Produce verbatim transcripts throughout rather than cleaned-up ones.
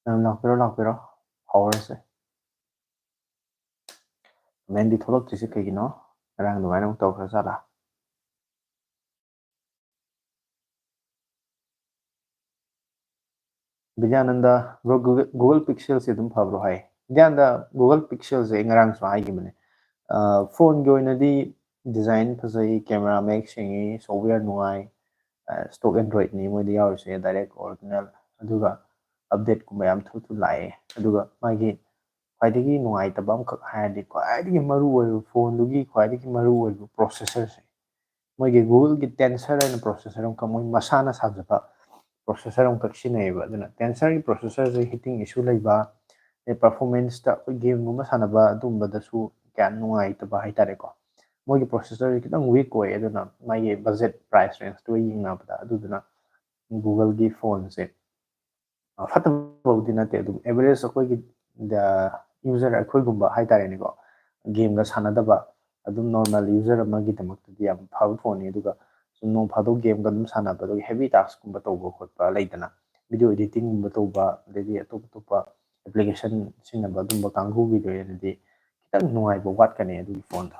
ꯃꯌꯥꯝ ꯂꯥꯛꯄꯤꯔꯣ, ꯂꯥꯛꯄꯤꯔꯣ꯫ ꯍꯧꯔꯁꯦ꯫ ꯀꯃꯦꯟꯗꯤ ꯊꯣꯛꯂꯛꯇ꯭ꯔꯤꯁꯦ ꯀꯩꯒꯤꯅꯣ? ꯉꯔꯥꯡ ꯑꯗꯨꯃꯥꯏꯅ ꯑꯃꯨꯛ ꯇꯧꯈ꯭ꯔ ꯖꯥꯠꯂꯥ? ꯕꯤꯗ꯭ꯌꯥꯅꯟꯗ, "Bro, Google, Google Pixelꯁꯦ ꯑꯗꯨꯝ ꯐꯕ꯭ꯔꯣ?" ꯍꯥꯏ꯫ ꯕꯤꯗ꯭ꯌꯥꯅꯟꯗ, Google Pixelꯁꯦ ꯑꯩ ꯉꯔꯥꯡꯁꯨ ꯍꯥꯏꯈꯤꯕꯅꯦ꯫ ꯑ, phoneꯒꯤ ꯑꯣꯏꯅꯗꯤ design ꯐꯖꯩ, camera ꯃꯌꯦꯛ ꯁꯦꯡꯉꯤ, software ꯅꯨꯡꯉꯥꯏ, ꯑ, stock Androidꯅꯤ ꯃꯣꯏꯗ ꯌꯥꯎꯔꯤꯁꯦ, direct original, ꯑꯗꯨꯒ updateꯀꯨꯝꯕ ꯌꯥꯝ ꯊꯨ ꯊꯨ ꯂꯥꯛꯑꯦ꯫ ꯑꯗꯨꯒ ꯃꯥꯒꯤ ꯈ꯭ꯋꯥꯏꯗꯒꯤ ꯅꯨꯡꯉꯥꯏꯇꯕ ꯑꯃꯈꯛ ꯍꯥꯏꯔꯗꯤ, ꯈ꯭ꯋꯥꯏꯗꯒꯤ ꯃꯔꯨ ꯑꯣꯏꯕ, phoneꯗꯨꯒꯤ ꯈ꯭ꯋꯥꯏꯗꯒꯤ ꯃꯔꯨ ꯑꯣꯏꯕ processorꯁꯦ, ꯃꯣꯏꯒꯤ Googleꯒꯤ Tensor ꯍꯥꯏꯅ processor ꯑꯃꯈꯛ ꯃꯣꯏ ꯃꯁꯥꯅ ꯁꯥꯖꯕ processor ꯑꯃꯈꯛ ꯁꯤꯖꯤꯟꯅꯩꯌꯦꯕ꯫ ꯑꯗꯨꯅ Tensorꯒꯤ processorꯁꯦ heating issue ꯂꯩꯕ, ꯑꯗꯩ performanceꯇ ꯑꯩꯈꯣꯏ gameꯒꯨꯝꯕ ꯁꯥꯟꯅꯕ ꯑꯗꯨꯒꯨꯝꯕꯗꯁꯨ ꯀꯌꯥ ꯅꯨꯡꯉꯥꯏꯇꯕ ꯍꯥꯏꯇꯥꯔꯦꯀꯣ꯫ ꯃꯣꯏꯒꯤ processorꯁꯦ ꯈꯤꯇꯪ weak ꯑꯣꯏ, ꯑꯗꯨꯅ ꯃꯥꯒꯤ budget price rangeꯇꯨꯒ ꯌꯦꯡꯅꯕꯗ꯫ ꯑꯗꯨꯗꯨꯅ Googleꯒꯤ phoneꯁꯦ, ꯑ, ꯐꯠꯇꯕꯕꯨꯗꯤ ꯅꯠꯇꯦ, ꯑꯗꯨꯝ average ꯑꯩꯈꯣꯏꯒꯤ, ꯗ, user ꯑꯩꯈꯣꯏꯒꯨꯝꯕ ꯍꯥꯏꯇꯥꯔꯦꯅꯦꯀꯣ, gameꯒ ꯁꯥꯟꯅꯗꯕ ꯑꯗꯨꯝ normal user ꯑꯃꯒꯤꯗꯃꯛꯇꯗꯤ ꯌꯥꯝ ꯐꯕ phoneꯅꯤ꯫ ꯑꯗꯨꯒ ꯁꯨꯝ ꯅꯣꯡ ꯐꯥꯗꯣꯛ gameꯒ ꯑꯗꯨꯝ ꯁꯥꯟꯅꯕ, ꯑꯗꯨꯒ heavy taskꯀꯨꯝꯕ ꯇꯧꯕ ꯈꯣꯠꯄ ꯂꯩꯗꯅ, video editingꯒꯨꯝꯕ ꯇꯧꯕ, ꯑꯗꯩꯗꯤ ꯑꯇꯣꯞ ꯑꯇꯣꯞꯄ application ꯁꯤꯖꯤꯟꯅꯕ ꯑꯗꯨꯝꯕ ꯀꯥꯡꯕꯨꯒꯤꯗ ꯑꯣꯏꯅꯗꯤ ꯈꯤꯇꯪ ꯅꯨꯡꯉꯥꯏꯕ ꯋꯥꯠꯀꯅꯤ ꯑꯗꯨꯒꯤ phoneꯗꯣ꯫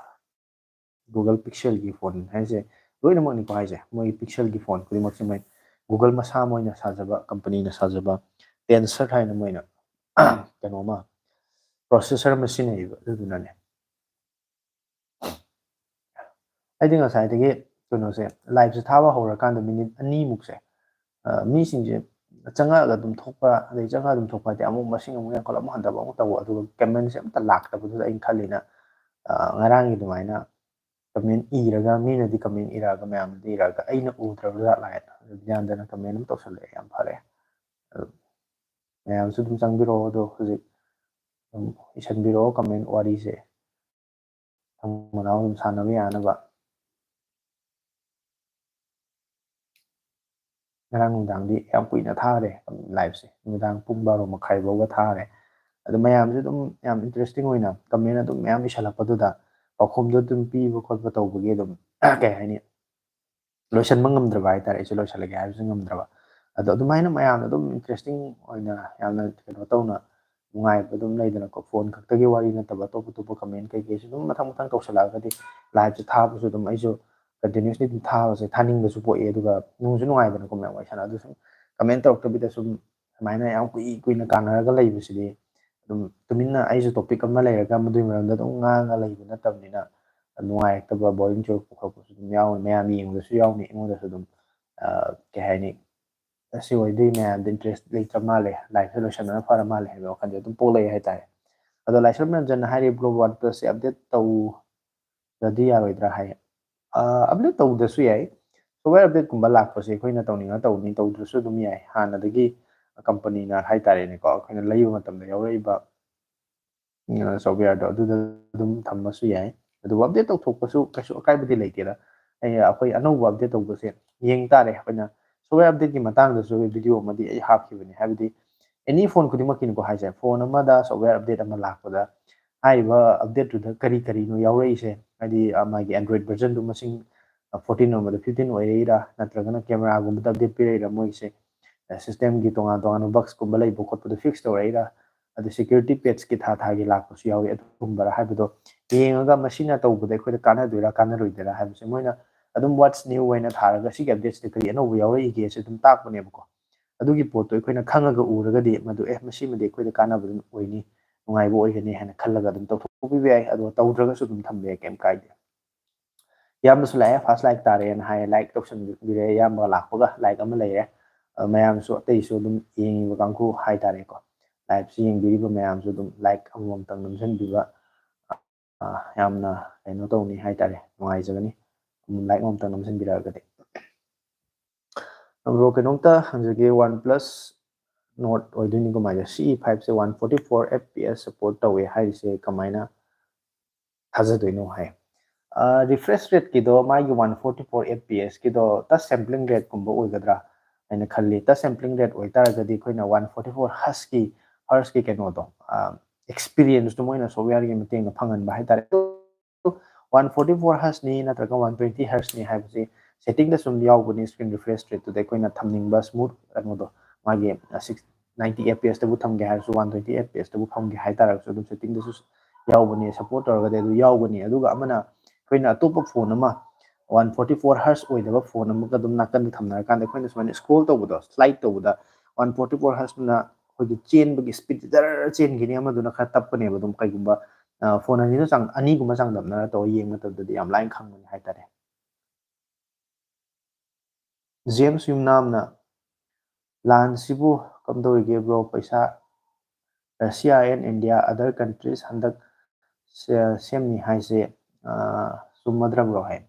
Google Pixelꯒꯤ phone ꯍꯥꯏꯁꯦ ꯂꯣꯏꯅꯃꯛꯅꯤꯀꯣ ꯍꯥꯏꯁꯦ, ꯃꯣꯏ Pixelꯒꯤ phone ꯈꯨꯗꯤꯡꯃꯛꯁꯦ ꯃꯣꯏ Google ꯃꯁꯥ ꯃꯣꯏꯅ ꯁꯥꯖꯕ, companyꯅ ꯁꯥꯖꯕ Tensor ꯍꯥꯏꯅ ꯃꯣꯏꯅ ꯀꯩꯅꯣꯃ processor ꯑꯃ ꯁꯤꯖꯤꯟꯅꯩꯌꯦꯕ, ꯑꯗꯨꯗꯨꯅꯅꯦ꯫ ꯑꯩꯗꯤ ꯉꯁꯥꯏꯗꯒꯤ ꯀꯩꯅꯣꯁꯦ, liveꯁꯦ ꯊꯥꯕ ꯍꯧꯔꯀꯥꯟꯗ minute ꯑꯅꯤꯃꯨꯛꯁꯦ, ꯑ, ꯃꯤꯁꯤꯡꯁꯦ ꯆꯪꯉꯛꯑꯒ ꯑꯗꯨꯝ ꯊꯣꯛꯄ, ꯑꯗꯩ ꯆꯪꯉꯛꯑ ꯑꯗꯨꯝ ꯊꯣꯛꯄ ꯍꯥꯏꯗꯤ ꯑꯃꯨꯛ ꯃꯁꯤꯡ ꯑꯃꯨꯛ ꯌꯥꯝꯈꯠꯂꯛ, ꯑꯃꯨꯛ ꯍꯟꯊꯕ ꯑꯃꯨꯛ ꯇꯧꯕ, ꯑꯗꯨꯒ commentꯁꯦ ꯑꯝꯇ ꯂꯥꯛꯇꯕꯗꯨꯗ ꯑꯩꯅ ꯈꯜꯂꯤꯅ, ꯑ, ꯉꯔꯥꯡꯒꯤ ꯑꯗꯨꯃꯥꯏꯅ comment ꯏꯔꯒ, ꯃꯤꯅꯗꯤ comment ꯏꯔꯛꯑꯒ, ꯃꯌꯥꯝꯅꯗꯤ ꯏꯔꯛꯑꯒ, ꯑꯩꯅ ꯎꯗ꯭ꯔꯕ ꯖꯥꯠꯂꯥ ꯍꯥꯏꯅ꯫ ꯑꯗꯨ ꯕꯤꯗ꯭ꯌꯥꯅꯟꯗꯅ comment ꯑꯃ ꯇꯧꯁꯜꯂꯛꯑꯦ, ꯌꯥꯝ ꯐꯔꯦ꯫ ꯑꯗꯨ ꯃꯌꯥꯝꯁꯨ ꯑꯗꯨꯝ ꯆꯪꯕꯤꯔꯛꯑꯣ, ꯑꯗꯣ ꯍꯧꯖꯤꯛ ꯑꯗꯨꯝ ꯏꯁꯟꯕꯤꯔꯛꯑꯣ comment ꯋꯥꯔꯤꯁꯦ꯫ ꯃꯊꯪ ꯃꯅꯥꯎ ꯑꯗꯨꯝ ꯁꯥꯟꯅꯕ ꯌꯥꯅꯕ꯫ ꯉꯔꯥꯡ ꯅꯨꯡꯗꯥꯡꯗꯤ ꯌꯥꯝ ꯀꯨꯏꯅ ꯊꯥꯈ꯭ꯔꯦ liveꯁꯦ, ꯅꯨꯃꯤꯗꯥꯡ ꯄꯨꯡ ꯕꯥꯔꯣ ꯃꯈꯥꯏ ꯐꯥꯎꯕ ꯊꯥꯈ꯭ꯔꯦ꯫ ꯑꯗꯨ ꯃꯌꯥꯝꯁꯨ ꯑꯗꯨꯝ ꯌꯥꯝ interesting ꯑꯣꯏꯅ comment ꯑꯗꯨꯝ ꯃꯌꯥꯝ ꯏꯁꯜꯂꯛꯄꯗꯨꯗ ꯄꯥꯎꯈꯨꯝꯗꯣ ꯑꯗꯨꯝ ꯄꯤꯕ ꯈꯣꯠꯄ ꯇꯧꯕꯒꯤ ꯑꯗꯨꯝ, ꯀꯩ ꯍꯥꯏꯅꯤ, ꯂꯣꯏꯁꯟꯕ ꯉꯝꯗ꯭ꯔꯕ ꯍꯥꯏꯇꯥꯔꯦ꯫ ꯑꯩꯁꯨ ꯂꯣꯏꯁꯜꯂꯒꯦ ꯍꯥꯏꯕꯁꯨ ꯉꯝꯗ꯭ꯔꯕ꯫ ꯑꯗꯣ ꯑꯗꯨꯃꯥꯏꯅ ꯃꯌꯥꯝꯅ ꯑꯗꯨꯝ interesting ꯑꯣꯏꯅ ꯌꯥꯝꯅ ꯀꯩꯅꯣ ꯇꯧꯅ ꯅꯨꯡꯉꯥꯏꯕ ꯑꯗꯨꯝ ꯂꯩꯗꯅꯀꯣ, phone ꯈꯛꯇꯒꯤ ꯋꯥꯔꯤ ꯅꯠꯇꯕ ꯑꯇꯣꯞ ꯑꯇꯣꯞꯄ comment ꯀꯩꯀꯩꯁꯨ ꯑꯗꯨꯝ ꯃꯊꯪ ꯃꯊꯪ ꯇꯧꯁꯜꯂꯛꯑꯒꯗꯤ liveꯁꯦ ꯊꯥꯕꯁꯨ ꯑꯗꯨꯝ ꯑꯩꯁꯨ continuously ꯑꯗꯨꯝ ꯊꯥꯕꯁꯦ ꯊꯥꯅꯤꯡꯕꯁꯨ ꯄꯣꯛꯑꯦ, ꯑꯗꯨꯒ ꯅꯨꯡꯁꯨ ꯅꯨꯡꯉꯥꯏꯗꯅꯀꯣ ꯃꯌꯥꯝ ꯋꯥꯔꯤ ꯁꯥꯟꯅ꯫ ꯑꯗꯨ ꯁꯨꯝ comment ꯇꯧꯔꯛꯇꯕꯤꯗ ꯁꯨꯝ ꯁꯨꯃꯥꯏꯅ ꯌꯥꯝ ꯀꯨꯏ ꯀꯨꯏꯅ ꯀꯥꯟꯅꯔꯒ ꯂꯩꯕꯁꯤꯗꯤ ꯑꯗꯨꯝ ꯇꯨꯃꯤꯟꯅ ꯑꯩꯁꯨ topic ꯑꯃ ꯂꯩꯔꯒ ꯃꯗꯨꯒꯤ ꯃꯔꯝꯗ ꯑꯗꯨꯝ ꯉꯥꯡꯉ ꯂꯩꯕ ꯅꯠꯇꯕꯅꯤꯅ ꯅꯨꯡꯉꯥꯏꯔꯛꯇꯕ, boring ꯆꯨꯔꯛꯄ ꯈꯣꯠꯄꯁꯨ ꯑꯗꯨꯝ ꯌꯥꯎꯅꯤ, ꯃꯌꯥꯝ ꯌꯦꯡꯕꯗꯁꯨ ꯌꯥꯎꯅꯤ, ꯑꯩꯉꯣꯟꯗꯁꯨ ꯑꯗꯨꯝ꯫ ꯑ, ꯀꯩ ꯍꯥꯏꯅꯤ, ꯑꯁꯤ ꯑꯣꯏꯗꯤ ꯃꯌꯥꯝꯗ interest ꯂꯩꯇ꯭ꯔ ꯃꯥꯜꯂꯦ, liveꯁꯦ ꯂꯣꯏꯁꯟꯕꯅ ꯐꯔ ꯃꯥꯜꯂꯦ ꯍꯥꯏꯕ ꯋꯥꯈꯜꯁꯦ ꯑꯗꯨꯝ ꯄꯣꯛꯂꯛꯑꯦ ꯍꯥꯏꯇꯥꯔꯦ꯫ ꯑꯗꯣ ꯂꯥꯏꯁ꯭ꯔꯝ ꯔꯟꯖꯟꯅ ꯍꯥꯏꯔꯤꯕ, "Global OnePlusꯁꯦ update ꯇꯧꯗ꯭ꯔꯗꯤ ꯌꯥꯔꯣꯏꯗ꯭ꯔꯥ?" ꯍꯥꯏ꯫ ꯑ, update ꯇꯧꯗ꯭ꯔꯁꯨ ꯌꯥꯏ꯫ Software updateꯀꯨꯝꯕ ꯂꯥꯛꯄꯁꯦ ꯑꯩꯈꯣꯏꯅ ꯇꯧꯅꯤꯡꯉ ꯇꯧꯅꯤ, ꯇꯧꯗ꯭ꯔꯁꯨ ꯑꯗꯨꯝ ꯌꯥꯏ꯫ ꯍꯥꯟꯅꯗꯒꯤ companyꯅ ꯍꯥꯏꯇꯥꯔꯦꯅꯦꯀꯣ, ꯑꯩꯈꯣꯏꯅ ꯂꯩꯕ ꯃꯇꯝꯗ ꯌꯥꯎꯔꯛꯏꯕ, ꯎꯝ, softwareꯗꯣ ꯑꯗꯨꯗ ꯑꯗꯨꯝ ꯊꯝꯃꯁꯨ ꯌꯥꯏ꯫ ꯑꯗꯨꯕꯨ update ꯇꯧꯊꯣꯛꯄꯁꯨ ꯀꯩꯁꯨ ꯑꯀꯥꯏꯕꯗꯤ ꯂꯩꯇꯦꯗ꯫ ꯑꯩ, ꯑꯩꯈꯣꯏ ꯑꯅꯧꯕ update ꯇꯧꯕꯁꯦ ꯌꯦꯡ ꯇꯥꯔꯦ꯫ ꯑꯩꯈꯣꯏꯅ software updateꯀꯤ ꯃꯇꯥꯡꯗꯁꯨ video ꯑꯃꯗꯤ ꯑꯩ ꯍꯥꯞꯈꯤꯕꯅꯤ꯫ ꯍꯥꯏꯕꯗꯤ any phone ꯈꯨꯗꯤꯡꯃꯛꯀꯤꯅꯤꯀꯣ ꯍꯥꯏꯁꯦ, phone ꯑꯃꯗ software update ꯑꯃ ꯂꯥꯛꯄꯗ ꯍꯥꯏꯔꯤꯕ updateꯇꯨꯗ ꯀꯔꯤ ꯀꯔꯤꯅꯣ ꯌꯥꯎꯔꯛꯏꯁꯦ, ꯍꯥꯏꯗꯤ, ꯑ, ꯃꯥꯒꯤ Android versionꯗꯨ ꯃꯁꯤꯡ, ꯑ, fourteen ꯑꯣꯏꯔꯝꯕꯗ fifteen ꯑꯣꯏꯔꯛꯏꯔꯥ, ꯅꯠꯇ꯭ꯔꯒꯅ cameraꯒꯨꯝꯕꯗ update ꯄꯤꯔꯛꯏꯔꯥ, ꯃꯣꯏꯒꯤꯁꯦ, ꯑ, systemꯒꯤ ꯇꯣꯉꯥꯟ ꯇꯣꯉꯥꯟꯕ bugꯁꯀꯨꯝꯕ ꯂꯩꯕ ꯈꯣꯠꯄꯗꯣ fix ꯇꯧꯔꯛꯏꯔꯥ, ꯑꯗꯨ security patchꯀꯤ ꯊꯥ ꯊꯥꯒꯤ ꯂꯥꯛꯄꯁꯨ ꯌꯥꯎꯏ, ꯑꯗꯨꯒꯨꯝꯕꯔꯥ ꯍꯥꯏꯕꯗꯣ ꯌꯦꯡꯉꯒ ꯃꯁꯤꯅ ꯇꯧꯕꯗ ꯑꯩꯈꯣꯏꯗ ꯀꯥꯟꯅꯗꯣꯏꯔꯥ ꯀꯥꯟꯅꯔꯣꯏꯗꯣꯏꯔꯥ ꯍꯥꯏꯕꯁꯦ ꯃꯣꯏꯅ ꯑꯗꯨꯝ what's new ꯍꯥꯏꯅ ꯊꯥꯔꯒ ꯁꯤꯒꯤ updateꯁꯤꯗ ꯀꯔꯤ ꯑꯅꯧꯕ ꯌꯥꯎꯔꯛꯏꯒꯦꯁꯦ ꯑꯗꯨꯝ ꯇꯥꯛꯄꯅꯦꯕꯀꯣ꯫ ꯑꯗꯨꯒꯤ ꯄꯣꯠꯇꯣ ꯑꯩꯈꯣꯏꯅ ꯈꯪꯉꯒ ꯎꯔꯒꯗꯤ ꯃꯗꯨ, "ꯑꯦ, ꯃꯁꯤꯃꯗꯤ ꯑꯩꯈꯣꯏꯗ ꯀꯥꯟꯅꯕ ꯑꯗꯨꯝ ꯑꯣꯏꯅꯤ, ꯅꯨꯡꯉꯥꯏꯕ ꯑꯣꯏꯒꯅꯤ" ꯍꯥꯏꯅ ꯈꯜꯂꯒ ꯑꯗꯨꯝ ꯇꯧꯊꯣꯛꯄꯤꯕ ꯌꯥꯏ, ꯑꯗꯨꯒ ꯇꯧꯗ꯭ꯔꯒꯁꯨ ꯑꯗꯨꯝ ꯊꯝꯕ ꯌꯥꯏ, ꯀꯩꯝ ꯀꯥꯏꯗꯦ꯫ ꯏꯌꯥꯝꯕꯁꯨ ꯂꯥꯛꯑꯦ, first like ꯇꯥꯔꯦꯅ ꯍꯥꯏꯌꯦ, like ꯇꯧꯁꯟꯕꯤꯔꯦ, ꯏꯌꯥꯝꯕ ꯂꯥꯛꯄꯒ like ꯑꯃ ꯂꯩꯔꯦ꯫ ꯑ, ꯃꯌꯥꯝꯁꯨ, ꯑꯇꯩꯁꯨ ꯑꯗꯨꯝ ꯌꯦꯡꯉꯤꯕ ꯀꯥꯡꯕꯨ ꯍꯥꯏꯇꯥꯔꯦꯀꯣ, liveꯁꯤ ꯌꯦꯡꯕꯤꯔꯤꯕ ꯃꯌꯥꯝꯁꯨ ꯑꯗꯨꯝ like ꯑꯃꯃꯝꯇꯪ ꯅꯝꯁꯤꯟꯕꯤꯕ, ꯑ, ꯌꯥꯝꯅ ꯀꯩꯅꯣ ꯇꯧꯅꯤ ꯍꯥꯏꯇꯥꯔꯦ, ꯅꯨꯡꯉꯥꯏꯖꯒꯅꯤ꯫ ꯑꯗꯨꯝ like ꯑꯃꯃꯝꯇꯪ ꯅꯝꯁꯤꯟꯕꯤꯔꯛꯑꯒꯗꯤ꯫ Bro, ꯀꯩꯅꯣꯝꯇ ꯍꯪꯖꯒꯦ, OnePlus Nord ꯑꯣꯏꯗꯣꯏꯅꯤꯀꯣ ꯃꯥꯏꯁꯦ, CE fiveꯁꯦ one forty four FPS support ꯇꯧꯋꯦ ꯍꯥꯏꯔꯤꯁꯦ ꯀꯃꯥꯏꯅ ꯊꯥꯖꯗꯣꯏꯅꯣ ꯍꯥꯏ꯫ ꯑ, refresh rateꯀꯤꯗꯣ, ꯃꯥꯒꯤ one forty four FPSꯀꯤꯗꯣ touch sampling rateꯀꯨꯝꯕ ꯑꯣꯏꯒꯗ꯭ꯔꯥ ꯍꯥꯏꯅ ꯈꯜꯂꯤ꯫ Touch sampling rate ꯑꯣꯏꯇꯥꯔꯒꯗꯤ ꯑꯩꯈꯣꯏꯅ one forty four Hzꯀꯤ, Hzꯀꯤ ꯀꯩꯅꯣꯗꯣ, ꯑ, experienceꯇꯣ ꯃꯣꯏꯅ softwareꯒꯤ ꯃꯇꯦꯡꯅ ꯐꯪꯍꯟꯕ ꯍꯥꯏꯇꯥꯔꯦ꯫ One forty four Hzꯅꯤ ꯅꯠꯇ꯭ꯔꯒ one twenty Hzꯅꯤ ꯍꯥꯏꯕꯁꯤ ꯁꯦꯠꯇꯤꯡꯗ ꯁꯨꯝ ꯌꯥꯎꯕꯅꯤ꯫ Screen refresh rate ꯇꯨꯗ ꯑꯩꯈꯣꯏꯅ ꯊꯝꯅꯤꯡꯕ smooth ꯀꯩꯅꯣꯗꯣ, ꯃꯥꯒꯤ six ninety F P S ꯇꯕꯨ ꯊꯝꯒꯦ ꯍꯥꯏꯔꯁꯨ, one twenty F P S ꯇꯕꯨ ꯐꯝꯒꯦ ꯍꯥꯏꯇꯥꯔꯒꯁꯨ ꯑꯗꯨꯝ ꯁꯦꯠꯇꯤꯡꯗꯁꯨ ꯌꯥꯎꯕꯅꯤ꯫ Support ꯇꯧꯔꯒꯗꯤ ꯑꯗꯨ ꯌꯥꯎꯒꯅꯤ꯫ ꯑꯗꯨꯒ ꯑꯃꯅ ꯑꯩꯈꯣꯏꯅ ꯑꯇꯣꯞꯄ ꯐꯣꯟ ꯑꯃ, one forty four hertz ꯑꯣꯏꯗꯕ ꯐꯣꯟ ꯑꯃꯒ ꯑꯗꯨꯝ ꯅꯥꯀꯟꯗ ꯊꯝꯅꯔꯀꯥꯟꯗ ꯑꯩꯈꯣꯏꯅ ꯁꯨꯃꯥꯏꯅ scroll ꯇꯧꯕꯗꯣ, slide ꯇꯧꯕꯗ, one forty four hertz ꯇꯨꯅ ꯑꯩꯈꯣꯏꯒꯤ ꯆꯦꯟꯕꯒꯤ speed ꯖꯔ ꯆꯦꯟꯈꯤꯅꯤ, ꯑꯃꯗꯨꯅ ꯈꯔ ꯇꯞꯄꯅꯦꯕ꯫ ꯑꯗꯨꯝ ꯀꯩꯒꯨꯝꯕ ꯐꯣꯟ ꯑꯅꯤꯗꯣ ꯆꯥꯡ ꯑꯅꯤꯒꯨꯝꯕ ꯆꯥꯡꯗꯝꯅꯔ ꯇꯧꯔ ꯌꯦꯡꯕ ꯃꯇꯝꯗꯗꯤ ꯌꯥꯝ ꯂꯥꯏꯅ ꯈꯪꯕꯅꯤ ꯍꯥꯏꯇꯥꯔꯦ꯫ ꯖꯦꯝꯁ ꯌꯨꯝꯅꯥꯝꯅ, "ꯂꯥꯟꯁꯤꯕꯨ ꯀꯝꯗꯧꯔꯤꯒꯦ ꯕ꯭ꯔꯣ? ꯄꯩꯁꯥ, Russia and India, other countries ꯍꯟꯗꯛ ꯁꯦ-, ꯁꯦꯝꯅꯤ ꯍꯥꯏꯁꯦ, ꯑ, ꯆꯨꯝꯃꯗ꯭ꯔꯕ꯭ꯔꯣ?" ꯍꯥꯏ꯫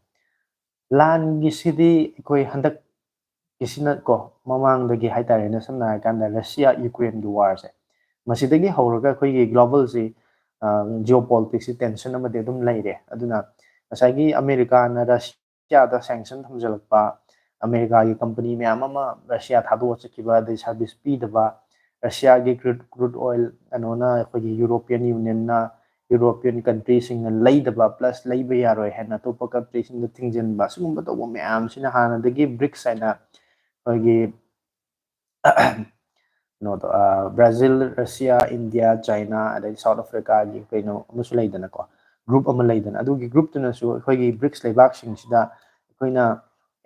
ꯂꯥꯟꯒꯤꯁꯤꯗꯤ ꯑꯩꯈꯣꯏ ꯍꯟꯗꯛꯀꯤꯁꯤꯅ ꯀꯣ, ꯃꯃꯥꯡꯗꯒꯤ ꯍꯥꯏꯇꯥꯔꯦꯅꯦ, ꯁꯝꯅ ꯍꯥꯏꯔꯀꯥꯟꯗ ꯔꯁꯤꯌꯥ ꯌꯨꯀ꯭ꯔꯦꯟꯒꯤ ꯋꯥꯔꯁꯦ, ꯃꯁꯤꯗꯒꯤ ꯍꯧꯔꯒ ꯑꯩꯈꯣꯏꯒꯤ ꯒ꯭ꯂꯣꯕꯜꯁꯤ, ꯑ, ꯖꯤꯑꯣ ꯄꯣꯂꯤꯇꯤꯛꯁꯁꯤ ꯇꯦꯟꯁꯟ ꯑꯃꯗꯤ ꯑꯗꯨꯝ ꯂꯩꯔꯦ꯫ ꯑꯗꯨꯅ ꯉꯁꯥꯏꯒꯤ ꯑꯃꯦꯔꯤꯀꯥꯅ ꯔꯁꯤꯌꯥꯗ ꯁꯦꯡꯁꯟ ꯊꯝꯖꯤꯜꯂꯛꯄ, ꯑꯃꯦꯔꯤꯀꯥꯒꯤ ꯀꯝꯄꯅꯤ ꯃꯌꯥꯝ ꯑꯃ ꯔꯁꯤꯌꯥ ꯊꯥꯗꯣꯛꯑ ꯆꯠꯈꯤꯕ, ꯑꯗꯩ ꯁꯥꯔꯚꯤꯁ ꯄꯤꯗꯕ, ꯔꯁꯤꯌꯥꯒꯤ ꯀ꯭ꯔꯨꯗ, ꯀ꯭ꯔꯨꯗ ꯑꯣꯏꯜ ꯀꯩꯅꯣꯅ ꯑꯩꯈꯣꯏꯒꯤ ꯌꯨꯔꯣꯄꯤꯌꯟ ꯌꯨꯅꯤꯌꯟꯅ, ꯌꯨꯔꯣꯄꯤꯌꯟ ꯀꯟꯇ꯭ꯔꯤꯁꯤꯡꯅ ꯂꯩꯗꯕ, ꯄ꯭ꯂꯁ ꯂꯩꯕ ꯌꯥꯔꯣꯏ ꯍꯥꯏꯅ ꯑꯇꯣꯞꯄ ꯀꯟꯇ꯭ꯔꯤꯁꯤꯡꯗ ꯊꯤꯡꯖꯤꯟꯕ, ꯑꯁꯤꯒꯨꯝꯕ ꯇꯧꯕ ꯃꯌꯥꯝꯁꯤꯅ ꯍꯥꯟꯅꯗꯒꯤ ꯕ꯭ꯔꯤꯛꯁ ꯍꯥꯏꯅ ꯑꯩꯈꯣꯏꯒꯤ ꯀꯩꯅꯣꯗꯣ, ꯑ, ꯕ꯭ꯔꯥꯖꯤꯜ, ꯔꯁꯤꯌꯥ, ꯏꯟꯗꯤꯌꯥ, ꯆꯥꯏꯅꯥ, ꯑꯗꯩ ꯁꯥꯎꯠ ꯑꯐ꯭ꯔꯤꯀꯥꯒꯤ ꯀꯩꯅꯣ ꯑꯃꯁꯨ ꯂꯩꯗꯅꯀꯣ, ꯒ꯭ꯔꯨꯞ ꯑꯃ ꯂꯩꯗꯅ, ꯑꯗꯨꯒꯤ ꯒ꯭ꯔꯨꯞꯇꯨꯅꯁꯨ ꯑꯩꯈꯣꯏꯒꯤ ꯕ꯭ꯔꯤꯛꯁ ꯂꯩꯕꯥꯛꯁꯤꯡꯁꯤꯗ ꯑꯩꯈꯣꯏꯅ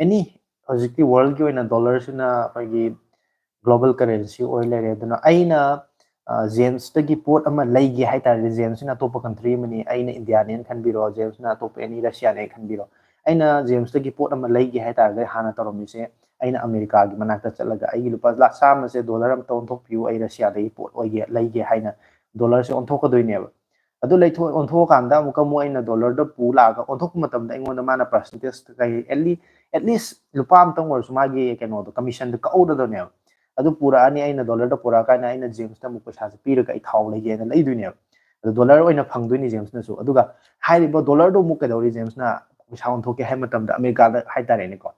ꯑꯦꯅꯤ, ꯍꯧꯖꯤꯛꯇꯤ ꯋꯥꯔꯜꯒꯤ ꯑꯣꯏꯅ ꯗꯣꯂꯔꯁꯤꯅ ꯑꯩꯈꯣꯏꯒꯤ ꯒ꯭ꯂꯣꯕꯜ ꯀꯔꯦꯟꯁꯤ ꯑꯣꯏ ꯂꯩꯔꯦ꯫ ꯑꯗꯨꯅ ꯑꯩꯅ, ꯑ, ꯖꯦꯝꯁꯇꯒꯤ ꯄꯣꯠ ꯑꯃ ꯂꯩꯒꯦ ꯍꯥꯏꯇꯥꯔꯗꯤ, ꯖꯦꯝꯁꯁꯤꯅ ꯑꯇꯣꯞꯄ ꯀꯟꯇ꯭ꯔꯤ ꯑꯃꯅꯤ, ꯑꯩꯅ ꯏꯟꯗꯤꯌꯥꯅꯦꯅ ꯈꯟꯕꯤꯔꯣ, ꯖꯦꯝꯁꯅ ꯑꯇꯣꯞꯄ ꯑꯦꯅꯤ ꯔꯁꯤꯌꯥꯅꯦ ꯈꯟꯕꯤꯔꯣ, ꯑꯩꯅ ꯖꯦꯝꯁꯇꯒꯤ ꯄꯣꯠ ꯑꯃ ꯂꯩꯒꯦ ꯍꯥꯏꯇꯥꯔꯒꯗꯤ ꯍꯥꯟꯅ ꯇꯧꯔꯝꯃꯤꯁꯦ, ꯑꯩꯅ ꯑꯃꯦꯔꯤꯀꯥꯒꯤ ꯃꯅꯥꯛꯇ ꯆꯠꯂꯒ ꯑꯩꯒꯤ ꯂꯨꯄꯥ ꯂꯥꯈ ꯆꯥꯝꯃꯁꯦ ꯗꯣꯂꯔ ꯑꯝꯇ ꯑꯣꯟꯊꯣꯛꯄꯤꯌꯨ, ꯑꯩ ꯔꯁꯤꯌꯥꯗꯒꯤ ꯄꯣꯠ ꯑꯣꯏꯒꯦ, ꯂꯩꯒꯦ ꯍꯥꯏꯅ ꯗꯣꯂꯔꯁꯦ ꯑꯣꯟꯊꯣꯛꯀꯗꯣꯏꯅꯦꯕ꯫ ꯑꯗꯨ ꯂꯩꯊꯣꯛ-, ꯑꯣꯟꯊꯣꯛꯑꯀꯥꯟꯗ ꯑꯃꯨꯛꯀ ꯑꯃꯨꯛ ꯑꯩꯅ ꯗꯣꯂꯔꯗ ꯄꯨ ꯂꯥꯛꯑꯒ ꯑꯣꯟꯊꯣꯛꯄ ꯃꯇꯝꯗ ꯑꯩꯉꯣꯟꯗ ꯃꯥꯅ ꯄꯥꯔꯁꯦꯟꯇꯦꯖ ꯀꯩ, at least, at least ꯂꯨꯄꯥ ꯑꯃꯇꯪ ꯑꯣꯏꯔꯁꯨ ꯃꯥꯒꯤ ꯀꯩꯅꯣꯗꯣ, ꯀꯃꯤꯁꯟꯗꯣ ꯀꯛꯍꯧꯗꯗꯣꯏꯅꯦꯕ꯫ ꯑꯗꯨ ꯄꯨꯔꯛꯑꯅꯤ, ꯑꯩꯅ ꯗꯣꯂꯔꯗ ꯄꯨꯔꯛꯑꯀꯥꯟꯗ ꯑꯩꯅ ꯖꯦꯝꯁꯇ ꯑꯃꯨꯛ ꯄꯩꯁꯥꯁꯦ ꯄꯤꯔꯒ ꯑꯩ ꯊꯥꯎ ꯂꯩꯒꯦꯅ ꯂꯩꯗꯣꯏꯅꯦꯕ꯫ ꯑꯗꯣ ꯗꯣꯂꯔ ꯑꯣꯏꯅ ꯐꯪꯗꯣꯏꯅꯤ ꯖꯦꯝꯁꯅꯁꯨ꯫ ꯑꯗꯨꯒ ꯍꯥꯏꯔꯤꯕ ꯗꯣꯂꯔꯗꯣ ꯑꯃꯨꯛ ꯀꯩꯗꯧꯔꯤ, ꯖꯦꯝꯁꯅ ꯄꯩꯁꯥ ꯑꯣꯟꯊꯣꯛꯀꯦ ꯍꯥꯏꯕ ꯃꯇꯝꯗ ꯑꯃꯦꯔꯤꯀꯥꯗ ꯍꯥꯏꯇꯥꯔꯦꯅꯦꯀꯣ,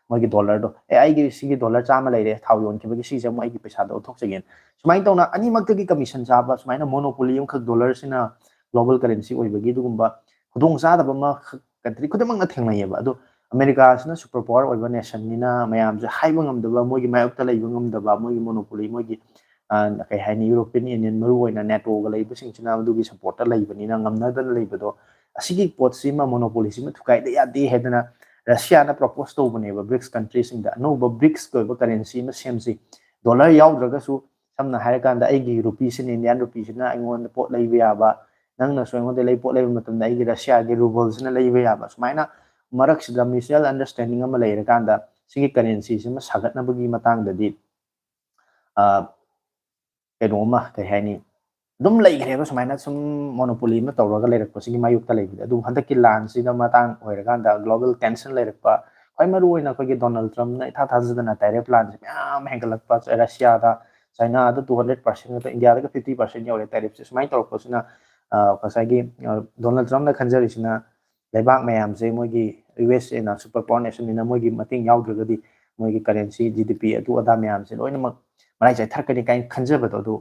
ꯃꯣꯏꯒꯤ ꯗꯣꯂꯔꯗꯣ, "ꯑꯦ, ꯑꯩꯒꯤ ꯁꯤꯒꯤ ꯗꯣꯂꯔ ꯆꯥꯝꯃ ꯂꯩꯔꯦ, ꯊꯥꯎ ꯌꯣꯟꯈꯤꯕꯒꯤ ꯁꯤꯁꯦ ꯑꯃꯨꯛ ꯑꯩꯒꯤ ꯄꯩꯁꯥꯗ ꯑꯣꯟꯊꯣꯛꯆꯒꯦꯅ"꯫ ꯁꯨꯃꯥꯏꯅ ꯇꯧꯅ ꯑꯅꯤꯃꯛꯇꯒꯤ ꯀꯃꯤꯁꯟ ꯆꯥꯕ, ꯁꯨꯃꯥꯏꯅ ꯃꯣꯅꯣꯄꯣꯂꯤ ꯑꯃꯈꯛ ꯗꯣꯂꯔꯁꯤꯅ ꯒ꯭ꯂꯣꯕꯜ ꯀꯔꯦꯟꯁꯤ ꯑꯣꯏꯕꯒꯤ ꯑꯗꯨꯒꯨꯝꯕ ꯈꯨꯗꯣꯡꯆꯥꯗꯕ ꯑꯃꯈꯛ ꯀꯟꯇ꯭ꯔꯤ ꯈꯨꯗꯤꯡꯃꯛꯅ ꯊꯦꯡꯅꯩꯌꯦꯕ꯫ ꯑꯗꯣ ꯑꯃꯦꯔꯤꯀꯥꯁꯤꯅ super power ꯑꯣꯏꯕ nationꯅꯤꯅ ꯃꯌꯥꯝꯁꯦ ꯍꯥꯏꯕ ꯉꯝꯗꯕ, ꯃꯣꯏꯒꯤ ꯃꯥꯌꯣꯛꯇ ꯂꯩꯕ ꯉꯝꯗꯕ, ꯃꯣꯏꯒꯤ monopoly, ꯃꯣꯏꯒꯤ, ꯑ, ꯀꯩ ꯍꯥꯏꯅꯤ, European Union, ꯃꯔꯨ ꯑꯣꯏꯅ NATOꯒ ꯂꯩꯕꯁꯤꯡꯁꯤꯅ ꯃꯗꯨꯒꯤ supportꯇ ꯂꯩꯕꯅꯤꯅ ꯉꯝꯅꯗꯅ ꯂꯩꯕꯗꯣ, ꯑꯁꯤꯒꯤ ꯄꯣꯠꯁꯤꯃ, monopolyꯁꯤꯃ ꯊꯨꯒꯥꯏꯗ ꯌꯥꯗꯦ ꯍꯥꯏꯗꯅ ꯔꯁꯤꯌꯥꯅ propose ꯇꯧꯕꯅꯦꯕ BRICS countryꯁꯤꯡꯗ, ꯑꯅꯧꯕ BRICSꯀꯤ ꯑꯣꯏꯕ currency ꯑꯃ ꯁꯦꯝꯁꯤ, dollar ꯌꯥꯎꯗ꯭ꯔꯒꯁꯨ, ꯁꯝꯅ ꯍꯥꯏꯔꯀꯥꯟꯗ ꯑꯩꯒꯤ rupeeꯁꯤꯅ, Indian rupeeꯁꯤꯅ ꯑꯩꯉꯣꯟꯗ ꯄꯣꯠ ꯂꯩꯕ ꯌꯥꯕ, ꯅꯪꯅꯁꯨ ꯑꯩꯉꯣꯟꯗ ꯂꯩ, ꯄꯣꯠ ꯂꯩꯕ ꯃꯇꯝꯗ ꯑꯩꯒꯤ ꯔꯁꯤꯌꯥꯒꯤ rubleꯁꯤꯅ ꯂꯩꯕ ꯌꯥꯕ, ꯁꯨꯃꯥꯏꯅ ꯃꯔꯛꯁꯤꯗ mutual understanding ꯑꯃ ꯂꯩꯔꯀꯥꯟꯗ ꯁꯤꯒꯤ currencyꯁꯤꯃ ꯁꯥꯒꯠꯅꯕꯒꯤ ꯃꯇꯥꯡꯗꯗꯤ, ꯑ, ꯀꯩꯅꯣ ꯑꯃ, ꯀꯩ ꯍꯥꯏꯅꯤ, ꯑꯗꯨꯝ ꯂꯩꯈ꯭ꯔꯦꯕ꯫ ꯁꯨꯃꯥꯏꯅ ꯁꯨꯝ monopoly ꯑꯃ ꯇꯧꯔꯒ ꯂꯩꯔꯛꯄꯁꯤꯒꯤ ꯃꯥꯌꯣꯛꯇ ꯂꯩꯕꯗꯤ꯫ ꯑꯗꯨꯕꯨ ꯍꯟꯗꯛꯀꯤ ꯂꯥꯟꯁꯤꯗ ꯃꯇꯥꯡ ꯑꯣꯏꯔꯀꯥꯟꯗ global tension ꯂꯩꯔꯛꯄ, ꯈ꯭ꯋꯥꯏ ꯃꯔꯨ ꯑꯣꯏꯅ ꯑꯩꯈꯣꯏꯒꯤ ꯗꯣꯅꯥꯜꯗ ꯇ꯭ꯔꯝꯞꯅ ꯏꯊꯥ ꯊꯥꯖꯗꯅ tariff ꯂꯥꯟꯁꯦ ꯃꯌꯥꯝ ꯍꯦꯟꯒꯠꯂꯛꯄ, ꯔꯁꯤꯌꯥꯗ, ꯆꯥꯏꯅꯥꯗ two hundred percent ꯅꯠꯇ꯭ꯔ ꯏꯟꯗꯤꯌꯥꯗꯒ fifty percent ꯌꯧꯔꯦ tariffꯁꯦ꯫ ꯁꯨꯃꯥꯏꯅ ꯇꯧꯔꯛꯄꯁꯤꯅ, ꯑ, ꯉꯁꯥꯏꯒꯤ, ꯑ, ꯗꯣꯅꯥꯜꯗ ꯇ꯭ꯔꯝꯞꯅ ꯈꯟꯖꯔꯤꯁꯤꯅ ꯂꯩꯕꯥꯛ ꯃꯌꯥꯝꯁꯦ ꯃꯣꯏꯒꯤ USAꯅ super power nationꯅꯤꯅ ꯃꯣꯏꯒꯤ ꯃꯇꯦꯡ ꯌꯥꯎꯗ꯭ꯔꯒꯗꯤ ꯃꯣꯏꯒꯤ currency, GDP, ꯑꯗꯨ ꯑꯗꯥ ꯃꯌꯥꯝꯁꯦ ꯂꯣꯏꯅꯃꯛ ꯃꯔꯥꯏ ꯆꯥꯏꯊꯔꯛꯀꯅꯤ ꯀꯥꯏꯅ ꯈꯟꯖꯕꯗꯣ꯫ ꯑꯗꯨ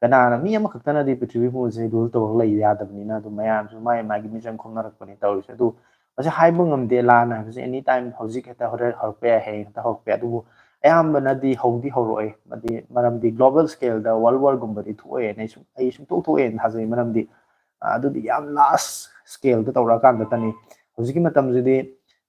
ꯀꯅꯥꯅ, ꯃꯤ ꯑꯃꯈꯛꯇꯅꯗꯤ ꯄ꯭ꯔꯤꯊꯤꯕꯤ ꯄꯨꯝꯕꯁꯦ rule ꯇꯧꯔꯒ ꯂꯩ ꯌꯥꯗꯕꯅꯤꯅ, ꯑꯗꯨ ꯃꯌꯥꯝꯁꯨ ꯃꯥꯏ ꯃꯥꯒꯤ ꯃꯤꯆꯪ ꯈꯣꯝꯅꯔꯛꯄꯅꯤ ꯇꯧꯔꯤꯁꯦ꯫ ꯑꯗꯨ ꯃꯁꯤ ꯍꯥꯏꯕ ꯉꯝꯗꯦ, ꯂꯥꯟ ꯍꯥꯏꯕꯁꯦ any time, ꯍꯧꯖꯤꯛ ꯍꯦꯛꯇ ꯍꯣꯔꯦꯟ ꯍꯧꯔꯛꯄ ꯌꯥꯏ, ꯍꯌꯦꯡ ꯍꯦꯛꯇ ꯍꯧꯔꯛꯄ ꯌꯥꯏ꯫ ꯑꯗꯨꯕꯨ ꯑꯌꯥꯝꯕꯅꯗꯤ ꯍꯧꯗꯤ ꯍꯧꯔꯛꯑꯣꯏ, ꯃꯗꯤ ꯃꯔꯝꯗꯤ global scaleꯗ world warꯒꯨꯝꯕꯗꯤ ꯊꯣꯛꯑꯣꯏꯅ ꯑꯩ ꯁꯨꯝ, ꯑꯩ ꯁꯨꯡꯊꯣꯛ ꯊꯣꯛꯑꯣꯏꯅ ꯊꯥꯖꯩ꯫ ꯃꯔꯝꯗꯤ, ꯑ, ꯑꯗꯨꯗꯤ ꯌꯥꯝ large scaleꯗ ꯇꯧꯔꯛꯑꯀꯥꯟꯗꯇꯅꯤ꯫ ꯍꯧꯖꯤꯛꯀꯤ ꯃꯇꯝꯁꯤꯗꯤ,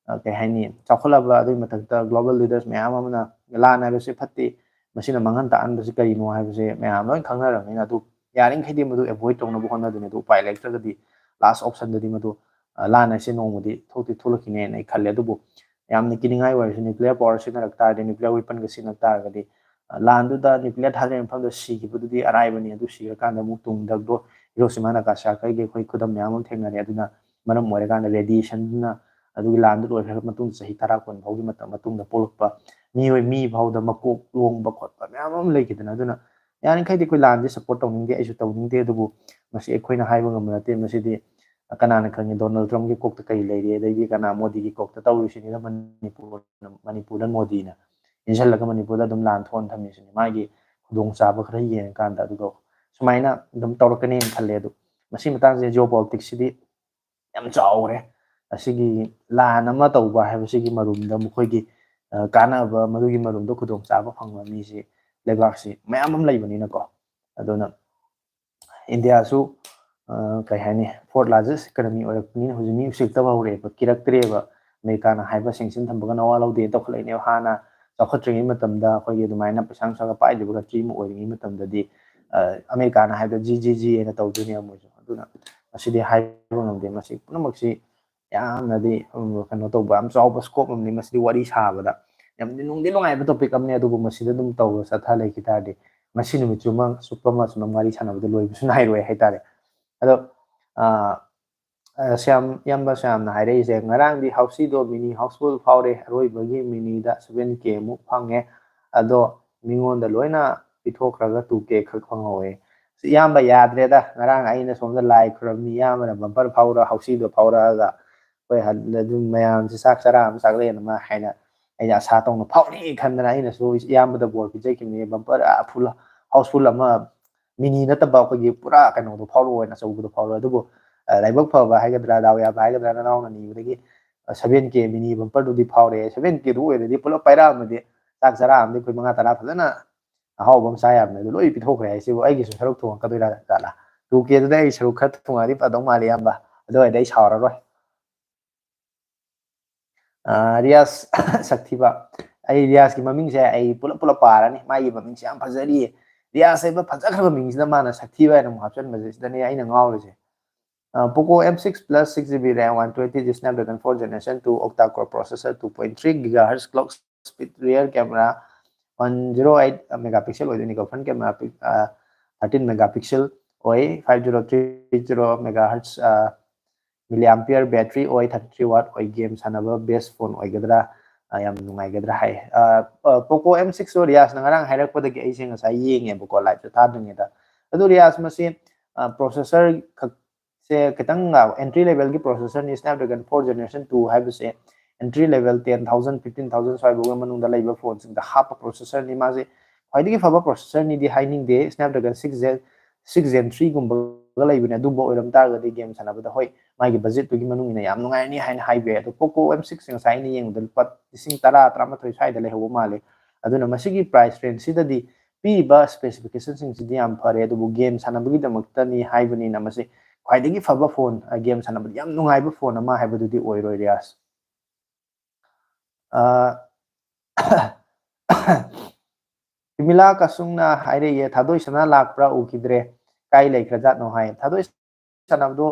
ꯑ, ꯀꯩ ꯍꯥꯏꯅꯤ, ꯆꯥꯎꯈꯠꯂꯕ, ꯑꯗꯨꯒꯤ ꯃꯊꯛꯇ global leaders ꯃꯌꯥꯝ ꯑꯃꯅ ꯂꯥꯟ ꯍꯥꯏꯕꯁꯦ ꯐꯠꯇꯦ, ꯃꯁꯤꯅ ꯃꯥꯡꯍꯟ ꯇꯥꯛꯍꯟꯕꯁꯤ ꯀꯔꯤꯅꯣ ꯍꯥꯏꯕꯁꯦ ꯃꯌꯥꯝ ꯂꯣꯏ ꯈꯪꯅꯔꯕꯅꯤꯅ, ꯑꯗꯨ ꯌꯥꯔꯤꯈꯩꯗꯤ ꯃꯗꯨ avoid ꯇꯧꯅꯕ ꯍꯣꯠꯅꯗꯣꯏꯅꯤ꯫ ꯑꯗꯨ ꯎꯄꯥꯏ ꯂꯩꯔꯛꯇ꯭ꯔꯒꯗꯤ last optionꯗꯗꯤ ꯃꯗꯨ, ꯑ, ꯂꯥꯟ ꯍꯥꯏꯁꯦ ꯅꯣꯡꯃꯗꯤ ꯊꯣꯛꯇꯤ ꯊꯣꯛꯂꯛꯈꯤꯅꯦꯅ ꯑꯩ ꯈꯜꯂꯦ꯫ ꯑꯗꯨꯕꯨ ꯌꯥꯝꯅ ꯀꯤꯅꯤꯡꯉꯥꯏ ꯑꯣꯏꯔꯤꯁꯤ nuclear power ꯁꯤꯖꯤꯟꯅꯔꯛ ꯇꯥꯔꯗꯤ, nuclear weaponꯒ ꯁꯤꯖꯤꯟꯅꯔꯛ ꯇꯥꯔꯒꯗꯤ, ꯑ, ꯂꯥꯟꯗꯨꯗ nuclear ꯊꯥꯗꯔꯤꯕ ꯃꯐꯝꯗ ꯁꯤꯈꯤꯕꯗꯨꯗꯤ ꯑꯔꯥꯏꯕꯅꯤ꯫ ꯑꯗꯨ ꯁꯤꯔꯀꯥꯟꯗ ꯑꯃꯨꯛ ꯇꯨꯡꯗ ꯗꯣ-, ꯍꯤꯔꯣꯁꯤꯃꯥ ꯅꯥꯒꯥꯁꯥꯀꯤꯒꯤ ꯑꯩꯈꯣꯏ ꯈꯨꯗꯝ ꯃꯌꯥꯝ ꯑꯃ ꯊꯦꯡꯅꯔꯦ꯫ ꯑꯗꯨꯅ ꯃꯔꯝ ꯑꯣꯏꯔꯀꯥꯟꯗ radiationꯗꯨꯅ ꯑꯗꯨꯒꯤ ꯂꯥꯟꯗꯨ ꯂꯣꯏꯈ꯭ꯔꯕ ꯃꯇꯨꯡꯗ ꯆꯍꯤ ꯇꯔꯥ ꯀꯨꯟ ꯐꯥꯎꯒꯤ ꯃꯇꯝ, ꯃꯇꯨꯡꯗ ꯄꯣꯛꯂꯛꯄ ꯃꯤꯑꯣꯏ, ꯃꯤ ꯐꯥꯎꯗ ꯃꯀꯣꯛ ꯂꯣꯡꯕ ꯈꯣꯠꯄ ꯃꯌꯥꯝ ꯑꯃ ꯂꯩꯈꯤꯗꯅ꯫ ꯑꯗꯨꯅ ꯌꯥꯔꯤꯈꯩꯗꯤ ꯑꯩꯈꯣꯏ ꯂꯥꯟꯗꯤ support ꯇꯧꯅꯤꯡꯗꯦ, ꯑꯩꯁꯨ ꯇꯧꯅꯤꯡꯗꯦ꯫ ꯑꯗꯨꯕꯨ ꯃꯁꯤ ꯑꯩꯈꯣꯏꯅ ꯍꯥꯏꯕ ꯉꯝꯕ ꯅꯠꯇꯦ꯫ ꯃꯁꯤꯗꯤ ꯀꯅꯥꯅ ꯈꯪꯉꯤ ꯗꯣꯅꯥꯜꯗ ꯇ꯭ꯔꯝꯞꯀꯤ ꯀꯣꯛꯇ ꯀꯔꯤ ꯂꯩꯔꯤ, ꯑꯗꯒꯤ ꯀꯅꯥ ꯃꯣꯗꯤꯒꯤ ꯀꯣꯛꯇ ꯇꯧꯔꯤꯁꯤꯅ ꯃꯅꯤꯄꯨꯔ, ꯃꯅꯤꯄꯨꯔꯗ ꯃꯣꯗꯤꯅ ꯏꯟꯁꯤꯜꯂꯒ ꯃꯅꯤꯄꯨꯔꯗ ꯑꯗꯨꯝ ꯂꯥꯟ ꯊꯣꯛꯍꯟ ꯊꯝꯃꯤꯁꯤꯅꯤ꯫ ꯃꯥꯒꯤ ꯈꯨꯗꯣꯡꯆꯥꯕ ꯈꯔ ꯌꯦꯡꯉꯀꯥꯟꯗ꯫ ꯑꯗꯨꯒ ꯁꯨꯃꯥꯏꯅ ꯑꯗꯨꯝ ꯇꯧꯔꯛꯀꯅꯤꯅ ꯈꯜꯂꯦ꯫ ꯑꯗꯨ ꯃꯁꯤ ꯃꯇꯥꯡꯁꯦ geopoliticsꯁꯤꯗꯤ ꯌꯥꯝ ꯆꯥꯎꯈ꯭ꯔꯦ꯫ ꯑꯁꯤꯒꯤ ꯂꯥꯟ ꯑꯃ ꯇꯧꯕ ꯍꯥꯏꯕꯁꯤꯒꯤ ꯃꯔꯨꯝꯗ ꯃꯈꯣꯏꯒꯤ ꯀꯥꯟꯅꯕ, ꯃꯗꯨꯒꯤ ꯃꯔꯨꯝꯗ ꯈꯨꯗꯣꯡꯆꯥꯕ ꯐꯪꯕ ꯃꯤꯁꯤ ꯂꯩꯕꯥꯛꯁꯤ ꯃꯌꯥꯝ ꯑꯃ ꯂꯩꯕꯅꯤꯅꯀꯣ꯫ ꯑꯗꯨꯅ ꯏꯟꯗꯤꯌꯥꯁꯨ ꯀꯩ ꯍꯥꯏꯅꯤ, fourth largest economy ꯑꯣꯏꯔꯛꯄꯅꯤꯅ ꯍꯧꯖꯤꯛ ꯃꯤ ꯎꯁꯤꯠꯇꯕ ꯍꯧꯔꯛꯑꯦꯕ, ꯀꯤꯔꯛꯇ꯭ꯔꯦꯕ꯫ ꯑꯃꯦꯔꯤꯀꯥꯅ ꯍꯥꯏꯕ ꯁꯦꯡꯁꯟ ꯊꯝꯕꯒ ꯅꯋꯥ ꯂꯧꯗꯦ ꯇꯧꯈꯠꯂꯛꯏꯅꯦꯕ꯫ ꯍꯥꯟꯅ ꯆꯥꯎꯈꯠꯇ꯭ꯔꯤꯉꯩ ꯃꯇꯝꯗ ꯑꯩꯈꯣꯏꯒꯤ ꯑꯗꯨꯃꯥꯏꯅ ꯄꯩꯁꯥ ꯅꯨꯡꯁꯥꯒ ꯄꯥꯏꯗꯕ country ꯑꯃ ꯑꯣꯏꯔꯤꯉꯩ ꯃꯇꯝꯗꯗꯤ ꯑꯃꯦꯔꯤꯀꯥꯅ ꯍꯥꯏꯕꯗ ꯖꯤ ꯖꯤ ꯖꯤ ꯍꯥꯏꯅ ꯇꯧꯗꯣꯏꯅꯦꯕ ꯃꯣꯏꯁꯨ꯫ ꯑꯗꯨꯅ ꯃꯁꯤꯗꯤ ꯍꯥꯏꯕ ꯉꯝꯗꯦ꯫ ꯃꯁꯤ ꯄꯨꯝꯅꯃꯛꯁꯤ ꯌꯥꯝꯅꯗꯤ ꯀꯩꯅꯣ ꯇꯧꯕ, ꯌꯥꯝ ꯆꯥꯎꯕ scope ꯑꯃꯅꯤ꯫ ꯃꯁꯤꯗꯤ ꯋꯥꯔꯤ ꯁꯥꯕꯗ ꯌꯥꯝꯗꯤ ꯅꯨꯡꯗꯤ ꯅꯨꯡꯉꯥꯏꯕ topic ꯑꯃꯅꯤ, ꯑꯗꯨꯕꯨ ꯃꯁꯤꯗ ꯑꯗꯨꯝ ꯇꯧꯔ ꯆꯠꯊ ꯂꯩꯈꯤ ꯇꯥꯔꯗꯤ ꯉꯁꯤ ꯅꯨꯃꯤꯠꯁꯨ ꯑꯃ ꯆꯨꯞꯄ ꯑꯃ ꯁꯨꯝ ꯋꯥꯔꯤ ꯁꯥꯟꯅꯕꯗ ꯂꯣꯏꯕꯁꯨ ꯅꯥꯏꯔꯣꯏ ꯍꯥꯏꯇꯥꯔꯦ꯫ ꯑꯗꯣ ꯁ꯭ꯌꯥꯝ, ꯏꯌꯥꯝꯕ ꯁ꯭ꯌꯥꯝꯅ ꯍꯥꯏꯔꯛꯏꯁꯦ, "ꯉꯔꯥꯡꯗꯤ ꯍꯥꯎꯁꯤꯗꯣ mini houseful ꯐꯥꯎꯔꯦ, ꯑꯔꯣꯏꯕꯒꯤ miniꯗ seven K ꯃꯨꯛ ꯐꯪꯉꯦ, ꯑꯗꯣ ꯃꯤꯉꯣꯟꯗ ꯂꯣꯏꯅ ꯄꯤꯊꯣꯛꯈ꯭ꯔꯒ two K ꯈꯛ ꯐꯪꯍꯧꯋꯦ꯫ ꯏꯌꯥꯝꯕ ꯌꯥꯗ꯭ꯔꯦꯗ, ꯉꯔꯥꯡ ꯑꯩꯅ ꯁꯣꯝꯗ ꯂꯥꯏ ꯈꯨꯔꯝꯃꯤ, ꯏꯌꯥꯝꯕꯅ bumper ꯐꯥꯎꯔ ꯍꯥꯎꯁꯤꯗꯣ ꯐꯥꯎꯔꯛꯑꯒ ꯑꯩꯈꯣꯏ ꯑꯗꯨꯝ ꯃꯌꯥꯝꯁꯦ ꯆꯥꯛ ꯆꯔꯥ ꯑꯃ ꯆꯥꯛꯂꯦꯟ ꯑꯃ ꯍꯥꯏꯅ ꯑꯩꯅ ꯑꯁꯥ ꯇꯧꯅ ꯐꯥꯎꯅꯤ ꯈꯟꯗꯅ ꯑꯩꯅꯁꯨ ꯏꯌꯥꯝꯕꯗ ꯕꯣꯔ ꯄꯤꯖꯈꯤꯕꯅꯤ꯫ Bumper full, houseful ꯑꯃ, mini ꯅꯠꯇꯕ ꯑꯩꯈꯣꯏꯒꯤ ꯄꯨꯔꯥ ꯀꯩꯅꯣꯗꯣ ꯐꯥꯎꯔꯛꯑꯣ, ꯑꯆꯧꯕꯗꯣ ꯐꯥꯎꯔꯛꯑꯣ꯫ ꯑꯗꯨꯕꯨ ꯂꯥꯏꯕꯛ ꯐꯕ ꯍꯥꯏꯒꯗ꯭ꯔꯥ, ꯗꯥꯎ ꯌꯥꯕ ꯍꯥꯏꯒꯗ꯭ꯔꯥ, ꯅꯅꯥꯎꯅ ꯅꯤꯕꯗꯒꯤ seven K mini bumperꯗꯨꯗꯤ ꯐꯥꯎꯔꯛꯑꯦ꯫ Seven Kꯗꯨ ꯑꯣꯏꯔꯗꯤ ꯄꯨꯂꯞ ꯄꯥꯏꯔꯛꯑꯝꯃꯗꯤ ꯆꯥꯛ ꯆꯔꯥ ꯑꯃꯗꯤ ꯑꯩꯈꯣꯏ ꯃꯉꯥ ꯇꯔꯥ ꯐꯖꯅ ꯑꯍꯥꯎꯕ ꯑꯃ ꯆꯥ ꯌꯥꯕꯅꯦ꯫ ꯑꯗꯨ ꯂꯣꯏ ꯄꯤꯊꯣꯛꯈ꯭ꯔꯦ ꯍꯥꯏꯁꯤꯕꯨ ꯑꯩꯒꯤꯁꯨ ꯁꯔꯨꯛ ꯊꯣꯡꯉꯛꯀꯗꯣꯏꯔꯥ ꯖꯥꯠꯂꯥ? Two Kꯗꯨꯗ ꯑꯩ ꯁꯔꯨꯛ ꯈꯔ ꯊꯣꯡꯉꯛꯑꯗꯤ ꯐꯗꯧ ꯃꯥꯜꯂꯦ ꯏꯌꯥꯝꯕ꯫ ꯑꯗꯨ ꯑꯣꯏꯔꯗꯤ ꯑꯩ ꯁꯥꯎꯔꯔꯣꯏ꯫ ꯔꯤꯌꯥꯁ ꯁꯛꯊꯤꯕ, ꯑꯩ ꯔꯤꯌꯥꯁꯀꯤ ꯃꯃꯤꯡꯁꯦ ꯑꯩ ꯄꯨꯂꯞ ꯄꯨꯂꯞ ꯄꯥꯔꯅꯤ꯫ ꯃꯥꯒꯤ ꯃꯃꯤꯡꯁꯦ ꯌꯥꯝ ꯐꯖꯔꯤꯌꯦ꯫ ꯔꯤꯌꯥꯁ ꯍꯥꯏꯕ ꯐꯖꯈ꯭ꯔꯕ ꯃꯤꯡꯁꯤꯗ ꯃꯥꯅ ꯁꯛꯊꯤꯕ ꯍꯥꯏꯅ ꯑꯃꯨꯛ ꯍꯥꯞꯆꯤꯟꯕꯁꯦ, ꯁꯤꯗꯅꯦ ꯑꯩꯅ ꯉꯥꯎꯔꯤꯁꯦ꯫ Poco M six Plus six GB RAM, one twenty G Snapdragon four Generation two, octa-core processor, two point three gigahertz clock speed, rear camera one zero eight megapixel ꯑꯣꯏꯗꯣꯏꯅꯤꯀꯣ, front camera thirteen megapixel ꯑꯣꯏ, five zero three zero megahertz milliampere battery ꯑꯣꯏ, thirty three watt ꯑꯣꯏ꯫ Game ꯁꯥꯟꯅꯕ best phone ꯑꯣꯏꯒꯗ꯭ꯔꯥ, ꯌꯥꯝ ꯅꯨꯡꯉꯥꯏꯒꯗ꯭ꯔꯥ ꯍꯥꯏ꯫ Poco M sixꯇꯣ ꯔꯤꯌꯥꯁꯅ ꯉꯔꯥꯡ ꯍꯥꯏꯔꯛꯄꯗꯒꯤ ꯑꯩꯁꯦ ꯉꯁꯥꯏ ꯌꯦꯡꯉꯦꯕꯀꯣ, liveꯇ ꯊꯥꯗ꯭ꯔꯤꯉꯩꯗ꯫ ꯑꯗꯣ ꯔꯤꯌꯥꯁ, ꯃꯁꯤ processor ꯈꯛ ꯁꯦ ꯈꯤꯇꯪ entry levelꯒꯤ processorꯅꯤ꯫ Snapdragon four Generation two ꯍꯥꯏꯕꯁꯦ entry level ten thousand, fifteen thousand ꯁ꯭ꯋꯥꯏꯐꯥꯎꯒꯤ ꯃꯅꯨꯡꯗ ꯂꯩꯕ phoneꯁꯤꯡꯗ ꯍꯥꯞꯄ processorꯅꯤ꯫ ꯃꯥꯁꯦ ꯈ꯭ꯋꯥꯏꯗꯒꯤ ꯐꯕ processorꯅꯤꯗꯤ ꯍꯥꯏꯅꯤꯡꯗꯦ꯫ Snapdragon six Gen, six Gen threeꯒꯨꯝꯕꯒ ꯂꯩꯕꯅꯦ꯫ ꯑꯗꯨꯝꯕ ꯑꯣꯏꯔꯝ ꯇꯥꯔꯒꯗꯤ game ꯁꯥꯟꯅꯕꯗ ꯍꯣꯏ ꯃꯥꯒꯤ ꯕꯖꯦꯠꯇꯨꯒꯤ ꯃꯅꯨꯡ ꯏꯟꯅ ꯌꯥꯝ ꯅꯨꯡꯉꯥꯏꯔꯅꯤ ꯍꯥꯏꯅ ꯍꯥꯏꯕ ꯌꯥꯏ꯫ ꯑꯗꯣ ꯄꯣꯀꯣ ꯑꯦꯝ ꯁꯤꯛꯁꯁꯦ ꯉꯁꯥꯏ ꯑꯩꯅ ꯌꯦꯡꯕꯗ ꯂꯨꯄꯥ ꯂꯤꯁꯤꯡ ꯇꯔꯥ, ꯇꯔꯥꯃꯥꯊꯣꯏ ꯁ꯭ꯋꯥꯏꯗ ꯂꯩꯍꯧꯕ ꯃꯥꯜꯂꯦ꯫ ꯑꯗꯨꯅ ꯃꯁꯤꯒꯤ ꯄ꯭ꯔꯥꯏꯁ ꯔꯦꯟꯖꯁꯤꯗꯗꯤ ꯄꯤꯔꯤꯕ ꯁ꯭ꯄꯦꯁꯤꯐꯤꯀꯦꯁꯟꯁꯤꯡꯁꯤꯗꯤ ꯌꯥꯝ ꯐꯔꯦ, ꯑꯗꯨꯕꯨ ꯒꯦꯝ ꯁꯥꯟꯅꯕꯒꯤꯗꯃꯛꯇꯅꯤ ꯍꯥꯏꯕꯅꯤꯅ ꯃꯁꯤ ꯈ꯭ꯋꯥꯏꯗꯒꯤ ꯐꯕ ꯐꯣꯟ, ꯑ, ꯒꯦꯝ ꯁꯥꯟꯅꯕꯗ ꯌꯥꯝ ꯅꯨꯡꯉꯥꯏꯕ ꯐꯣꯟ ꯑꯃ ꯍꯥꯏꯕꯗꯨꯗꯤ ꯑꯣꯏꯔꯣꯏ, ꯔꯤꯌꯥꯁ꯫ ꯑ, ꯏꯃꯤꯂꯥ ꯀꯁꯨꯡꯅ ꯍꯥꯏꯔꯛꯏ, "ꯊꯥꯗꯣꯏ ꯁꯅꯥ ꯂꯥꯛꯄ꯭ꯔꯥ? ꯎꯈꯤꯗ꯭ꯔꯦ, ꯀꯥꯏ ꯂꯩꯈ꯭ꯔꯖꯥꯠꯅꯣ?" ꯍꯥꯏ꯫ ꯊꯥꯗꯣꯏ ꯁꯥꯟꯅꯕꯗꯣ,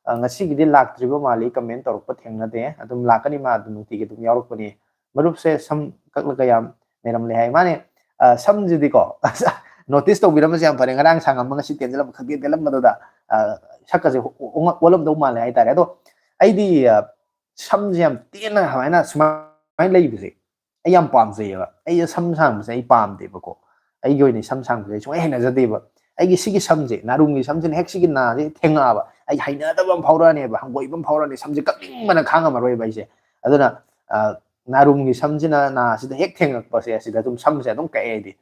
ꯑ, ꯉꯁꯤꯒꯤꯗꯤ ꯂꯥꯛꯇ꯭ꯔꯤꯕ ꯃꯥꯜꯂꯤ, ꯀꯃꯦꯟ ꯇꯧꯔꯛꯄ ꯊꯦꯡꯅꯗꯦ꯫ ꯑꯗꯨꯝ ꯂꯥꯛꯀꯅꯤ, ꯃꯥ ꯑꯗꯨꯝ ꯅꯨꯡꯇꯤꯒꯤ ꯑꯗꯨꯝ ꯌꯥꯎꯔꯛꯄꯅꯤ꯫ "ꯃꯔꯨꯞꯁꯦ ꯁꯝ ꯀꯛꯂꯒ ꯌꯥꯝ ꯅꯩꯔꯝꯂꯦ" ꯍꯥꯏ꯫ ꯃꯥꯅꯦ, ꯑ, ꯁꯝꯁꯤꯗꯤꯀꯣ, ꯅꯣꯇꯤꯁ ꯇꯧꯕꯤꯔꯝꯕꯁꯦ ꯌꯥꯝ ꯐꯔꯦ꯫ ꯉꯔꯥꯡ ꯁꯥꯡꯉꯝꯕ ꯉꯁꯤ ꯇꯦꯟꯖꯜꯂꯝꯕ, ꯈꯪꯇꯦꯟ ꯇꯦꯜꯂꯝꯕꯗꯨꯗ, ꯑ, ꯁꯛꯀꯁꯦ ꯑꯣ-, ꯑꯣ-, ꯑꯣꯜꯂꯝꯗꯧ ꯃꯥꯜꯂꯦ ꯍꯥꯏꯇꯥꯔꯦ꯫ ꯑꯗꯣ ꯑꯩꯗꯤ, ꯑ, ꯁꯝꯁꯦ ꯌꯥꯝ ꯇꯦꯟꯅ ꯁꯨꯃꯥꯏꯅ, ꯁꯨꯃꯥꯏꯅ ꯂꯩꯕꯁꯦ ꯑꯩ ꯌꯥꯝ ꯄꯥꯝꯖꯩꯌꯦꯕ꯫ ꯑꯩ ꯁꯝ ꯁꯥꯡꯕꯁꯦ ꯑꯩ ꯄꯥꯝꯗꯦꯕꯀꯣ꯫ ꯑꯩꯒꯤ ꯑꯣꯏꯅ ꯁꯝ ꯁꯥꯡꯕꯁꯦ ꯑꯩ ꯁꯨꯡꯍꯩ ꯍꯩꯅꯖꯗꯦꯕ꯫ ꯑꯩꯒꯤ ꯁꯤꯒꯤ ꯁꯝꯁꯦ, ꯅꯥꯔꯨꯝꯒꯤ ꯁꯝꯁꯤꯅ ꯍꯦꯛ ꯁꯤꯒꯤ ꯅꯥꯁꯦ ꯊꯦꯡꯉꯛꯑꯕ, ꯑꯩ ꯍꯩꯅꯗꯕ ꯑꯃ ꯐꯥꯎꯔꯛꯑꯅꯦꯕ, ꯍꯪꯒꯣꯏꯕ ꯑꯃ ꯐꯥꯎꯔꯛꯑꯅꯤ, ꯁꯝꯁꯦ ꯀꯛꯅꯤꯡꯕꯅ ꯈꯥꯡꯉꯝꯃꯔꯣꯏꯕ ꯑꯩꯁꯦ꯫ ꯑꯗꯨꯅ, ꯑ, ꯅꯥꯔꯨꯝꯒꯤ ꯁꯝꯁꯤꯅ ꯅꯥꯁꯤꯗ ꯍꯦꯛ ꯊꯦꯡꯉꯛꯄꯁꯦ, ꯑꯁꯤꯗ ꯑꯗꯨꯝ ꯁꯝꯁꯦ ꯑꯗꯨꯝ ꯀꯛꯑꯦ ꯑꯩꯗꯤ꯫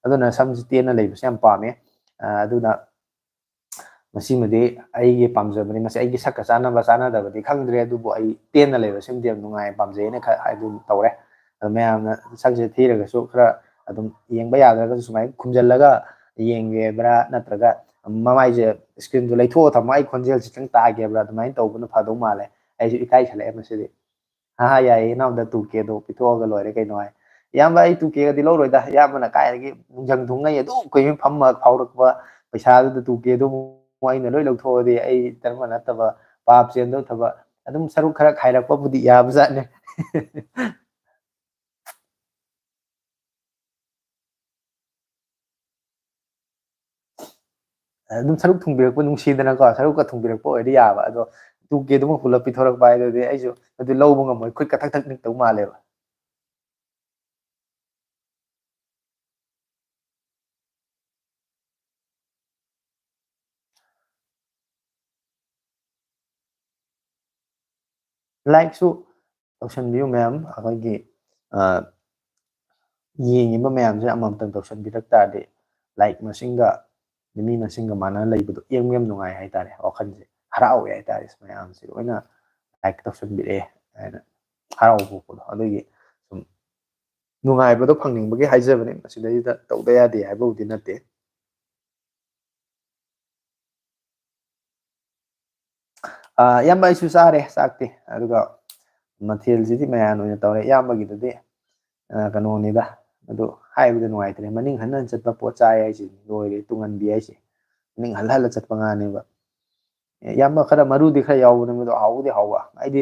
ꯑꯗꯨꯅ ꯁꯝꯁꯦ ꯇꯦꯟꯅ ꯂꯩꯕꯁꯦ ꯌꯥꯝ ꯄꯥꯝꯃꯦ꯫ ꯑ, ꯑꯗꯨꯅ ꯃꯁꯤꯃꯗꯤ ꯑꯩꯒꯤ ꯄꯥꯝꯖꯕꯅꯤ꯫ ꯃꯁꯤ ꯑꯩꯒꯤ ꯁꯛꯀ ꯆꯥꯟꯅꯕ ꯆꯥꯟꯅꯗꯕꯗꯤ ꯈꯪꯗ꯭ꯔꯦ, ꯑꯗꯨꯕꯨ ꯑꯩ ꯇꯦꯟꯅ ꯂꯩꯕꯁꯤꯃꯗꯤ ꯌꯥꯝ ꯅꯨꯡꯉꯥꯏ, ꯄꯥꯝꯖꯩꯅ ꯈ-, ꯑꯗꯨꯝ ꯇꯧꯔꯦ꯫ ꯑꯗꯣ ꯃꯌꯥꯝꯅ ꯁꯛꯁꯦ ꯊꯤꯔꯒꯁꯨ ꯈꯔ ꯑꯗꯨꯝ ꯌꯦꯡꯕ ꯌꯥꯗ꯭ꯔꯒꯁꯨ ꯁꯨꯃꯥꯏꯅ ꯈꯨꯝꯖꯤꯜꯂꯒ ꯌꯦꯡꯒꯦꯕ꯭ꯔꯥ, ꯅꯠꯇ꯭ꯔꯒ ꯃꯃꯥꯏꯁꯦ ꯁ꯭ꯀ꯭ꯔꯤꯟꯗꯣ ꯂꯩꯊꯣꯛꯑ ꯊꯝꯃꯣ, ꯑꯩ ꯈꯣꯟꯖꯦꯜꯁꯦ ꯈꯤꯇꯪ ꯇꯥꯒꯦꯕ꯭ꯔꯥ, ꯑꯗꯨꯃꯥꯏꯅ ꯇꯧꯕꯅ ꯐꯗꯧ ꯃꯥꯜꯂꯦ꯫ ꯑꯩꯁꯨ ꯏꯀꯥꯏꯁꯜꯂꯛꯑꯦ ꯃꯁꯤꯗꯤ꯫ "ꯍꯥ ꯍꯥ, ꯌꯥꯏꯌꯦ ꯏꯅꯥꯎꯗ, ꯇꯨ ꯀꯦꯗꯣ ꯄꯤꯊꯣꯛꯑꯒ ꯂꯣꯏꯔꯦ ꯀꯩꯅꯣ" ꯍꯥꯏ꯫ "ꯏꯌꯥꯝꯕ, ꯑꯩ ꯇꯨ ꯀꯦꯒꯗꯤ ꯂꯧꯔꯣꯏꯗ, ꯏꯌꯥꯝꯕꯅ ꯀꯥꯏꯗꯒꯤ ꯅꯨꯡꯖꯪ ꯊꯨꯡꯉꯩ ꯑꯗꯨꯝ ꯀꯨꯏꯅ ꯐꯝꯃ ꯐꯥꯎꯔꯛꯄ ꯄꯩꯁꯥꯗꯨꯗ ꯇꯨ ꯀꯦꯗꯨ ꯑꯃꯨꯛ ꯑꯩꯅ ꯂꯣꯏ ꯂꯧꯊꯣꯛꯑꯗꯤ ꯑꯩ ꯙꯔꯃ ꯅꯠꯇꯕ ꯄꯥꯞ ꯆꯦꯟꯗꯧ ꯊꯕꯛ", ꯑꯗꯨꯝ ꯁꯔꯨꯛ ꯈꯔ ꯈꯥꯏꯔꯛꯄꯕꯨꯗꯤ ꯌꯥꯕꯖꯥꯠꯅꯦ꯫ ꯑꯗꯨꯝ ꯁꯔꯨꯛ ꯊꯨꯡꯕꯤꯔꯛꯄ ꯅꯨꯡꯁꯤꯗꯅꯀꯣ, ꯁꯔꯨꯛꯀ ꯊꯨꯡꯕꯤꯔꯛꯄ ꯑꯣꯏꯔꯗꯤ ꯌꯥꯕ, ꯑꯗꯣ ꯇꯨ ꯀꯦꯗꯨꯃ ꯄꯨꯂꯞ ꯄꯤꯊꯣꯔꯛꯄ ꯍꯥꯏꯗꯨꯗꯤ ꯑꯩꯁꯨ ꯑꯗꯨ ꯂꯧꯕ ꯉꯝꯃꯣꯏ, ꯈꯨꯠꯀ ꯊꯛ ꯊꯛ ꯅꯤꯛꯇꯧ ꯃꯥꯜꯂꯦꯕ꯫ ꯂꯥꯏꯛꯁꯨ ꯇꯧꯁꯟꯕꯤꯌꯨ ꯃꯌꯥꯝ, ꯑꯩꯈꯣꯏꯒꯤ, ꯑ, ꯌꯦꯡꯉꯤꯕ ꯃꯌꯥꯝꯁꯦ ꯑꯃꯃꯝꯇꯪ ꯇꯧꯁꯟꯕꯤꯔꯛ ꯇꯥꯔꯗꯤ ꯂꯥꯏꯛ ꯃꯁꯤꯡꯒ ꯃꯤ ꯃꯁꯤꯡꯒ ꯃꯥꯟꯅꯅ ꯂꯩꯕꯗꯣ ꯌꯦꯡꯕ ꯌꯥꯝ ꯅꯨꯡꯉꯥꯏ ꯍꯥꯏꯇꯥꯔꯦ, ꯋꯥꯈꯜꯁꯦ꯫ ꯍꯔꯥꯎꯋꯦ ꯍꯥꯏꯇꯥꯔꯦ꯫ ꯃꯌꯥꯝꯁꯦ ꯂꯣꯏꯅ ꯂꯥꯏꯛ ꯇꯧꯁꯟꯕꯤꯔꯛꯑꯦ ꯍꯥꯏꯅ ꯍꯔꯥꯎꯕ ꯄꯣꯛꯄꯗꯣ, ꯑꯗꯨꯒꯤ ꯁꯨꯝ ꯅꯨꯡꯉꯥꯏꯕꯗꯣ ꯐꯪꯅꯤꯡꯕꯒꯤ ꯍꯥꯏꯖꯕꯅꯦ꯫ ꯃꯁꯤꯗꯩꯁꯤꯗ ꯇꯧꯗ ꯌꯥꯗꯦ ꯍꯥꯏꯕꯕꯨꯗꯤ ꯅꯠꯇꯦ꯫ ꯑꯥ, ꯏꯌꯥꯝꯕ, ꯑꯩꯁꯨ ꯆꯥꯔꯦ ꯆꯥꯛꯇꯤ꯫ ꯑꯗꯨꯒ ꯃꯊꯦꯜꯁꯤꯗꯤ ꯃꯌꯥꯟ ꯑꯣꯏꯅ ꯇꯧꯔꯦ꯫ ꯏꯌꯥꯝꯕꯒꯤꯗꯨꯗꯤ, ꯑꯥ, ꯀꯩꯅꯣꯅꯤꯗ, ꯑꯗꯨ ꯍꯥꯏꯕꯗ ꯅꯨꯡꯉꯥꯏꯇ꯭ꯔꯦ꯫ ꯃꯅꯤꯡ ꯍꯟ ꯍꯟ ꯆꯠꯄ ꯄꯣꯠ ꯆꯥꯏ ꯍꯥꯏꯁꯤꯅꯤ, ꯂꯣꯏꯔꯦ, ꯇꯨꯡꯍꯟꯕꯤ ꯍꯥꯏꯁꯦ꯫ ꯃꯅꯤꯡ ꯍꯜ ꯍꯜꯂ ꯆꯠꯄ ꯉꯥꯅꯦꯕ꯫ ꯑꯦ, ꯏꯌꯥꯝꯕ, ꯈꯔ ꯃꯔꯨꯗꯤ ꯈꯔ ꯌꯥꯎꯕꯅꯦ, ꯃꯗꯣ ꯍꯥꯎꯕꯨꯗꯤ ꯍꯥꯎꯕ꯫ ꯍꯥꯏꯗꯤ,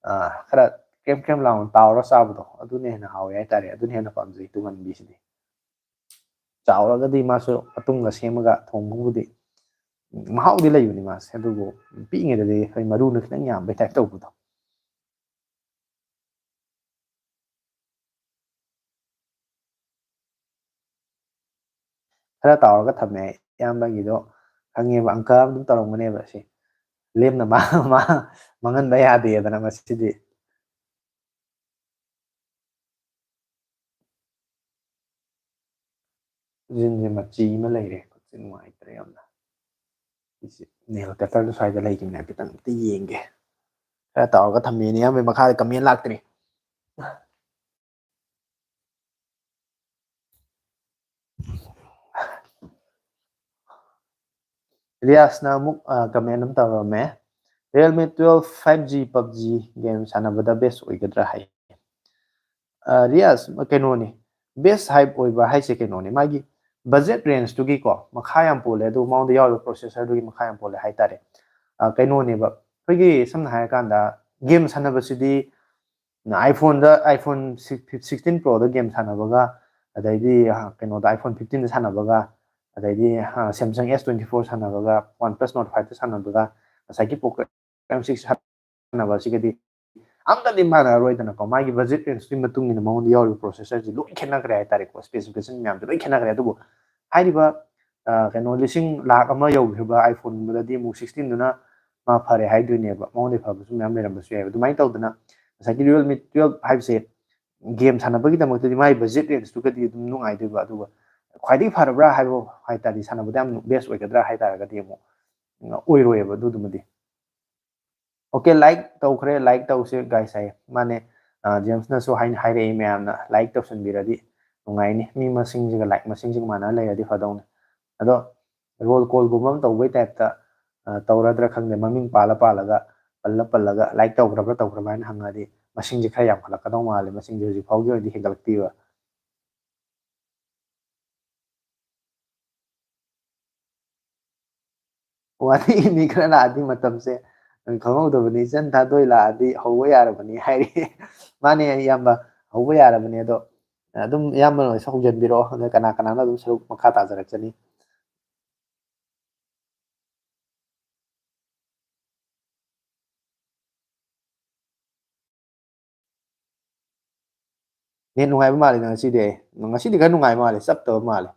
ꯑꯥ, ꯈꯔ ꯀ꯭ꯔꯦꯝ ꯀ꯭ꯔꯦꯝ ꯂꯥꯎꯅ ꯇꯥꯎꯔ ꯆꯥꯕꯗꯣ, ꯑꯗꯨꯅ ꯍꯦꯟꯅ ꯍꯥꯎꯋꯦ ꯍꯥꯏꯇꯥꯔꯦ꯫ ꯑꯗꯨꯅ ꯍꯦꯟꯅ ꯄꯥꯝꯖꯩ ꯇꯨꯡꯍꯟꯕꯤꯁꯤꯗꯤ꯫ ꯆꯥꯎꯔꯒꯗꯤ ꯃꯥꯁꯨ ꯑꯇꯨꯝꯒ ꯁꯦꯝꯃꯒ ꯊꯣꯡꯕꯕꯨꯗꯤ ꯃꯍꯥꯎꯗꯤ ꯂꯩꯕꯅꯤ ꯃꯥꯁꯦ, ꯑꯗꯨꯕꯨ ꯄꯤꯛꯏꯉꯩꯗꯗꯤ ꯑꯩꯈꯣꯏ ꯃꯔꯨꯅ ꯈꯤꯇꯪ ꯌꯥꯝꯕꯩ ꯇꯥꯏꯞ ꯇꯧꯕꯗꯣ꯫ ꯈꯔ ꯇꯥꯎꯔꯒ ꯊꯝꯃꯦ ꯑꯩ꯫ ꯏꯌꯥꯝꯕꯒꯤꯗꯣ ꯈꯪꯉꯦꯕ, ꯑꯪꯀ ꯑꯃ ꯑꯗꯨꯝ ꯇꯧꯔꯝꯒꯅꯦꯕ ꯁꯤ꯫ ꯂꯦꯝꯅ ꯃꯥ-, ꯃꯥ-, ꯃꯥꯡꯍꯟꯕ ꯌꯥꯗꯦꯗꯅ ꯃꯁꯤꯗꯤ꯫ ꯈꯨꯖꯤꯟꯁꯦ ꯃꯆꯤ ꯑꯃ ꯂꯩꯔꯦ꯫ ꯈꯨꯠꯁꯦ ꯅꯨꯡꯉꯥꯏꯇ꯭ꯔꯦ ꯌꯥꯝꯅ꯫ ꯑꯩꯁꯦ ꯅꯦꯜ ꯀꯇꯔꯗꯣ ꯁ꯭ꯋꯥꯏꯗ ꯂꯩꯈꯤꯕꯅꯦ, ꯍꯥꯏꯐꯦꯠꯇꯪ ꯑꯝꯇ ꯌꯦꯡꯒꯦ꯫ ꯈꯔ ꯇꯧꯔꯒ ꯊꯝꯃꯦꯅꯦ, ꯏꯌꯥꯝꯕꯩ ꯃꯈꯥꯗ ꯀꯃꯦꯟ ꯂꯥꯛꯇ꯭ꯔꯤ꯫ ꯔꯤꯌꯥꯁꯅ ꯑꯃꯨꯛ, ꯑ, ꯀꯃꯦꯟ ꯑꯃ ꯇꯧꯔꯝꯃꯦ, "Realme twelve five G PUBG game ꯁꯥꯟꯅꯕꯗ ꯕꯦꯁ ꯑꯣꯏꯒꯗ꯭ꯔꯥ?" ꯍꯥꯏ꯫ ꯑ, ꯔꯤꯌꯥꯁ, ꯀꯩꯅꯣꯅꯤ, ꯕꯦꯁ ꯍꯥꯏꯞ ꯑꯣꯏꯕ ꯍꯥꯏꯁꯦ ꯀꯩꯅꯣꯅꯤ, ꯃꯥꯒꯤ ꯕꯖꯦꯠ ꯔꯦꯟꯖꯇꯨꯒꯤꯀꯣ ꯃꯈꯥ ꯌꯥꯝ ꯄꯣꯜꯂꯦ, ꯑꯗꯨ ꯃꯉꯣꯟꯗ ꯌꯥꯎꯔꯤꯕ ꯄ꯭ꯔꯣꯁꯦꯁꯔꯗꯨꯒꯤ ꯃꯈꯥ ꯌꯥꯝ ꯄꯣꯜꯂꯦ ꯍꯥꯏꯇꯥꯔꯦ꯫ ꯑ, ꯀꯩꯅꯣꯅꯦꯕ, ꯑꯩꯈꯣꯏꯒꯤ ꯁꯝꯅ ꯍꯥꯏꯔꯀꯥꯟꯗ ꯒꯦꯝ ꯁꯥꯟꯅꯕꯁꯤꯗꯤ iPhone-ꯗ, iPhone sixteen Pro-ꯗ ꯒꯦꯝ ꯁꯥꯟꯅꯕꯒ, ꯑꯗꯩꯗꯤ, ꯑ, ꯀꯩꯅꯣꯗ, iPhone fifteen-ꯗ ꯁꯥꯟꯅꯕꯒ, ꯑꯗꯩꯗꯤ, ꯑ, Samsung S twenty four ꯁꯥꯟꯅꯕꯒ, OnePlus Nord five-ꯇ ꯁꯥꯟꯅꯕꯒ, ꯉꯁꯥꯏꯒꯤ Poco M six ꯁꯥꯟꯅꯕ ꯑꯁꯤꯒꯗꯤ ꯑꯝꯇꯗꯤ ꯃꯥꯟꯅꯔꯔꯣꯏꯗꯅꯀꯣ꯫ ꯃꯥꯒꯤ ꯕꯖꯦꯠ ꯔꯦꯟꯖꯇꯨꯒꯤ ꯃꯇꯨꯡ ꯏꯟꯅ ꯃꯉꯣꯟꯗ ꯌꯥꯎꯔꯤꯕ ꯄ꯭ꯔꯣꯁꯦꯁꯔꯁꯤ ꯂꯣꯏ ꯈꯦꯠꯅꯈ꯭ꯔꯦ ꯍꯥꯏꯇꯥꯔꯦꯀꯣ, ꯁ꯭ꯄꯦꯁꯤꯐꯤꯀꯦꯁꯟ ꯃꯌꯥꯝꯁꯦ ꯂꯣꯏ ꯈꯦꯠꯅꯈ꯭ꯔꯦ꯫ ꯑꯗꯨꯕꯨ ꯍꯥꯏꯔꯤꯕ, ꯑ, ꯀꯩꯅꯣ, ꯂꯤꯁꯤꯡ ꯂꯥꯈ ꯑꯃ ꯌꯧꯈꯤꯕ iPhone-ꯒꯨꯝꯕꯗꯗꯤ ꯑꯃꯨꯛ sixteen-ꯗꯨꯅ ꯃꯥ ꯐꯔꯦ ꯍꯥꯏꯗꯣꯏꯅꯦꯕ, ꯃꯉꯣꯟꯗꯩ ꯐꯕꯁꯨ ꯃꯌꯥꯝ ꯂꯩꯔꯝꯕꯁꯨ ꯌꯥꯏꯕ꯫ ꯑꯗꯨꯃꯥꯏꯅ ꯇꯧꯗꯅ ꯉꯁꯥꯏꯒꯤ Realme twelve ꯍꯥꯏꯕꯁꯦ ꯒꯦꯝ ꯁꯥꯟꯅꯕꯒꯤꯗꯃꯛꯇꯗꯤ ꯃꯥꯒꯤ ꯕꯖꯦꯠ ꯔꯦꯟꯖꯇꯨꯒꯗꯤ ꯑꯗꯨꯝ ꯅꯨꯡꯉꯥꯏꯗꯣꯏꯕ, ꯑꯗꯨꯒ ꯈ꯭ꯋꯥꯏꯗꯒꯤ ꯐꯔꯕ꯭ꯔꯥ ꯍꯥꯏꯕ ꯍꯥꯏ ꯇꯥꯔꯗꯤ, ꯁꯥꯟꯅꯕꯗ ꯌꯥꯝ ꯕꯦꯁ ꯑꯣꯏꯒꯗ꯭ꯔꯥ ꯍꯥꯏ ꯇꯥꯔꯒꯗꯤ ꯑꯃꯨꯛ ꯑꯣꯏꯔꯣꯏꯑꯕ ꯑꯗꯨꯗꯨꯃꯗꯤ꯫ ꯑꯣꯀꯦ, ꯂꯥꯏꯛ ꯇꯧꯈ꯭ꯔꯦ, ꯂꯥꯏꯛ ꯇꯧꯁꯦ ꯒꯥꯏꯁ ꯍꯥꯏꯌꯦ꯫ ꯃꯥꯅꯦ, ꯖꯦꯝꯁꯅꯁꯨ ꯍꯥꯏꯅ ꯍꯥꯏꯔꯛꯏ, ꯃꯌꯥꯝꯅ ꯂꯥꯏꯛ ꯇꯧꯁꯟꯕꯤꯔꯗꯤ ꯅꯨꯡꯉꯥꯏꯅꯤ꯫ ꯃꯤ ꯃꯁꯤꯡꯁꯤꯒ ꯂꯥꯏꯛ ꯃꯁꯤꯡꯁꯤꯒ ꯃꯥꯟꯅ ꯂꯩꯔꯗꯤ ꯐꯗꯧꯅꯤ꯫ ꯑꯗꯣ ꯔꯣꯜ ꯀꯣꯜꯒꯨꯝꯕ ꯑꯃ ꯇꯧꯕꯩ ꯇꯥꯏꯞꯇ ꯇꯧꯔꯗ꯭ꯔꯥ ꯈꯪꯗꯦ, ꯃꯃꯤꯡ ꯄꯥꯜꯂ ꯄꯥꯜꯂꯒ, ꯄꯜꯂ ꯄꯜꯂꯒ, ꯂꯥꯏꯛ ꯇꯧꯈ꯭ꯔꯕ꯭ꯔꯥ ꯇꯧꯈ꯭ꯔꯕ꯭ꯔꯥ ꯍꯥꯏꯅ ꯍꯪꯉꯛꯑꯗꯤ ꯃꯁꯤꯡꯁꯦ ꯈꯔ ꯌꯥꯝꯈꯠꯂꯛꯀꯗꯧ ꯃꯥꯜꯂꯦ꯫ ꯃꯁꯤꯡꯁꯦ ꯍꯧꯖꯤꯛ ꯐꯥꯎꯒꯤ ꯑꯣꯏꯅꯗꯤ ꯍꯦꯟꯒꯠꯂꯛꯇꯦꯕ꯫ ꯋꯥꯔꯤ ꯃꯤ ꯈꯔ ꯂꯥꯛꯑꯗꯤ ꯃꯇꯝꯁꯦ ꯈꯪꯍꯧꯗꯕꯅꯤ꯫ ꯏꯆꯟ ꯊꯥꯗꯣꯏ ꯂꯥꯛꯑꯗꯤ ꯍꯧꯕ ꯌꯥꯔꯕꯅꯤ ꯍꯥꯏꯔꯤ꯫ ꯃꯥꯅꯦ ꯏꯌꯥꯝꯕ, ꯍꯧꯕ ꯌꯥꯔꯕꯅꯤ꯫ ꯑꯗꯣ ꯑꯗꯨꯝ ꯏꯌꯥꯝꯕꯅ ꯑꯣꯏꯁꯨ ꯍꯧꯖꯤꯟꯕꯤꯔꯛꯑꯣ, ꯑꯗ ꯀꯅꯥ ꯀꯅꯥꯅ ꯑꯗꯨꯝ ꯁꯔꯨꯛ ꯃꯈꯥ ꯇꯥꯖꯔꯛꯆꯅꯤ꯫ ꯅꯦꯠ ꯅꯨꯡꯉꯥꯏꯕ ꯃꯥꯜꯂꯤꯗ ꯉꯁꯤꯗꯤ꯫ ꯉꯁꯤꯗꯤ ꯈꯔ ꯅꯨꯡꯉꯥꯏꯕ ꯃꯥꯜꯂꯦ, ꯆꯞꯇꯕ ꯃꯥꯜꯂꯦ꯫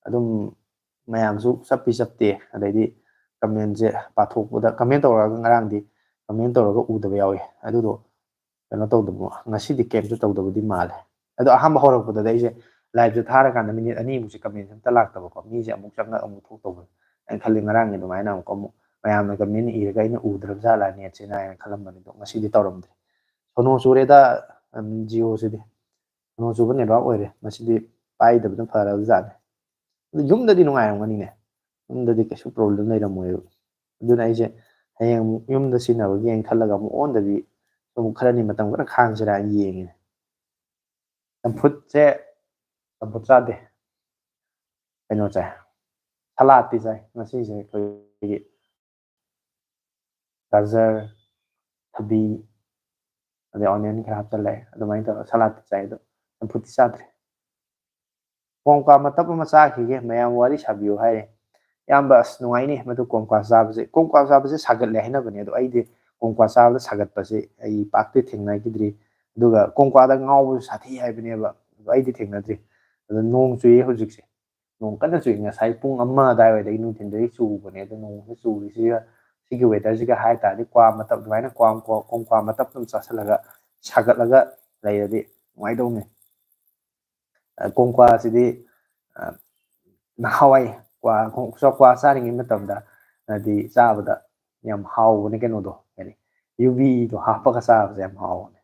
ꯑꯗꯨꯝ ꯃꯌꯥꯝꯁꯨ ꯆꯞꯄꯤ ꯆꯞꯇꯦ꯫ ꯑꯗꯩꯗꯤ ꯀꯃꯦꯟꯁꯦ ꯄꯥꯊꯣꯛꯄꯗ, ꯀꯃꯦꯟ ꯇꯧꯔꯛꯑꯒ, ꯉꯔꯥꯡꯗꯤ ꯀꯃꯦꯟ ꯇꯧꯔꯒ ꯎꯗꯕ ꯌꯥꯎꯋꯤ꯫ ꯑꯗꯨꯗꯣ ꯀꯩꯅꯣ ꯇꯧꯗꯕ, ꯉꯁꯤꯗꯤ ꯀꯩꯝꯇ ꯇꯧꯗꯕꯗꯤ ꯃꯥꯜꯂꯦ꯫ ꯑꯗꯣ ꯑꯍꯥꯟꯕ ꯍꯧꯔꯛꯄꯗꯗꯤ ꯑꯩꯁꯦ ꯂꯥꯏꯞꯁꯦ ꯊꯥꯔꯀꯥꯟꯗ ꯃꯤꯅꯤꯠ ꯑꯅꯤꯃꯨꯛꯁꯦ ꯀꯃꯦꯟꯁꯦ ꯑꯝꯇ ꯂꯥꯛꯇꯕꯀꯣ, ꯃꯤꯁꯦ ꯑꯃꯨꯛ ꯆꯪꯉꯛ ꯑꯃꯨꯛ ꯊꯣꯛꯇꯧꯕ ꯑꯩꯅ ꯈꯜꯂꯤ꯫ ꯉꯔꯥꯡꯒꯤ ꯑꯗꯨꯃꯥꯏꯅ ꯑꯃꯨꯛ ꯑꯃꯨꯛ ꯃꯌꯥꯝꯅ ꯀꯃꯦꯟ ꯏꯔꯒ ꯑꯩꯅ ꯎꯗ꯭ꯔꯕ ꯖꯥꯠꯂꯥ ꯅꯦꯠꯁꯦꯅ ꯍꯥꯏꯅ ꯈꯜꯂꯝꯕꯅꯤ꯫ ꯑꯗꯣ ꯉꯁꯤꯗꯤ ꯇꯧꯔꯝꯗ꯭ꯔꯦ꯫ ꯁꯣꯅꯣ ꯆꯨꯔꯦꯗ, ꯖꯤꯑꯣꯁꯤꯗꯤ꯫ ꯁꯣꯅꯣ ꯆꯨꯕ ꯅꯦꯠꯋꯥꯛ ꯑꯣꯏꯔꯦ꯫ ꯃꯁꯤꯗꯤ ꯄꯥꯏꯗꯕꯅ ꯐꯔꯕ ꯖꯥꯠꯅꯤ꯫ ꯑꯗꯨ ꯌꯨꯝꯗꯗꯤ ꯅꯨꯡꯉꯥꯏꯔꯝꯒꯅꯤꯅꯦ꯫ ꯌꯨꯝꯗꯗꯤ ꯀꯩꯁꯨ ꯄ꯭ꯔꯣꯕ꯭ꯂꯦꯝ ꯂꯩꯔꯝꯃꯣꯏꯕ꯫ ꯑꯗꯨꯅ ꯑꯩꯁꯦ ꯍꯌꯦꯡ ꯑꯃꯨꯛ ꯌꯨꯝꯗ ꯁꯤꯖꯤꯟꯅꯕꯒꯤ ꯌꯦꯡ ꯈꯜꯂꯒ ꯑꯃꯨꯛ ꯑꯣꯟꯗꯕꯤ, ꯑꯃꯨꯛ ꯈꯔꯅꯤ ꯃꯇꯝ ꯈꯔ ꯈꯥꯡꯁꯤꯔꯥ ꯌꯦꯡꯉꯤꯅꯦ꯫ ꯆꯝꯐꯨꯠꯁꯦ, ꯆꯝꯐꯨꯠ ꯆꯥꯗꯦ, ꯀꯩꯅꯣ ꯆꯥꯏ, ꯁꯂꯥꯠꯇꯤ ꯆꯥꯏ꯫ ꯉꯁꯤꯁꯦ ꯑꯩꯈꯣꯏꯒꯤ ꯒꯥꯖꯔ, ꯊꯕꯤ, ꯑꯗꯩ ꯑꯣꯅꯤꯌꯟ ꯈꯔ ꯍꯥꯞꯆꯜꯂꯦ꯫ ꯑꯗꯨꯃꯥꯏꯅ ꯇꯧꯔꯒ ꯁꯂꯥꯠꯇꯤ ꯆꯥꯏ, ꯑꯗꯣ ꯆꯝꯐꯨꯠꯇꯤ ꯆꯥꯗ꯭ꯔꯦ꯫ ꯀꯣꯡꯀ꯭ꯋꯥ ꯃꯇꯞ ꯑꯃ ꯆꯥꯈꯤꯒꯦ, ꯃꯌꯥꯝ ꯋꯥꯔꯤ ꯁꯥꯕꯤꯌꯨ ꯍꯥꯏꯔꯦ꯫ ꯏꯌꯥꯝꯕ, ꯑꯁ, ꯅꯨꯡꯉꯥꯏꯅꯤ ꯃꯗꯨ ꯀꯣꯡꯀ꯭ꯋꯥ ꯆꯥꯕꯁꯦ꯫ ꯀꯣꯡꯀ꯭ꯋꯥ ꯆꯥꯕꯁꯦ ꯁꯥꯒꯠꯂꯦ ꯍꯥꯏꯅꯕꯅꯦ, ꯑꯗꯣ ꯑꯩꯗꯤ ꯀꯣꯡꯀ꯭ꯋꯥ ꯆꯥꯕꯗ ꯁꯥꯒꯠꯄꯁꯦ ꯑꯩ ꯄꯥꯛꯇꯤ ꯊꯦꯡꯅꯈꯤꯗ꯭ꯔꯤ꯫ ꯑꯗꯨꯒ ꯀꯣꯡꯀ꯭ꯋꯥꯗ ꯉꯥꯎꯕꯁꯨ ꯁꯥꯊꯤ ꯍꯥꯏꯕꯅꯦꯕ, ꯑꯗꯣ ꯑꯩꯗꯤ ꯊꯦꯡꯅꯗ꯭ꯔꯤ꯫ ꯑꯗꯣ ꯅꯣꯡ ꯆꯨꯏꯌꯦ ꯍꯧꯖꯤꯛꯁꯦ, ꯅꯣꯡ ꯀꯟꯅ ꯆꯨꯏ꯫ ꯉꯁꯥꯏ ꯄꯨꯡ ꯑꯃ ꯑꯗꯨꯋꯥꯏꯋꯥꯏꯗꯒꯤ ꯅꯨꯡꯊꯤꯟꯗꯒꯤ ꯆꯨꯕꯅꯦ꯫ ꯑꯗꯣ ꯅꯣꯡꯁꯦ ꯆꯨꯔꯤꯁꯤꯒ, ꯁꯤꯒꯤ ꯋꯦꯗꯔꯁꯤꯒ ꯍꯥꯏ ꯇꯥꯔꯗꯤ, ꯀ꯭ꯋꯥ ꯃꯇꯞ ꯑꯗꯨꯃꯥꯏꯅ ꯀ꯭ꯋꯥ, ꯀ꯭ꯋꯥ, ꯀꯣꯡꯀ꯭ꯋꯥ ꯃꯇꯞ ꯑꯗꯨꯝ ꯆꯥꯁꯤꯜꯂꯒ ꯁꯥꯒꯠꯂꯒ ꯂꯩꯔꯗꯤ ꯅꯨꯡꯉꯥꯏꯗꯧꯅꯦ꯫ ꯑ, ꯀꯣꯡꯀ꯭ꯋꯥꯁꯤꯗꯤ, ꯑ, ꯅꯍꯥꯟꯋꯥꯏ ꯀ꯭ꯋꯥ, ꯀ꯭ꯋꯥ ꯆꯥꯔꯤꯉꯩ ꯃꯇꯝꯗ ꯍꯥꯏꯗꯤ ꯆꯥꯕꯗ ꯌꯥꯝ ꯍꯥꯎꯕꯅꯦ ꯀꯩꯅꯣꯗꯣ, ꯀꯔꯤ, ꯌꯨꯕꯤꯗꯣ ꯍꯥꯞꯄꯒ ꯆꯥꯕꯁꯦ ꯌꯥꯝ ꯍꯥꯎꯕꯅꯦ꯫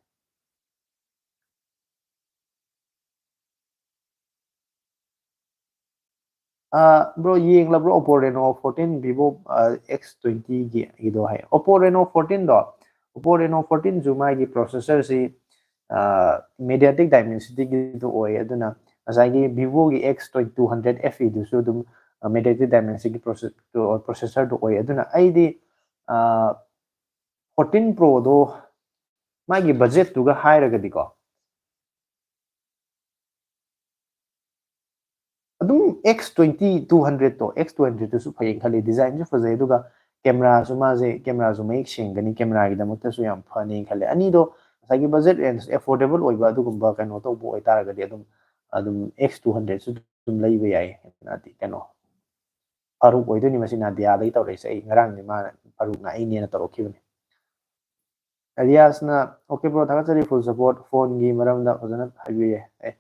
ꯕ꯭ꯔꯣ, ꯌꯦꯡꯂꯕ꯭ꯔꯣ Oppo Reno fourteen, Vivo X twenty ꯒꯤ ꯒꯤꯗꯣ ꯍꯥꯏ? Oppo Reno fourteen ꯗꯣ, Oppo Reno fourteen ꯁꯨ ꯃꯥꯒꯤ processor ꯁꯤ MediaTek Dimensity ꯒꯤꯗꯣ ꯑꯣꯏ, ꯑꯗꯨꯅ ꯉꯁꯥꯏꯒꯤ Vivo ꯒꯤ X two hundred F E ꯗꯨꯁꯨ ꯑꯗꯨꯝ MediaTek Dimensity ꯒꯤ processor ꯗꯣ ꯑꯣꯏ꯫ ꯑꯗꯨꯅ ꯑꯩꯗꯤ fourteen Pro ꯗꯣ ꯃꯥꯒꯤ budget ꯇꯨꯒ ꯍꯥꯏꯔꯒꯗꯤꯀꯣ, ꯑꯗꯨꯝ X twenty two hundred ꯇꯣ, X two hundred ꯇꯨꯁꯨ ꯐꯩꯌꯦꯅ ꯈꯜꯂꯤ, design ꯁꯨ ꯐꯖꯩ, ꯑꯗꯨꯒ camera ꯁꯨ, ꯃꯥꯁꯦ camera ꯁꯨ ꯃꯌꯦꯛ ꯁꯦꯡꯒꯅꯤ, camera ꯒꯤꯗꯃꯛꯇꯁꯨ ꯌꯥꯝ ꯐꯅꯤ ꯈꯜꯂꯦ꯫ ꯑꯅꯤꯗꯣ ꯉꯁꯥꯏꯒꯤ budget range affordable ꯑꯣꯏꯕ ꯑꯗꯨꯒꯨꯝꯕ ꯀꯩꯅꯣ ꯇꯧꯕ ꯑꯣꯏꯇꯥꯔꯒꯗꯤ ꯑꯗꯨꯝ, ꯑꯗꯨꯝ X two hundred ꯁꯨ ꯑꯗꯨꯝ ꯂꯩꯕ ꯌꯥꯏ꯫ ꯍꯥꯏꯗꯤ ꯀꯩꯅꯣ, ꯐꯥꯔꯨꯛ ꯑꯣꯏꯗꯣꯏꯅꯤ ꯃꯁꯤ, ꯅꯥꯗꯤꯌꯥꯗꯒꯤ ꯇꯧꯔꯛꯏꯁꯦ꯫ ꯑꯩ ꯉꯔꯥꯡꯗꯤ ꯃꯥꯅ, ꯐꯥꯔꯨꯛꯅ ꯑꯩꯅꯦꯅ ꯇꯧꯔꯛꯈꯤꯕꯅꯤ꯫ ꯔꯤꯌꯥꯁꯅ, "OK bro, ꯊꯥꯒꯠꯆꯔꯤ, full support, phone ꯒꯤ ꯃꯔꯝꯗ ꯐꯖꯅ ꯍꯥꯏꯕꯤꯌꯦ"꯫ ꯑꯦ,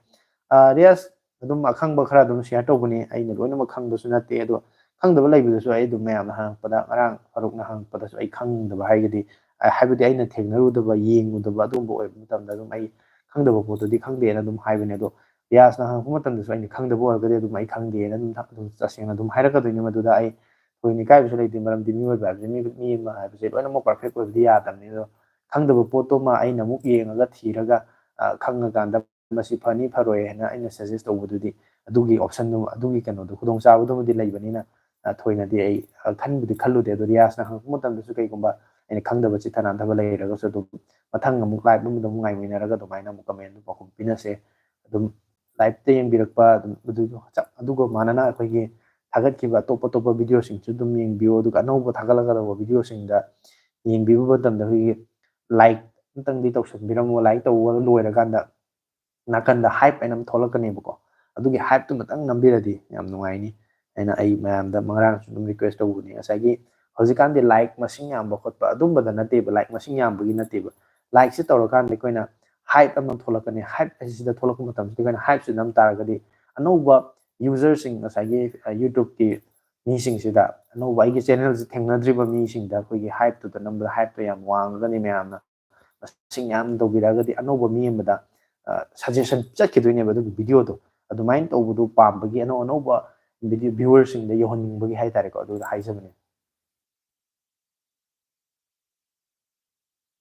ꯑ, ꯔꯤꯌꯥꯁ, ꯑꯗꯨꯝ ꯑꯈꯪꯕ ꯈꯔ ꯑꯗꯨꯝ share ꯇꯧꯕꯅꯤ, ꯑꯩꯅ ꯂꯣꯏꯅꯃꯛ ꯈꯪꯕꯁꯨ ꯅꯠꯇꯦ꯫ ꯑꯗꯣ ꯈꯪꯗꯕ ꯂꯩꯕꯗꯁꯨ ꯑꯩ ꯑꯗꯨꯝ ꯃꯌꯥꯝꯅ ꯍꯪꯉꯛꯄꯗ, ꯉꯔꯥꯡ ꯐꯥꯔꯨꯛꯅ ꯍꯪꯉꯛꯄꯗꯁꯨ ꯑꯩ ꯈꯪꯗꯕ ꯍꯥꯏꯔꯒꯗꯤ, ꯑ, ꯍꯥꯏꯕꯗꯤ ꯑꯩꯅ ꯊꯦꯡꯅꯔꯨꯗꯕ, ꯌꯦꯡꯉꯨꯗꯕ ꯑꯗꯨꯒꯨꯝꯕ ꯑꯣꯏꯕ ꯃꯇꯝꯗ ꯑꯗꯨꯝ ꯑꯩ ꯈꯪꯗꯕ ꯄꯣꯠꯇꯨꯗꯤ ꯈꯪꯗꯦꯅ ꯑꯗꯨꯝ ꯍꯥꯏꯕꯅꯦ꯫ ꯑꯗꯣ ꯔꯤꯌꯥꯁꯅ ꯍꯪꯉꯛꯄ ꯃꯇꯝꯗꯁꯨ ꯑꯩꯅ ꯈꯪꯗꯕ ꯑꯣꯏꯔꯒꯗꯤ ꯑꯗꯨꯝ ꯑꯩ ꯈꯪꯗꯦꯅ ꯑꯗꯨꯝ ꯊ-, ꯑꯗꯨꯝ ꯇꯁꯦꯡꯅ ꯑꯗꯨꯝ ꯍꯥꯏꯔꯛꯀꯗꯣꯏꯅꯤ꯫ ꯃꯗꯨꯗ ꯑꯩ ꯊꯣꯏꯅ ꯏꯀꯥꯏꯕꯁꯨ ꯂꯩꯇꯦ, ꯃꯔꯝꯗꯤ ꯃꯤꯑꯣꯏꯕ ꯍꯥꯏꯕꯁꯦ, ꯃꯤ, ꯃꯤ ꯑꯃ ꯍꯥꯏꯕꯁꯦ ꯂꯣꯏꯅꯃꯛ perfect ꯑꯣꯏꯕꯗꯤ ꯌꯥꯗꯕꯅꯤ꯫ ꯑꯗꯣ ꯈꯪꯗꯕ ꯄꯣꯠꯇꯨꯃ ꯑꯩꯅ ꯑꯃꯨꯛ ꯌꯦꯡꯉꯒ, ꯊꯤꯔꯒ, ꯑ, ꯈꯪꯉꯀꯥꯟꯗ ꯃꯁꯤ ꯐꯅꯤ ꯐꯔꯣꯏ ꯍꯥꯏꯅ ꯑꯩꯅ suggest ꯇꯧꯕꯗꯨꯗꯤ, ꯑꯗꯨꯒꯤ option ꯗꯨ, ꯑꯗꯨꯒꯤ ꯀꯩꯅꯣꯗꯣ, ꯈꯨꯗꯣꯡꯆꯥꯕꯗꯨꯃꯗꯤ ꯂꯩꯕꯅꯤꯅ, ꯑ, ꯊꯣꯏꯅꯗꯤ ꯑꯩ, ꯑ, ꯈꯟꯕꯨꯗꯤ ꯈꯜꯂꯨꯗꯦ꯫ ꯑꯗꯣ ꯔꯤꯌꯥꯁꯅ ꯍꯪꯉꯛꯄ ꯃꯇꯝꯗꯁꯨ ꯀꯩꯒꯨꯝꯕ ꯑꯩꯅ ꯈꯪꯗꯕ ꯆꯤꯠꯊ ꯅꯥꯟꯊꯕ ꯂꯩꯔꯒꯁꯨ ꯑꯗꯨꯝ ꯃꯊꯪ ꯑꯃꯨꯛ live ꯑꯃꯗ ꯑꯃꯨꯛ ꯉꯥꯏꯃꯤꯟꯅꯔꯒ ꯑꯗꯨꯃꯥꯏꯅ ꯑꯃꯨꯛ comment ꯄꯥꯎꯈꯨꯝ ꯄꯤꯅꯁꯦ꯫ ꯑꯗꯨꯝ live ꯇ ꯌꯦꯡꯕꯤꯔꯛꯄ ꯑꯗꯨꯝ ꯑꯗꯨ ꯆꯞ, ꯑꯗꯨꯒ ꯃꯥꯟꯅꯅ ꯑꯩꯈꯣꯏꯒꯤ ꯊꯥꯒꯠꯈꯤꯕ ꯑꯇꯣꯞ ꯑꯇꯣꯞꯄ video ꯁꯤꯡꯁꯨ ꯑꯗꯨꯝ ꯌꯦꯡꯕꯤꯌꯨ, ꯑꯗꯨꯒ ꯑꯅꯧꯕ ꯊꯥꯒꯠꯂꯛꯀꯗꯧꯕ video ꯁꯤꯡꯗ ꯌꯦꯡꯕꯤꯕ ꯃꯇꯝꯗ ꯑꯩꯈꯣꯏꯒꯤ like ꯑꯝꯇꯪꯗꯤ ꯇꯧꯁꯟꯕꯤꯔꯝꯃꯣ꯫ Like ꯇꯧꯕ ꯂꯣꯏꯔꯀꯥꯟꯗ ꯅꯥꯀꯟꯗ hype ꯍꯥꯏꯅ ꯑꯃ ꯊꯣꯛꯂꯛꯀꯅꯦꯕꯀꯣ, ꯑꯗꯨꯒꯤ hype ꯇꯨꯃꯇꯪ ꯅꯝꯕꯤꯔꯗꯤ ꯌꯥꯝ ꯅꯨꯡꯉꯥꯏꯅꯤ ꯍꯥꯏꯅ ꯑꯩ ꯃꯌꯥꯝꯗ ꯉꯔꯥꯡꯁꯨ ꯑꯗꯨꯝ request ꯇꯧꯕꯅꯤ꯫ ꯉꯁꯥꯏꯒꯤ ꯍꯧꯖꯤꯛꯀꯥꯟꯗꯤ like ꯃꯁꯤꯡ ꯌꯥꯝꯕ ꯈꯣꯠꯄ ꯑꯗꯨꯝꯕꯗ ꯅꯠꯇꯦꯕ, like ꯃꯁꯤꯡ ꯌꯥꯝꯕꯒꯤ ꯅꯠꯇꯦꯕ, like ꯁꯤ ꯇꯧꯔꯀꯥꯟꯗ ꯑꯩꯈꯣꯏꯅ hype ꯑꯃ ꯊꯣꯛꯂꯛꯀꯅꯤ꯫ Hype ꯍꯥꯏꯁꯤꯗ ꯊꯣꯛꯂꯛꯄ ꯃꯇꯝꯁꯤꯗ ꯑꯩꯈꯣꯏꯅ hype ꯁꯤ ꯅꯝ ꯇꯥꯔꯒꯗꯤ ꯑꯅꯧꯕ user ꯁꯤꯡ, ꯉꯁꯥꯏꯒꯤ, ꯑ, YouTube ꯀꯤ ꯃꯤꯁꯤꯡꯁꯤꯗ, ꯑꯅꯧꯕ ꯑꯩꯒꯤ ꯆꯦꯅꯦꯜꯁꯤ ꯊꯦꯡꯅꯗ꯭ꯔꯤꯕ ꯃꯤꯁꯤꯡꯗ ꯑꯩꯈꯣꯏꯒꯤ ꯍꯥꯏꯞꯇꯨꯗ ꯅꯝꯕꯗ ꯍꯥꯏꯞꯇꯣ ꯌꯥꯝ ꯋꯥꯡꯉꯒꯅꯤ꯫ ꯃꯌꯥꯝꯅ ꯃꯁꯤꯡ ꯌꯥꯝ ꯇꯧꯕꯤꯔꯛꯑꯒꯗꯤ ꯑꯅꯧꯕ ꯃꯤ ꯑꯃꯗ ꯁꯖꯦꯁꯟ ꯆꯠꯈꯤꯗꯣꯏꯅꯦꯕ ꯑꯗꯨꯒꯤ ꯚꯤꯗꯤꯑꯣꯗꯣ꯫ ꯑꯗꯨꯃꯥꯏꯅ ꯇꯧꯕꯗꯣ ꯄꯥꯝꯕꯒꯤ, ꯑꯅꯧ ꯑꯅꯧꯕ ꯚꯤꯗꯤꯑꯣ ꯚ꯭ꯌꯨꯋꯔꯁꯤꯡꯗ ꯌꯧꯍꯟꯅꯤꯡꯕꯒꯤ ꯍꯥꯏꯇꯥꯔꯦꯀꯣ, ꯑꯗꯨꯗ ꯍꯥꯏꯖꯕꯅꯦ꯫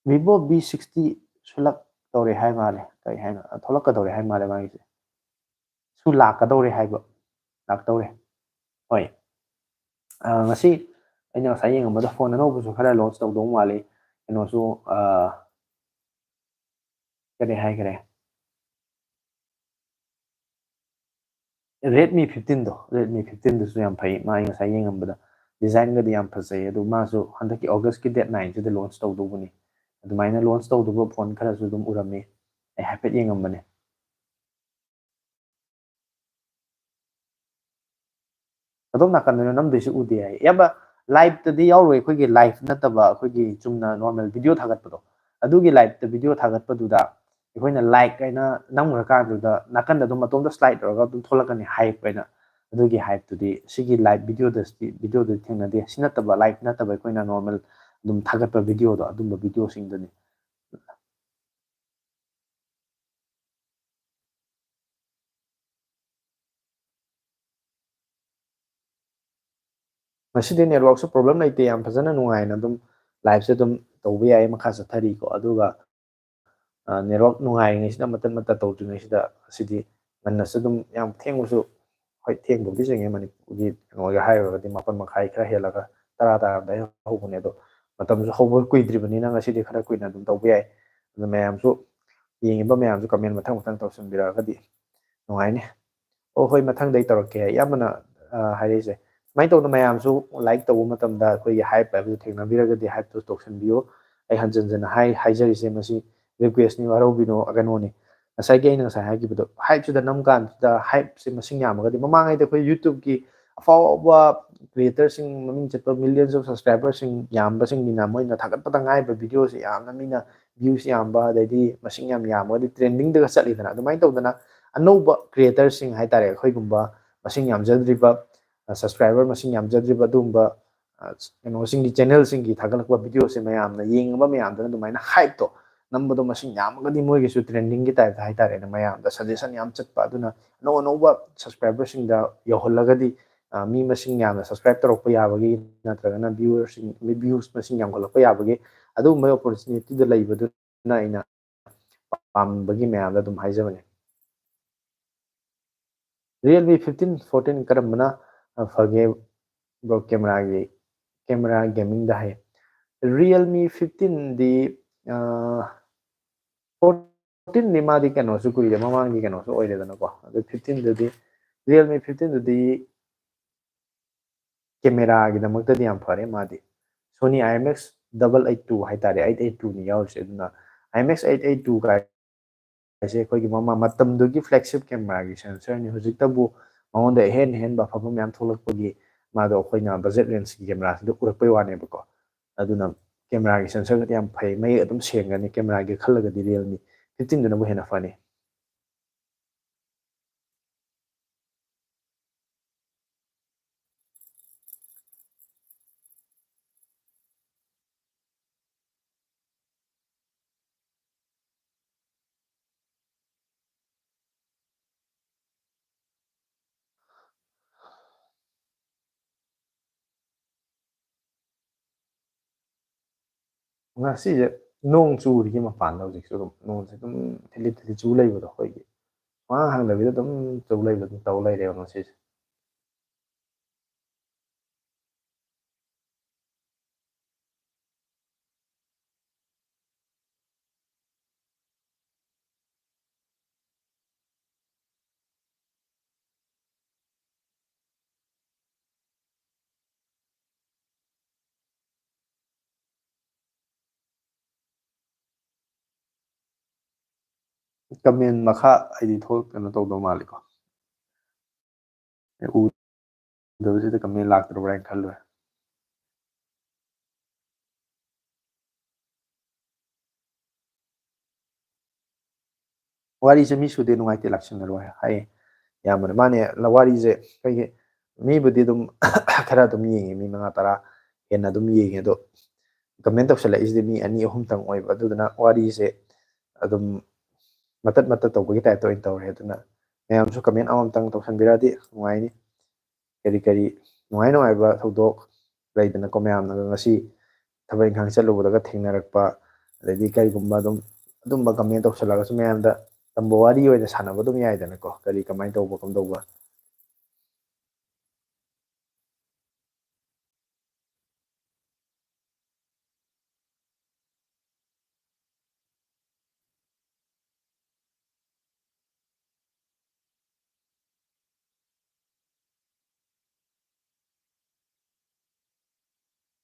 Vivo V sixty ꯁꯨꯂꯛ ꯇꯧꯔꯦ ꯍꯥꯏ ꯃꯥꯜꯂꯦ꯫ ꯀꯔꯤ ꯍꯥꯏꯅꯣ? ꯊꯣꯛꯂꯛꯀꯗꯧꯔꯦ ꯍꯥꯏ ꯃꯥꯜꯂꯦ ꯃꯥꯒꯤꯁꯦ꯫ ꯁꯨ ꯂꯥꯛꯀꯗꯧꯔꯦ ꯍꯥꯏꯕ꯫ ꯂꯥꯛꯇꯧꯔꯦ꯫ ꯍꯣꯏ꯫ ꯑ, ꯉꯁꯤ ꯑꯩꯅ ꯉꯁꯥꯏ ꯌꯦꯡꯉꯝꯕꯗ ꯐꯣꯟ ꯑꯅꯧꯕꯁꯨ ꯈꯔ ꯂꯣꯟꯆ ꯇꯧꯗꯧ ꯃꯥꯜꯂꯤ꯫ ꯀꯩꯅꯣꯁꯨ, ꯑ, ꯀꯔꯤ ꯍꯥꯏꯈꯔꯦ? Redmi fifteenꯗꯣ, Redmi fifteenꯗꯨꯁꯨ ꯌꯥꯝ ꯐꯩ꯫ ꯃꯥ ꯑꯩ ꯉꯁꯥꯏ ꯌꯦꯡꯉꯝꯕꯗ ꯗꯤꯖꯥꯏꯟꯒꯗꯤ ꯌꯥꯝ ꯐꯖꯩ꯫ ꯑꯗꯨ ꯃꯥꯁꯨ ꯍꯟꯗꯛꯀꯤ Augustꯀꯤ date nineꯁꯤꯗ ꯂꯣꯟꯆ ꯇꯧꯗꯧꯕꯅꯤ꯫ ꯑꯗꯨꯃꯥꯏꯅ ꯂꯣꯟꯆ ꯇꯧꯗꯧꯕ ꯐꯣꯟ ꯈꯔꯁꯨ ꯑꯗꯨꯝ ꯎꯔꯝꯃꯤ꯫ ꯑꯩ ꯍꯥꯏꯐꯦꯠ ꯌꯦꯡꯉꯝꯕꯅꯦ꯫ ꯑꯗꯣꯝ ꯅꯥꯀꯟꯗꯅ ꯅꯝꯗꯣꯏꯁꯤ ꯎꯗꯦ ꯍꯥꯏ꯫ ꯑꯌꯥꯝꯕ ꯂꯥꯏꯞꯇꯗꯤ ꯌꯥꯎꯔꯣꯏ, ꯑꯩꯈꯣꯏꯒꯤ ꯂꯥꯏꯞ ꯅꯠꯇꯕ ꯑꯩꯈꯣꯏꯒꯤ ꯆꯨꯝꯅ ꯅꯣꯔꯃꯦꯜ ꯚꯤꯗꯤꯑꯣ ꯊꯥꯒꯠꯄꯗꯣ꯫ ꯑꯗꯨꯒꯤ ꯂꯥꯏꯞꯇ ꯚꯤꯗꯤꯑꯣ ꯊꯥꯒꯠꯄꯗꯨꯗ ꯑꯩꯈꯣꯏꯅ ꯂꯥꯏꯛ ꯍꯥꯏꯅ ꯅꯝꯈ꯭ꯔꯀꯥꯟꯗꯨꯗ ꯅꯥꯀꯟꯗ ꯑꯗꯨꯝ ꯃꯇꯣꯝꯇ ꯁ꯭ꯂꯥꯏꯠ ꯇꯧꯔꯒ ꯑꯗꯨꯝ ꯊꯣꯛꯂꯛꯀꯅꯤ ꯍꯥꯏꯞ ꯍꯥꯏꯅ꯫ ꯑꯗꯨꯒꯤ ꯍꯥꯏꯞꯇꯨꯗꯤ ꯁꯤꯒꯤ ꯂꯥꯏꯞ ꯚꯤꯗꯤꯑꯣꯗꯗꯤ, ꯚꯤꯗꯤꯑꯣꯗꯗꯤ ꯊꯦꯡꯅꯗꯦ꯫ ꯁꯤ ꯅꯠꯇꯕ, ꯂꯥꯏꯞ ꯅꯠꯇꯕ ꯑꯩꯈꯣꯏꯅ ꯅꯣꯔꯃꯦꯜ ꯑꯗꯨꯝ ꯊꯥꯒꯠꯄ ꯚꯤꯗꯤꯑꯣꯗꯣ, ꯑꯗꯨꯝꯕ ꯚꯤꯗꯤꯑꯣꯁꯤꯡꯗꯨꯅꯤ꯫ ꯉꯁꯤꯗꯤ ꯅꯦꯠꯋꯥꯛꯁꯨ ꯄ꯭ꯔꯣꯕ꯭ꯂꯦꯝ ꯂꯩꯇꯦ, ꯌꯥꯝ ꯐꯖꯅ ꯅꯨꯡꯉꯥꯏꯅ ꯑꯗꯨꯝ ꯂꯥꯏꯞꯁꯦ ꯑꯗꯨꯝ ꯇꯧꯕ ꯌꯥꯏ, ꯃꯈꯥ ꯆꯠꯊꯔꯤꯀꯣ꯫ ꯑꯗꯨꯒ, ꯑ, ꯅꯦꯠꯋꯥꯛ ꯅꯨꯡꯉꯥꯏꯔꯤꯉꯩꯁꯤꯗ, ꯃꯇꯠ ꯃꯇꯠ ꯇꯧꯗ꯭ꯔꯤꯉꯩꯁꯤꯗ, ꯉꯁꯤꯗꯤ ꯉꯟꯅꯁꯨ ꯑꯗꯨꯝ, ꯌꯥꯝ ꯊꯦꯡꯕꯁꯨ, ꯍꯣꯏ, ꯊꯦꯡꯕꯕꯨꯗꯤ ꯆꯤꯡꯉꯦ, ꯃꯅꯤꯄꯨꯔꯒꯤ ꯀꯩꯅꯣꯒ ꯍꯥꯏꯔꯨꯔꯒꯗꯤ ꯃꯥꯄꯟ ꯃꯈꯥꯏ ꯈꯔ ꯍꯦꯜꯂꯒ ꯇꯔꯥ ꯇꯥꯔꯝꯗꯥꯏꯗ ꯍꯧꯕꯅꯦ꯫ ꯑꯗꯣ ꯃꯇꯝꯁꯨ ꯍꯧꯕ ꯀꯨꯏꯗ꯭ꯔꯤꯕꯅꯤꯅ ꯉꯁꯤꯗꯤ ꯈꯔ ꯀꯨꯏꯅ ꯑꯗꯨꯝ ꯇꯧꯕ ꯌꯥꯏ꯫ ꯑꯗꯨ ꯃꯌꯥꯝꯁꯨ, ꯌꯦꯡꯉꯤꯕ ꯃꯌꯥꯝꯁꯨ ꯀꯃꯦꯟ ꯃꯊꯪ ꯃꯊꯪ ꯇꯧꯁꯤꯟꯕꯤꯔꯛꯑꯒꯗꯤ ꯅꯨꯡꯉꯥꯏꯅꯤ꯫ ꯑꯣ, ꯍꯣꯏ, ꯃꯊꯪꯗꯩ ꯇꯧꯔꯛꯀꯦ꯫ ꯑꯌꯥꯝꯕꯅ, ꯑ, ꯍꯥꯏꯔꯛꯏꯁꯦ ꯁꯨꯃꯥꯏꯅ ꯇꯧꯗꯅ ꯃꯌꯥꯝꯁꯨ ꯂꯥꯏꯛ ꯇꯧꯕ ꯃꯇꯝꯗ ꯑꯩꯈꯣꯏꯒꯤ ꯍꯥꯏꯞ ꯍꯥꯏꯕꯗꯨ ꯊꯦꯡꯅꯕꯤꯔꯒꯗꯤ ꯍꯥꯏꯞꯇꯨ ꯇꯧꯁꯟꯕꯤꯌꯨ꯫ ꯑꯩ ꯍꯟꯖꯟ ꯍꯟꯖꯟꯅ ꯍꯥꯏ-, ꯍꯥꯏꯖꯔꯤꯁꯦ ꯃꯁꯤ ꯔꯤꯀ꯭ꯋꯦꯁꯅꯤ, ꯋꯥꯔꯧꯕꯤꯅꯣ, ꯀꯩꯅꯣꯅꯤ꯫ ꯉꯁꯥꯏꯒꯤ ꯑꯩꯅ ꯉꯁꯥꯏ ꯍꯥꯏꯈꯤꯕꯗꯣ, ꯍꯥꯏꯞꯁꯤꯗ ꯅꯝ ꯀꯥꯟꯁꯤꯗ ꯍꯥꯏꯞꯁꯦ ꯃꯁꯤꯡ ꯌꯥꯝꯃꯒꯗꯤ, ꯃꯃꯥꯡꯉꯩꯗ ꯑꯩꯈꯣꯏ YouTubeꯀꯤ ꯑꯐꯥꯎꯕ creatorꯁꯤꯡ, ꯃꯃꯤꯡ ꯆꯠꯄ millions of subscriberꯁꯤꯡ ꯌꯥꯝꯕꯁꯤꯡꯒꯤꯅ ꯃꯣꯏꯅ ꯊꯥꯒꯠꯄꯗ ꯉꯥꯏꯕ ꯚꯤꯗꯤꯑꯣꯁꯦ ꯌꯥꯝꯅ ꯃꯤꯅ views ꯌꯥꯝꯕ, ꯑꯗꯩꯗꯤ ꯃꯁꯤꯡ ꯌꯥꯝ ꯌꯥꯝꯃꯒꯗꯤ trendingꯗꯒ ꯆꯠꯂꯤꯗꯅ꯫ ꯑꯗꯨꯃꯥꯏꯅ ꯇꯧꯗꯅ ꯑꯅꯧꯕ creatorꯁꯤꯡ ꯍꯥꯏꯇꯥꯔꯦ, ꯑꯩꯈꯣꯏꯒꯨꯝꯕ ꯃꯁꯤꯡ ꯌꯥꯝꯖꯗ꯭ꯔꯤꯕ ꯁꯕꯁꯀ꯭ꯔꯥꯏꯕꯔ ꯃꯁꯤꯡ ꯌꯥꯝꯖꯗ꯭ꯔꯤꯕ ꯑꯗꯨꯒꯨꯝꯕ ꯀꯩꯅꯣꯁꯤꯡꯒꯤ ꯆꯦꯅꯦꯜꯁꯤꯡꯒꯤ ꯊꯥꯒꯠꯂꯛꯄ ꯚꯤꯗꯤꯑꯣꯁꯦ ꯃꯌꯥꯝꯅ ꯌꯦꯡꯉꯕ ꯃꯌꯥꯝꯗꯨꯅ ꯑꯗꯨꯃꯥꯏꯅ ꯍꯥꯏꯞꯇꯣ ꯅꯝꯕꯗꯣ ꯃꯁꯤꯡ ꯌꯥꯝꯃꯒꯗꯤ ꯃꯣꯏꯒꯤꯁꯨ ꯇ꯭ꯔꯦꯟꯗꯤꯡꯒꯤ ꯇꯥꯏꯞꯇ ꯍꯥꯏꯇꯥꯔꯦꯅꯦ, ꯃꯌꯥꯝꯗ ꯁꯖꯦꯁꯟ ꯌꯥꯝ ꯆꯠꯄ, ꯑꯗꯨꯅ ꯑꯅꯧ ꯑꯅꯧꯕ ꯁꯕꯁꯀ꯭ꯔꯥꯏꯕꯔꯁꯤꯡꯗ ꯌꯧꯍꯜꯂꯒꯗꯤ ꯃꯤ ꯃꯁꯤꯡ ꯌꯥꯝꯅ ꯁꯕꯁꯀ꯭ꯔꯥꯏꯕ ꯇꯧꯔꯛꯄ ꯌꯥꯕꯒꯤ ꯅꯠꯇ꯭ꯔꯒꯅ ꯚ꯭ꯌꯨꯋꯔꯁꯤꯡ ꯚ꯭ꯌꯨꯁ ꯃꯁꯤꯡ ꯌꯥꯝꯈꯠꯂꯛꯄ ꯌꯥꯕꯒꯤ ꯑꯗꯨꯒꯨꯝꯕ ꯑꯣꯄꯣꯔꯆꯨꯅꯤꯇꯤꯗꯣ ꯂꯩꯕꯗꯨꯅ ꯑꯩꯅ ꯄꯥꯝꯕꯒꯤ ꯃꯌꯥꯝꯗ ꯑꯗꯨꯝ ꯍꯥꯏꯖꯕꯅꯦ꯫ ꯔꯤꯌꯦꯜꯃꯤ ꯐꯤꯐꯇꯤꯟ ꯐꯣꯔꯇꯤꯟ ꯀꯔꯝꯕꯅ ꯐꯒꯦ ꯕ꯭ꯔꯣ? ꯀꯦꯃꯦꯔꯥꯒꯤ ꯀꯦꯃꯦꯔꯥ ꯒꯦꯃꯤꯡꯗ ꯍꯥꯏꯌꯦ꯫ ꯔꯤꯌꯦꯜꯃꯤ ꯐꯤꯐꯇꯤꯟꯗꯤ ꯐꯣꯔꯇꯤꯟꯗꯤ ꯃꯥꯗꯤ ꯀꯩꯅꯣꯁꯨ ꯀꯨꯏꯔꯦ, ꯃꯃꯥꯡꯒꯤ ꯀꯩꯅꯣꯁꯨ ꯑꯣꯏꯔꯦꯗꯅꯀꯣ꯫ ꯑꯗꯨ ꯐꯤꯐꯇꯤꯟꯗꯨꯗꯤ ꯔꯤꯌꯦꯜꯃꯤ ꯐꯤꯐꯇꯤꯟꯗꯨꯗꯤ ꯀꯦꯃꯦꯔꯥꯒꯤꯗꯃꯛꯇꯗꯤ ꯌꯥꯝ ꯐꯔꯦ꯫ ꯃꯥꯗꯤ Sony IMX double eight two ꯍꯥꯏꯇꯥꯔꯦ, eight eight two ꯅꯤ ꯌꯥꯎꯔꯤꯁꯦ꯫ ꯑꯗꯨꯅ IMX eight eight two ꯀꯥꯏꯁꯦ ꯑꯩꯈꯣꯏꯒꯤ ꯃꯃꯥ ꯃꯇꯝꯗꯨꯒꯤ ꯐ꯭ꯂꯦꯒꯁꯤꯞ ꯀꯦꯃꯦꯔꯥꯒꯤ ꯁꯦꯟꯁꯔꯅꯤ꯫ ꯍꯧꯖꯤꯛꯇꯕꯨ ꯃꯉꯣꯟꯗ ꯑꯍꯦꯟ ꯑꯍꯦꯟꯕ ꯑꯐꯕ ꯃꯌꯥꯝ ꯊꯣꯛꯂꯛꯄꯒꯤ ꯃꯥꯗꯣ ꯑꯩꯈꯣꯏꯅ ꯕꯖꯦꯠ ꯔꯦꯟꯖꯀꯤ ꯀꯦꯃꯦꯔꯥꯁꯤꯗ ꯎꯔꯛꯄꯩ ꯋꯥꯅꯦꯕꯀꯣ꯫ ꯑꯗꯨꯅ ꯀꯦꯃꯦꯔꯥꯒꯤ ꯁꯦꯟꯁꯔꯒꯗꯤ ꯌꯥꯝ ꯐꯩ, ꯃꯌꯦꯛ ꯑꯗꯨꯝ ꯁꯦꯡꯒꯅꯤ꯫ ꯀꯦꯃꯦꯔꯥꯒꯤ ꯈꯜꯂꯒꯗꯤ ꯔꯤꯌꯦꯜꯃꯤ ꯐꯤꯐꯇꯤꯟꯗꯨꯅꯕꯨ ꯍꯦꯟꯅ ꯐꯅꯤ꯫ ꯉꯁꯤꯁꯦ ꯅꯣꯡ ꯆꯨꯔꯤꯒꯦ ꯃꯄꯥꯟꯗ꯫ ꯍꯧꯖꯤꯛꯁꯨ ꯑꯗꯨꯝ ꯅꯣꯡꯁꯦ ꯑꯗꯨꯝ ꯊꯤꯂꯤ ꯊꯤꯂꯤ ꯆꯨ ꯂꯩꯕꯗꯣ, ꯑꯩꯈꯣꯏꯒꯤ ꯋꯥ ꯍꯪꯗꯕꯤꯗ ꯑꯗꯨꯝ ꯆꯨ ꯂꯩꯕꯗꯣ ꯑꯗꯨꯝ ꯇꯧ ꯂꯩꯔꯦꯕ ꯉꯁꯤꯁꯦ꯫ ꯀꯃꯦꯟ ꯃꯈꯥ ꯑꯩꯗꯤ ꯊꯣꯛ ꯀꯩꯅꯣ ꯇꯧꯗꯧ ꯃꯥꯜꯂꯤꯀꯣ꯫ ꯎꯗꯕꯁꯤꯗ ꯀꯃꯦꯟ ꯂꯥꯛꯇ꯭ꯔꯕ꯭ꯔꯥ ꯍꯥꯏꯅ ꯈꯜꯂꯨꯔꯦ꯫ ꯋꯥꯔꯤꯁꯦ ꯃꯤ ꯁꯨꯗꯦ, ꯅꯨꯡꯉꯥꯏꯇꯦ, ꯂꯥꯛꯁꯤꯟꯅꯔꯣꯏ ꯍꯥꯏꯌꯦ ꯏꯌꯥꯝꯕꯅ꯫ ꯃꯥꯅꯦ, ꯋꯥꯔꯤꯁꯦ ꯑꯩꯈꯣꯏꯒꯤ ꯃꯤꯕꯨꯗꯤ ꯑꯗꯨꯝ ꯈꯔ ꯑꯗꯨꯝ ꯌꯦꯡꯉꯦ, ꯃꯤ ꯃꯉꯥ ꯇꯔꯥ ꯍꯦꯟꯅ ꯑꯗꯨꯝ ꯌꯦꯡꯉꯦ꯫ ꯑꯗꯣ ꯀꯃꯦꯟ ꯇꯧꯁꯜꯂꯛꯏꯁꯤꯗꯤ ꯃꯤ ꯑꯅꯤ ꯑꯍꯨꯝꯇꯪ ꯑꯣꯏꯕ, ꯑꯗꯨꯗꯨꯅ ꯋꯥꯔꯤꯁꯦ ꯑꯗꯨꯝ ꯃꯇꯠ ꯃꯇꯠ ꯇꯧꯕꯒꯤ ꯇꯥꯏꯞꯇ ꯑꯣꯏꯅ ꯇꯧꯔꯦ꯫ ꯑꯗꯨꯅ ꯃꯌꯥꯝꯁꯨ ꯀꯃꯦꯟ ꯑꯃꯃꯝꯇꯪ ꯇꯧꯁꯟꯕꯤꯔꯛꯑꯗꯤ ꯅꯨꯡꯉꯥꯏꯅꯤ꯫ ꯀꯔꯤ ꯀꯔꯤ ꯅꯨꯡꯉꯥꯏ ꯅꯨꯡꯉꯥꯏꯕ ꯊꯧꯗꯣꯛ ꯂꯩꯗꯅꯀꯣ, ꯃꯌꯥꯝꯅꯒ ꯉꯁꯤ ꯊꯕꯛ ꯏꯪꯈꯥꯡ ꯆꯠꯂꯨꯕꯗꯒ ꯊꯦꯡꯅꯔꯛꯄ, ꯑꯗꯩꯗꯤ ꯀꯔꯤꯒꯨꯝꯕ ꯑꯗꯨꯝ ꯑꯗꯨꯝꯕ ꯀꯃꯦꯟ ꯇꯧꯁꯜꯂꯒꯁꯨ ꯃꯌꯥꯝꯗ ꯇꯝꯕ ꯋꯥꯔꯤ ꯑꯣꯏꯅ ꯁꯥꯟꯅꯕ ꯑꯗꯨꯝ ꯌꯥꯏꯗꯅꯀꯣ, ꯀꯔꯤ ꯀꯃꯥꯏꯅ ꯇꯧꯕ ꯀꯝꯗꯧꯕ꯫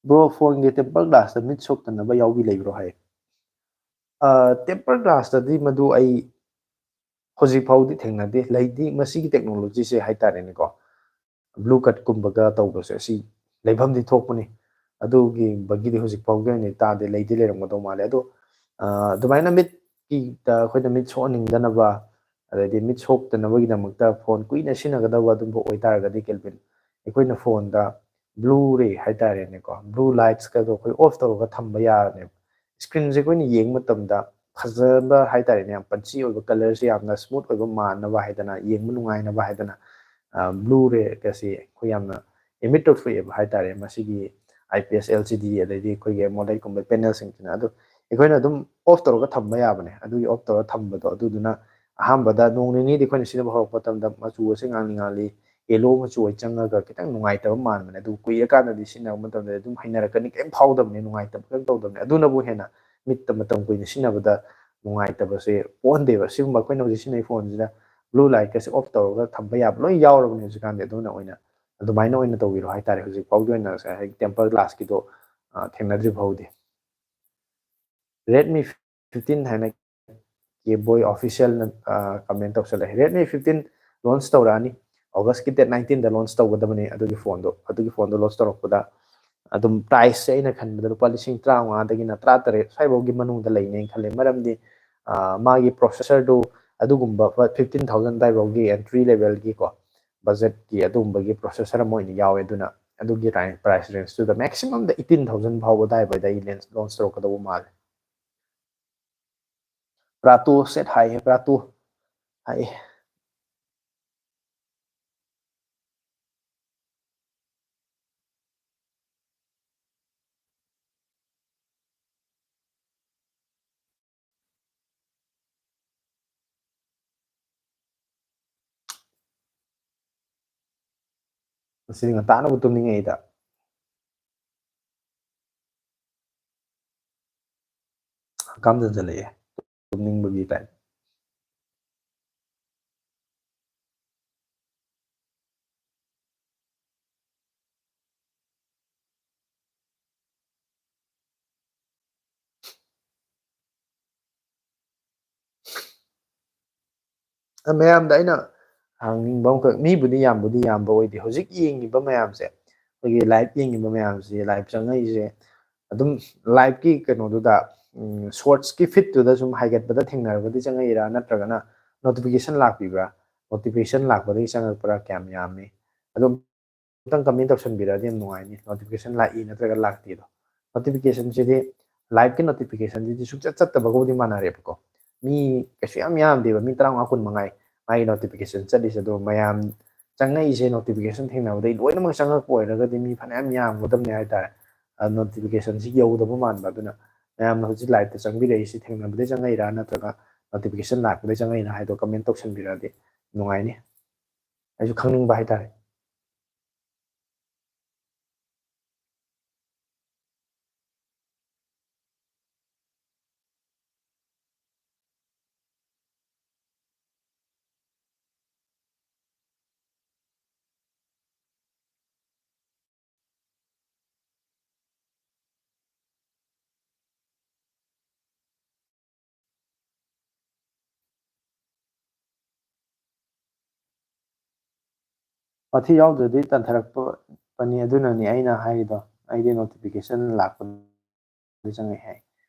ꯕ꯭ꯔꯣ, ꯐꯣꯟꯒꯤ ꯇꯦꯝꯄꯔ ꯒ꯭ꯂꯥꯁꯇ ꯃꯤꯠ ꯁꯣꯛꯇꯅꯕ ꯌꯥꯎꯕꯤ ꯂꯩꯕ꯭ꯔꯣ ꯍꯥꯏ꯫ ꯇꯦꯝꯄꯔ ꯒ꯭ꯂꯥꯁꯇꯗꯤ ꯃꯗꯨ ꯑꯩ ꯍꯧꯖꯤꯛ ꯐꯥꯎꯗꯤ ꯊꯦꯡꯅꯗꯦ꯫ ꯂꯩꯗꯤ ꯃꯁꯤꯒꯤ ꯇꯦꯛꯅꯣꯂꯣꯖꯤꯁꯦ ꯍꯥꯏꯇꯥꯔꯦꯅꯦꯀꯣ, ꯕ꯭ꯂꯨ ꯀꯠꯀꯨꯝꯕꯒ ꯇꯧꯕꯁꯦ ꯑꯁꯤ ꯂꯩꯐꯝꯗꯤ ꯊꯣꯛꯄꯅꯤ꯫ ꯑꯗꯨꯒꯤꯕꯒꯤꯗꯤ ꯍꯧꯖꯤꯛ ꯐꯥꯎꯒꯤ ꯑꯣꯏꯅꯗꯤ ꯇꯥꯗꯦ, ꯂꯩꯗꯤ ꯂꯩꯔꯝꯒꯗꯧ ꯃꯥꯜꯂꯦ꯫ ꯑꯗꯣ ꯑ, ꯑꯗꯨꯃꯥꯏꯅ ꯃꯤꯠꯀꯤꯗ ꯑꯩꯈꯣꯏꯅ ꯃꯤꯠ ꯁꯣꯛꯍꯟꯅꯤꯡꯗꯅꯕ, ꯑꯗꯩꯗꯤ ꯃꯤꯠ ꯁꯣꯛꯇꯅꯕꯒꯤꯗꯃꯛꯇ ꯐꯣꯟ ꯀꯨꯏꯅ ꯁꯤꯖꯤꯟꯅꯒꯗꯕ ꯑꯗꯨꯝꯕ ꯑꯣꯏꯇꯥꯔꯒꯗꯤ, ꯀꯦꯜꯕꯤꯟ, ꯑꯩꯈꯣꯏꯅ ꯐꯣꯟꯗ ꯕ꯭ꯂꯨ ꯔꯦ ꯍꯥꯏꯇꯥꯔꯦꯅꯦꯀꯣ, ꯕ꯭ꯂꯨ ꯂꯥꯏꯠꯁꯀꯗꯣ ꯑꯩꯈꯣꯏ ꯑꯣꯐ ꯇꯧꯔꯒ ꯊꯝꯕ ꯌꯥꯔꯅꯦꯕ꯫ ꯁ꯭ꯀ꯭ꯔꯤꯟꯁꯦ ꯑꯩꯈꯣꯏꯅ ꯌꯦꯡꯕ ꯃꯇꯝꯗ ꯐꯖꯕ ꯍꯥꯏꯇꯥꯔꯦꯅꯦ, ꯌꯥꯝ ꯄꯟꯆꯤ ꯑꯣꯏꯕ, ꯀꯂꯔꯁꯦ ꯌꯥꯝꯅ ꯁ꯭ꯃꯨꯠ ꯑꯣꯏꯕ ꯃꯥꯟꯅꯕ ꯍꯥꯏꯗꯅ, ꯌꯦꯡꯕ ꯅꯨꯡꯉꯥꯏꯅꯕ ꯍꯥꯏꯗꯅ, ꯕ꯭ꯂꯨ ꯔꯦꯒꯁꯤ ꯑꯩꯈꯣꯏ ꯌꯥꯝꯅ ꯏꯃꯤꯠ ꯇꯧꯊꯣꯛꯑꯦꯕ ꯍꯥꯏꯇꯥꯔꯦ, ꯃꯁꯤꯒꯤ I P S L C ꯗꯤ ꯑꯗꯩꯗꯤ ꯑꯩꯈꯣꯏꯒꯤ ꯑꯦꯃꯣꯂꯦꯠꯀꯨꯝꯕ ꯄꯦꯅꯦꯜꯁꯤꯡꯁꯤꯅ꯫ ꯑꯗꯣ ꯑꯩꯈꯣꯏꯅ ꯑꯗꯨꯝ ꯑꯣꯐ ꯇꯧꯔꯒ ꯊꯝꯕ ꯌꯥꯕꯅꯦ꯫ ꯑꯗꯨꯒꯤ ꯑꯣꯐ ꯇꯧꯔꯒ ꯊꯝꯕꯗꯣ, ꯑꯗꯨꯗꯨꯅ ꯑꯍꯥꯟꯕꯗ ꯅꯣꯡ ꯅꯤꯅꯤꯗꯤ ꯑꯩꯈꯣꯏꯅ ꯁꯤꯖꯤꯟꯅꯕ ꯍꯧꯔꯛꯄ ꯃꯇꯝꯗ ꯃꯆꯨ ꯑꯁꯦ ꯉꯥꯡꯂꯤ ꯉꯥꯡꯂꯤ, ꯌꯦꯂꯣ ꯃꯆꯨ ꯑꯣꯏ ꯆꯪꯉꯒ ꯈꯤꯇꯪ ꯅꯨꯡꯉꯥꯏꯇꯕ ꯃꯥꯟꯕꯅꯦ꯫ ꯑꯗꯨ ꯀꯨꯏꯔꯀꯥꯟꯗꯗꯤ ꯁꯤꯖꯤꯟꯅꯕ ꯃꯇꯝꯗꯗꯤ ꯑꯗꯨꯝ ꯍꯩꯅꯔꯛꯀꯅꯤ, ꯀꯩꯝ ꯐꯥꯎꯗꯕꯅꯦ, ꯅꯨꯡꯉꯥꯏꯇꯕ ꯀꯩꯝ ꯇꯧꯗꯕꯅꯦ꯫ ꯑꯗꯨꯅꯕꯨ ꯍꯦꯟꯅ ꯃꯤꯠꯇ ꯃꯇꯝ ꯀꯨꯏꯅ ꯁꯤꯖꯤꯟꯅꯕꯗ ꯅꯨꯡꯉꯥꯏꯇꯕꯁꯦ ꯄꯣꯛꯍꯟꯗꯦꯕ꯫ ꯁꯤꯒꯨꯝꯕ ꯑꯩꯈꯣꯏꯅ ꯍꯧꯖꯤꯛ ꯁꯤꯖꯤꯟꯅꯩ ꯐꯣꯟꯁꯤꯗ ꯕ꯭ꯂꯨ ꯂꯥꯏꯠꯀꯁꯦ ꯑꯣꯐ ꯇꯧꯔꯒ ꯊꯝꯕ ꯌꯥꯕ ꯂꯣꯏ ꯌꯥꯎꯔꯕꯅꯦ ꯍꯧꯖꯤꯛꯀꯥꯟꯗꯤ꯫ ꯑꯗꯨꯅ ꯑꯣꯏꯅ, ꯑꯗꯨꯃꯥꯏꯅ ꯑꯣꯏꯅ ꯇꯧꯕꯤꯔꯣ ꯍꯥꯏꯇꯥꯔꯦ꯫ ꯍꯧꯖꯤꯛ ꯐꯥꯎꯒꯤ ꯑꯣꯏꯅ ꯉꯁꯥꯏ ꯍꯥꯏꯗꯤ ꯇꯦꯝꯄꯔ ꯒ꯭ꯂꯥꯁꯀꯤꯗꯣ, ꯑ, ꯊꯦꯡꯅꯗ꯭ꯔꯤ ꯐꯥꯎꯗꯤ꯫ ꯔꯦꯗꯃꯤ ꯐꯤꯐꯇꯤꯟ ꯍꯥꯏꯅ ꯀꯦ ꯕꯣꯏ ꯑꯣꯐꯤꯁꯤꯌꯦꯜꯅ, ꯑ, ꯀꯃꯦꯟ ꯇꯧꯁꯜꯂꯛꯑꯦ꯫ ꯔꯦꯗꯃꯤ ꯐꯤꯐꯇꯤꯟ ꯂꯣꯟꯆ ꯇꯧꯔꯛꯑꯅꯤ, ꯑꯣꯒꯁꯀꯤ ꯗꯦꯠ ꯅꯥꯏꯟꯇꯤꯟꯗ ꯂꯣꯟꯆ ꯇꯧꯒꯗꯕꯅꯤ꯫ ꯑꯗꯨꯒꯤ ꯐꯣꯟꯗꯣ, ꯑꯗꯨꯒꯤ ꯐꯣꯟꯗꯣ ꯂꯣꯟꯆ ꯇꯧꯔꯛꯄꯗ ꯑꯗꯨꯝ ꯄ꯭ꯔꯥꯏꯁꯁꯦ ꯑꯩꯅ ꯈꯟꯕꯗ ꯂꯨꯄꯥ ꯂꯤꯁꯤꯡ ꯇꯔꯥꯃꯉꯥꯗꯒꯤꯅ ꯇꯔꯥꯇꯔꯦꯠ ꯁ꯭ꯋꯥꯏꯐꯥꯎꯒꯤ ꯃꯅꯨꯡꯗ ꯂꯩꯅꯦꯅ ꯈꯜꯂꯦ꯫ ꯃꯔꯝꯗꯤ, ꯑ, ꯃꯥꯒꯤ ꯄ꯭ꯔꯣꯁꯦꯁꯔꯗꯨ ꯑꯗꯨꯒꯨꯝꯕ ꯐꯤꯐꯇꯤꯟ ꯊꯥꯎꯖꯟ ꯑꯗꯨꯋꯥꯏꯐꯥꯎꯒꯤ ꯑꯦꯟꯇ꯭ꯔꯤ ꯂꯦꯚꯦꯜꯒꯤꯀꯣ, ꯕꯖꯦꯠꯀꯤ ꯑꯗꯨꯒꯨꯝꯕꯒꯤ ꯄ꯭ꯔꯣꯁꯦꯁꯔ ꯑꯃ ꯑꯣꯏꯅ ꯌꯥꯎꯋꯦ꯫ ꯑꯗꯨꯅ ꯑꯗꯨꯒꯤ ꯄ꯭ꯔꯥꯏꯁ ꯔꯦꯟꯖꯇꯨꯗ ꯃꯦꯛꯁꯤꯃꯝꯗ ꯑꯩꯠꯇꯤꯟ ꯊꯥꯎꯖꯟ ꯐꯥꯎꯕ ꯑꯗꯨꯋꯥꯏꯗ ꯑꯩ ꯂꯣꯟꯁ ꯇꯧꯔꯛꯀꯗꯧꯕ ꯃꯥꯜꯂꯦ꯫ ꯄ꯭ꯔꯥꯇꯣ ꯁꯦꯠ ꯍꯥꯏꯌꯦ, ꯄ꯭ꯔꯥꯇꯣ ꯍꯥꯏꯌꯦ꯫ ꯉꯁꯤꯗꯤ ꯉꯟꯇꯥꯅꯕꯨ ꯇꯨꯝꯅꯤꯡꯉꯛꯏꯗ꯫ ꯍꯀꯥꯝ ꯆꯟꯁꯤꯜꯂꯛꯑꯦ ꯇꯨꯝꯅꯤꯡꯕꯒꯤ ꯇꯥꯏꯞ꯫ ꯃꯌꯥꯝꯗ ꯑꯩꯅ ꯍꯪꯅꯤꯡꯕ ꯑꯃꯈꯛ, ꯃꯤꯕꯨꯗꯤ ꯌꯥꯝꯕꯨꯗꯤ ꯌꯥꯝꯕ ꯑꯣꯏꯗꯦ꯫ ꯍꯧꯖꯤꯛ ꯌꯦꯡꯉꯤꯕ ꯃꯌꯥꯝꯁꯦ, ꯑꯩꯈꯣꯏꯒꯤ ꯂꯥꯏꯚ ꯌꯦꯡꯉꯤꯕ ꯃꯌꯥꯝꯁꯦ, ꯂꯥꯏꯚ ꯆꯪꯉꯛꯏꯁꯦ ꯑꯗꯨꯝ ꯂꯥꯏꯚꯀꯤ ꯀꯩꯅꯣꯗꯨꯗ, ꯎꯝ, ꯁꯣꯔꯠꯁꯀꯤ ꯐꯤꯠꯇꯨꯗ ꯁꯨꯝ ꯍꯥꯏꯒꯠꯄꯗ ꯊꯦꯡꯅꯔꯕꯗꯤ ꯆꯪꯉꯛꯏꯔꯥ, ꯅꯠꯇ꯭ꯔꯒꯅ ꯅꯣꯇꯤꯐꯤꯀꯦꯁꯟ ꯂꯥꯛꯄꯤꯕ꯭ꯔꯥ? ꯅꯣꯇꯤꯐꯤꯀꯦꯁꯟ ꯂꯥꯛꯄꯗꯒꯤ ꯆꯪꯉꯛꯄ꯭ꯔꯥ? ꯀꯌꯥꯝ ꯌꯥꯝꯃꯤ? ꯑꯗꯨꯝ ꯑꯃꯨꯛꯇꯪ ꯀꯃꯦꯟ ꯇꯧꯁꯟꯕꯤꯔꯛꯑꯗꯤ ꯌꯥꯝ ꯅꯨꯡꯉꯥꯏꯅꯤ, ꯅꯣꯇꯤꯐꯤꯀꯦꯁꯟ ꯂꯥꯛꯏ ꯅꯠꯇ꯭ꯔꯒ ꯂꯥꯛꯇꯦꯗꯣ꯫ ꯅꯣꯇꯤꯐꯤꯀꯦꯁꯟꯁꯤꯗꯤ, ꯂꯥꯏꯚꯀꯤ ꯅꯣꯇꯤꯐꯤꯀꯦꯁꯟꯁꯤꯗꯤ ꯁꯨꯡꯆꯠ ꯆꯠꯇꯕꯒꯕꯨꯗꯤ ꯃꯥꯟꯅꯔꯦꯕꯀꯣ꯫ ꯃꯤ ꯀꯩꯁꯨ ꯌꯥꯝ ꯌꯥꯝꯗꯦꯕ, ꯃꯤ ꯇꯔꯥꯃꯉꯥ ꯀꯨꯟ ꯃꯉꯥꯏ ꯃꯥꯒꯤ ꯅꯣꯇꯤꯐꯤꯀꯦꯁꯟ ꯆꯠꯂꯤꯁꯦ꯫ ꯑꯗꯣ ꯃꯌꯥꯝ ꯆꯪꯉꯛꯏꯁꯦ ꯅꯣꯇꯤꯐꯤꯀꯦꯁꯟ ꯊꯦꯡꯅꯕꯗꯩ ꯂꯣꯏꯅꯃꯛ ꯆꯪꯉꯛꯄ ꯑꯣꯏꯔꯒꯗꯤ ꯃꯤ ꯐꯅꯌꯥꯝ ꯌꯥꯝꯒꯗꯕꯅꯦ ꯍꯥꯏꯇꯥꯔꯦ꯫ ꯑ, ꯅꯣꯇꯤꯐꯤꯀꯦꯁꯟꯁꯤ ꯌꯧꯗꯕ ꯃꯥꯟꯕ꯫ ꯑꯗꯨꯅ ꯃꯌꯥꯝꯅ ꯍꯧꯖꯤꯛ ꯂꯥꯏꯚꯇ ꯆꯪꯕꯤꯔꯛꯏꯁꯤ ꯊꯦꯡꯅꯕꯗꯩ ꯆꯪꯉꯛꯏꯔꯥ ꯅꯠꯇ꯭ꯔꯒ ꯅꯣꯇꯤꯐꯤꯀꯦꯁꯟ ꯂꯥꯛꯄꯗꯩ ꯆꯪꯉꯛꯏꯔꯥ ꯍꯥꯏꯗꯣ ꯀꯃꯦꯟ ꯇꯧꯁꯟꯕꯤꯔꯛꯑꯗꯤ ꯅꯨꯡꯉꯥꯏꯅꯤ꯫ ꯑꯩꯁꯨ ꯈꯪꯅꯤꯡꯕ ꯍꯥꯏꯇꯥꯔꯦ꯫ ꯋꯥꯊꯤ ꯌꯥꯎꯗ꯭ꯔꯗꯤ ꯇꯟꯊꯔꯛꯄꯅꯤ, ꯑꯗꯨꯅꯅꯤ ꯑꯩꯅ ꯍꯥꯏꯔꯤꯗꯣ꯫ ꯑꯩꯗꯤ ꯅꯣꯇꯤꯐꯤꯀꯦꯁꯟ ꯂꯥꯛꯄꯗ ꯆꯪꯉꯛꯑꯦ ꯍꯥꯏ꯫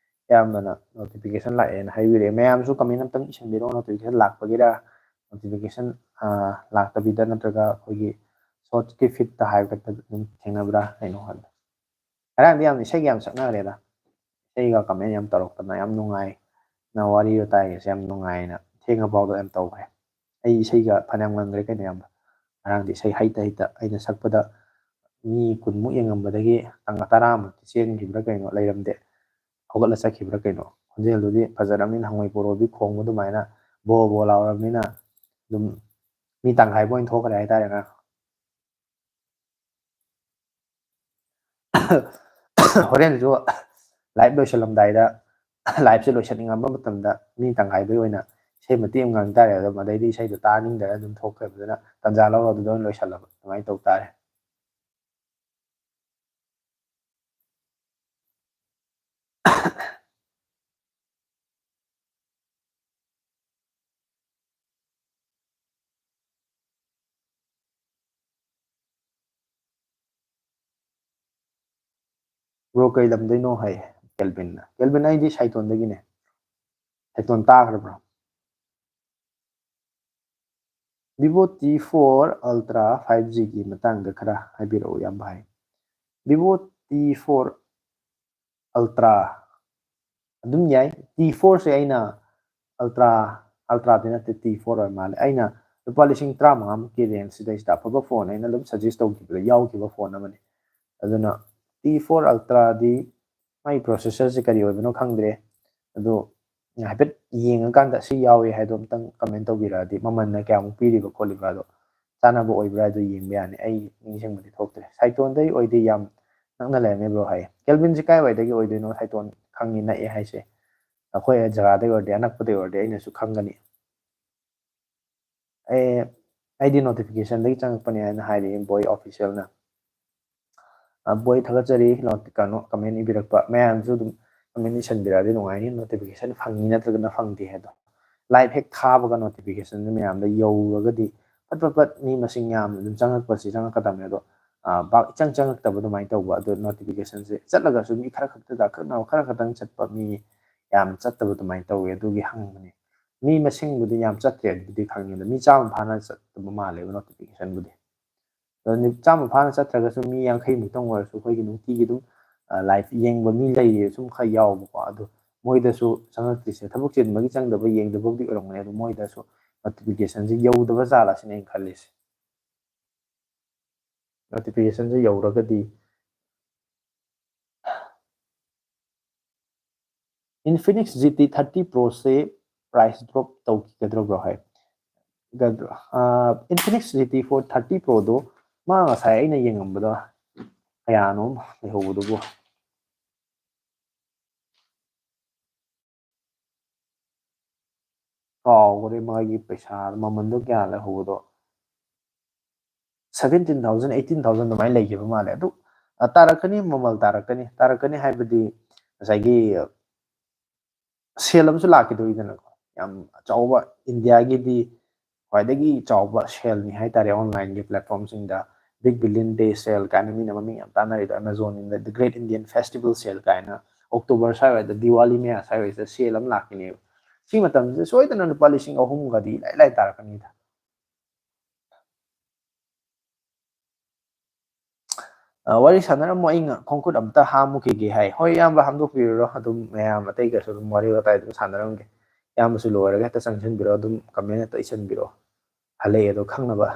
ꯑꯌꯥꯝꯕꯅ ꯅꯣꯇꯤꯐꯤꯀꯦꯁꯟ ꯂꯥꯛꯑꯦꯅ ꯍꯥꯏꯕꯤꯔꯛꯑꯦ꯫ ꯃꯌꯥꯝꯁꯨ ꯀꯃꯦꯟ ꯑꯝꯇꯪ ꯏꯁꯟꯕꯤꯔꯛꯑꯣ, ꯅꯣꯇꯤꯐꯤꯀꯦꯁꯟ ꯂꯥꯛꯄꯒꯤꯔ, ꯅꯣꯇꯤꯐꯤꯀꯦꯁꯟ ꯂꯥꯛꯇꯕꯤꯗ ꯅꯠꯇ꯭ꯔꯒ ꯑꯩꯈꯣꯏꯒꯤ ꯁꯣꯔꯠꯁꯀꯤ ꯐꯤꯠꯇ ꯍꯥꯏꯕꯗ ꯑꯗꯨꯝ ꯊꯦꯡꯅꯕ꯭ꯔꯥ ꯀꯩꯅꯣ ꯍꯥꯏꯕꯗꯣ꯫ ꯉꯔꯥꯡꯗꯤ ꯌꯥꯝ ꯏꯁꯩꯒ ꯌꯥꯝ ꯁꯛꯅꯈ꯭ꯔꯦꯗ, ꯏꯁꯩꯒ ꯀꯃꯦꯟ ꯌꯥꯝ ꯇꯧꯔꯛꯇꯅ ꯌꯥꯝ ꯅꯨꯡꯉꯥꯏꯅ ꯋꯥꯔꯤ ꯋꯥꯇꯥꯏꯒꯁꯦ ꯌꯥꯝ ꯅꯨꯡꯉꯥꯏꯅ ꯊꯦꯡꯉꯐꯥꯎꯗ ꯌꯥꯝ ꯇꯧꯈ꯭ꯔꯦ꯫ ꯑꯩ ꯏꯁꯩꯒ ꯐꯅꯌꯥꯝ ꯉꯪꯈ꯭ꯔꯦ ꯀꯩꯅꯣ ꯏꯌꯥꯝꯕ꯫ ꯉꯔꯥꯡꯗꯤ ꯏꯁꯩ ꯍꯩꯇ ꯍꯩꯇ ꯑꯩꯅ ꯁꯛꯄꯗ ꯃꯤ ꯀꯨꯟꯃꯨꯛ ꯌꯦꯡꯉꯝꯕꯗꯒꯤ ꯇꯔꯥꯃꯨꯛꯇꯤ ꯆꯦꯟꯈꯤꯕ꯭ꯔꯥ ꯀꯩꯅꯣ, ꯂꯩꯔꯝꯗꯦ, ꯍꯧꯒꯠꯂ ꯆꯠꯈꯤꯕ꯭ꯔꯥ ꯀꯩꯅꯣ꯫ ꯈꯣꯟꯖꯦꯜꯗꯨꯗꯤ ꯐꯖꯔꯕꯅꯤꯅ, ꯍꯪꯉꯣꯏ ꯄꯣꯔꯣꯕꯤ ꯈꯣꯡꯕ ꯑꯗꯨꯃꯥꯏꯅ ꯕꯣ ꯕꯣ ꯂꯥꯎꯔꯕꯅꯤꯅ ꯑꯗꯨꯝ ꯃꯤ ꯇꯪꯈꯥꯏꯕ ꯑꯣꯏꯅ ꯊꯣꯛꯈ꯭ꯔꯦ ꯍꯥꯏꯇꯥꯔꯦ ꯉꯔꯥꯡ꯫ ꯍꯣꯔꯦꯟꯁꯨ ꯂꯥꯏꯞ ꯂꯣꯏꯁꯤꯜꯂꯝꯗꯥꯏꯗ, ꯂꯥꯏꯞꯁꯦ ꯂꯣꯏꯁꯤꯟꯅꯤꯡꯉꯝꯕ ꯃꯇꯝꯗ ꯃꯤ ꯇꯪꯈꯥꯏꯕꯒꯤ ꯑꯣꯏꯅ ꯏꯁꯩ ꯃꯇꯦꯛ ꯑꯃ ꯉꯪ ꯇꯥꯔꯦ꯫ ꯑꯗꯨꯝ ꯑꯗꯩꯗꯤ ꯏꯁꯩꯗꯣ ꯇꯥꯅꯤꯡꯗꯅ ꯑꯗꯨꯝ ꯊꯣꯛꯈ꯭ꯔꯦ꯫ ꯑꯗꯨꯅ ꯇꯟꯖꯥ ꯂꯧꯔ ꯑꯗꯨꯗ ꯑꯣꯏꯅ ꯂꯣꯏꯁꯤꯜꯂꯕ ꯑꯗꯨꯃꯥꯏꯅ ꯇꯧ ꯇꯥꯔꯦ꯫ ꯕ꯭ꯔꯣ ꯀꯩ ꯂꯝꯗꯩꯅꯣ ꯍꯥꯏ ꯀꯦꯜꯕꯤꯟꯅ꯫ ꯀꯦꯜꯕꯤꯟ, ꯑꯩꯗꯤ ꯁꯥꯏꯇꯣꯟꯗꯒꯤꯅꯦ꯫ ꯁꯥꯏꯇꯣꯟ ꯇꯥꯈ꯭ꯔꯕ꯭ꯔꯣ? Vivo T four Ultra five G ꯒꯤ ꯃꯇꯥꯡꯗ ꯈꯔ ꯍꯥꯏꯕꯤꯔꯛꯎ ꯏꯌꯥꯝꯕ ꯍꯥꯏ꯫ Vivo T four Ultra ꯑꯗꯨꯝ ꯌꯥꯏ꯫ T four ꯁꯦ ꯑꯩꯅ Ultra, Ultra ꯗꯤ ꯅꯠꯇꯦ, T four ꯑꯣꯏ ꯃꯥꯜꯂꯦ꯫ ꯑꯩꯅ ꯂꯨꯄꯥ ꯂꯤꯁꯤꯡ ꯇꯔꯥꯃꯉꯥꯃꯨꯛꯀꯤ ꯔꯦꯟꯖꯁꯤꯗꯩꯁꯤꯗ ꯑꯐꯕ ꯐꯣꯟ ꯑꯩꯅ ꯑꯗꯨꯝ ꯁꯖꯦꯁ ꯇꯧꯈꯤꯕꯗ ꯌꯥꯎꯈꯤꯕ ꯐꯣꯟ ꯑꯃꯅꯤ꯫ ꯑꯗꯨꯅ T four Ultra ꯗꯤ ꯃꯥꯒꯤ ꯄ꯭ꯔꯣꯁꯦꯁꯔꯁꯦ ꯀꯔꯤ ꯑꯣꯏꯕꯅꯣ ꯈꯪꯗ꯭ꯔꯦ꯫ ꯑꯗꯣ ꯍꯥꯏꯐꯦꯠ ꯌꯦꯡꯉꯀꯥꯟꯗ ꯁꯤ ꯌꯥꯎꯋꯦ ꯍꯥꯏꯗꯣ ꯑꯝꯇꯪ ꯀꯃꯦꯟ ꯇꯧꯕꯤꯔꯛꯑꯗꯤ, ꯃꯃꯜꯅ ꯀꯌꯥꯃꯨꯛ ꯄꯤꯔꯤꯕ ꯈꯣꯠꯂꯤꯕ ꯑꯗꯣ ꯆꯥꯟꯅꯕ ꯑꯣꯏꯕ꯭ꯔꯥ ꯍꯥꯏꯗꯣ ꯌꯦꯡꯕ ꯌꯥꯅꯤ꯫ ꯑꯩ ꯅꯤꯡꯁꯤꯡꯕꯗꯤ ꯊꯣꯛꯇ꯭ꯔꯦ꯫ ꯁꯥꯏꯇꯣꯟꯗꯩ ꯑꯣꯏꯗꯤ ꯌꯥꯝ ꯅꯛꯅ ꯂꯩꯔꯝꯃꯦ ꯕ꯭ꯔꯣ ꯍꯥꯏꯌꯦ꯫ ꯀꯦꯜꯕꯤꯟꯁꯦ ꯀꯥꯏꯋꯥꯏꯗꯒꯤ ꯑꯣꯏꯗꯣꯏꯅꯣ? ꯁꯥꯏꯇꯣꯟ ꯈꯪꯉꯤ, ꯅꯛꯑꯦ ꯍꯥꯏꯁꯦ꯫ ꯑꯩꯈꯣꯏ ꯖꯒꯥꯗꯩ ꯑꯣꯏꯔꯗꯤ, ꯑꯅꯛꯄꯗꯩ ꯑꯣꯏꯔꯗꯤ ꯑꯩꯅꯁꯨ ꯈꯪꯒꯅꯤ꯫ ꯑꯦ, ꯑꯩꯗꯤ ꯅꯣꯇꯤꯐꯤꯀꯦꯁꯟꯗꯒꯤ ꯆꯪꯉꯛꯄꯅꯦ ꯍꯥꯏꯅ ꯍꯥꯏꯔꯛꯑꯦ ꯕꯣꯏ ꯑꯣꯐꯤꯁꯤꯌꯦꯜꯅ꯫ ꯑ, ꯕꯣꯏ ꯊꯥꯒꯠꯆꯔꯤ, ꯅꯣ-, ꯀꯩꯅꯣ, ꯀꯃꯦꯟ ꯏꯕꯤꯔꯛꯄ꯫ ꯃꯌꯥꯝꯁꯨ ꯑꯗꯨꯝ ꯀꯃꯦꯟ ꯏꯁꯟꯕꯤꯔꯛꯑꯗꯤ ꯅꯨꯡꯉꯥꯏꯅꯤ, ꯅꯣꯇꯤꯐꯤꯀꯦꯁꯟ ꯐꯪꯉꯤ ꯅꯠꯇ꯭ꯔꯒꯅ ꯐꯪꯗꯦ ꯍꯥꯏꯗꯣ꯫ ꯂꯥꯏꯚ ꯍꯦꯛ ꯊꯥꯕꯒ ꯅꯣꯇꯤꯐꯤꯀꯦꯁꯟꯁꯦ ꯃꯌꯥꯝꯗ ꯌꯧꯔꯒꯗꯤ ꯐꯠ ꯐꯠ ꯐꯠ ꯃꯤ ꯃꯁꯤꯡ ꯌꯥꯝꯅ ꯑꯗꯨꯝ ꯆꯪꯉꯛꯄꯁꯤ ꯆꯪꯉꯛꯀꯗꯕꯅꯦ꯫ ꯑꯗꯣ, ꯑ, ꯄꯥꯛ ꯏꯆꯪ ꯆꯪꯉꯛꯇꯕ ꯑꯗꯨꯃꯥꯏꯅ ꯇꯧꯕ꯫ ꯑꯗꯣ ꯅꯣꯇꯤꯐꯤꯀꯦꯁꯟꯁꯦ ꯆꯠꯂꯒꯁꯨ ꯃꯤ ꯈꯔ ꯈꯛꯇꯗ ꯑꯀꯛꯅꯕ ꯈꯔ ꯈꯛꯇꯪ ꯆꯠꯄ, ꯃꯤ ꯌꯥꯝ ꯆꯠꯇꯕ ꯑꯗꯨꯃꯥꯏꯅ ꯇꯧꯋꯤ꯫ ꯑꯗꯨꯒꯤ ꯍꯪꯕꯅꯦ꯫ ꯃꯤ ꯃꯁꯤꯡꯕꯨꯗꯤ ꯌꯥꯝ ꯆꯠꯇ꯭ꯔꯦ, ꯑꯗꯨꯕꯨꯗꯤ ꯈꯪꯉꯦ꯫ ꯑꯗꯣ ꯃꯤ ꯆꯥꯝꯃ ꯐꯥꯅ ꯆꯠꯇꯕ ꯃꯥꯜꯂꯦꯕ notificationꯕꯨꯗꯤ꯫ ꯑꯗꯣ ꯆꯥꯝꯃ ꯐꯥꯅ ꯆꯠꯇ꯭ꯔꯒꯁꯨ ꯃꯤ ꯌꯥꯡꯈꯩ ꯃꯨꯛꯇꯪ ꯑꯣꯏꯔꯁꯨ ꯑꯩꯈꯣꯏꯒꯤ ꯅꯨꯡꯇꯤꯒꯤ ꯑꯗꯨꯝ live ꯌꯦꯡꯕ ꯃꯤ ꯂꯩꯔꯤ, ꯁꯨꯝ ꯈꯔ ꯌꯥꯎꯕꯀꯣ꯫ ꯑꯗꯣ ꯃꯣꯏꯗꯁꯨ ꯆꯪꯉꯛꯇ꯭ꯔꯤꯁꯦ ꯊꯕꯛ ꯆꯤꯟꯕꯒꯤ ꯆꯪꯗꯕ, ꯌꯦꯡꯗꯕꯕꯨꯗꯤ ꯑꯣꯏꯔꯝꯒꯅꯤ꯫ ꯑꯗꯣ ꯃꯣꯏꯗꯁꯨ notificationꯁꯦ ꯌꯧꯗꯕ ꯖꯥꯠꯂ ꯁꯤꯅꯦ ꯑꯩꯅ ꯈꯜꯂꯤꯁꯦ꯫ Notificationꯁꯦ ꯌꯧꯔꯒꯗꯤ Infinix GT thirty Proꯁꯦ price drop ꯇꯧꯈꯤꯒꯗ꯭ꯔꯣ ꯍꯥꯏ꯫ Infinix GT four thirty Proꯗꯣ ꯃꯥ ꯉꯁꯥꯏ ꯑꯩꯅ ꯌꯦꯡꯉꯝꯕꯗ ꯀꯌꯥꯅꯣꯝ ꯂꯩꯍꯧꯕꯗꯨꯕꯨ ꯀꯥꯎꯈ꯭ꯔꯦ꯫ ꯃꯥꯒꯤ ꯄꯩꯁꯥ ꯃꯃꯟꯗꯣ ꯀꯌꯥ ꯂꯩꯍꯧꯕꯗꯣ, seventeen thousand, eighteen thousand ꯑꯗꯨꯃꯥꯏꯅ ꯂꯩꯈꯤꯕ ꯃꯥꯜꯂꯦ꯫ ꯑꯗꯨ ꯇꯥꯔꯛꯀꯅꯤ, ꯃꯃꯜ ꯇꯥꯔꯛꯀꯅꯤ꯫ ꯇꯥꯔꯛꯀꯅꯤ ꯍꯥꯏꯕꯗꯤ ꯉꯁꯥꯏꯒꯤ sale ꯑꯃꯁꯨ ꯂꯥꯛꯈꯤꯗꯣꯏꯗꯅꯀꯣ꯫ ꯌꯥꯝ ꯆꯥꯎꯕ, ꯏꯟꯗꯤꯌꯥꯒꯤꯗꯤ ꯈ꯭ꯋꯥꯏꯗꯒꯤ ꯆꯥꯎꯕ saleꯅꯤ ꯍꯥꯏꯇꯥꯔꯦ꯫ Onlineꯒꯤ platformꯁꯤꯡꯗ Big Billion Day Sale ꯀꯥꯏꯅ ꯃꯤꯅ ꯃꯃꯤꯡ ꯌꯥꯝ ꯇꯥꯟꯅꯔꯤꯗꯣ, Amazon in the Great Indian Festival Sale ꯀꯥꯏꯅ October ꯁ꯭ꯋꯥꯏꯋꯥꯏꯗ, ꯗꯤꯋꯥꯂꯤ ꯃꯌꯥ ꯁ꯭ꯋꯥꯏꯋꯥꯏꯁꯤꯗ sale ꯑꯃ ꯂꯥꯛꯈꯤꯅꯦꯕ꯫ ꯁꯤ ꯃꯇꯝꯁꯤꯗ ꯁꯣꯏꯗꯅ ꯂꯨꯄꯥ ꯂꯤꯁꯤꯡ ꯑꯍꯨꯝꯒꯗꯤ ꯏꯂꯥꯏ ꯂꯥꯏ ꯇꯥꯔꯛꯀꯅꯤꯗ꯫ ꯑ, ꯋꯥꯔꯤ ꯁꯥꯟꯅꯔꯝꯃꯣ, ꯑꯩ ꯉ-, ꯈꯣꯡꯈꯨꯠ ꯑꯝꯇ ꯍꯥꯝꯃꯨꯈꯤꯒꯦ ꯍꯥꯏ꯫ ꯍꯣꯏ, ꯏꯌꯥꯝꯕ, ꯍꯥꯝꯗꯣꯛꯄꯤꯔꯨꯔꯣ꯫ ꯑꯗꯨꯝ ꯃꯌꯥꯝ ꯑꯇꯩꯒꯁꯨ ꯑꯗꯨꯝ ꯋꯥꯔꯤ ꯋꯥꯇꯥꯏ ꯑꯗꯨꯝ ꯁꯥꯟꯅꯔꯝꯒꯦ꯫ ꯏꯌꯥꯝꯕꯁꯨ ꯂꯣꯏꯔꯒ ꯍꯦꯛꯇ ꯆꯪꯁꯤꯟꯕꯤꯔꯣ, ꯑꯗꯨꯝ comment ꯍꯦꯛꯇ ꯏꯁꯤꯟꯕꯤꯔꯣ꯫ ꯍꯜꯂꯛꯑꯦ ꯑꯗꯣ ꯈꯪꯅꯕ꯫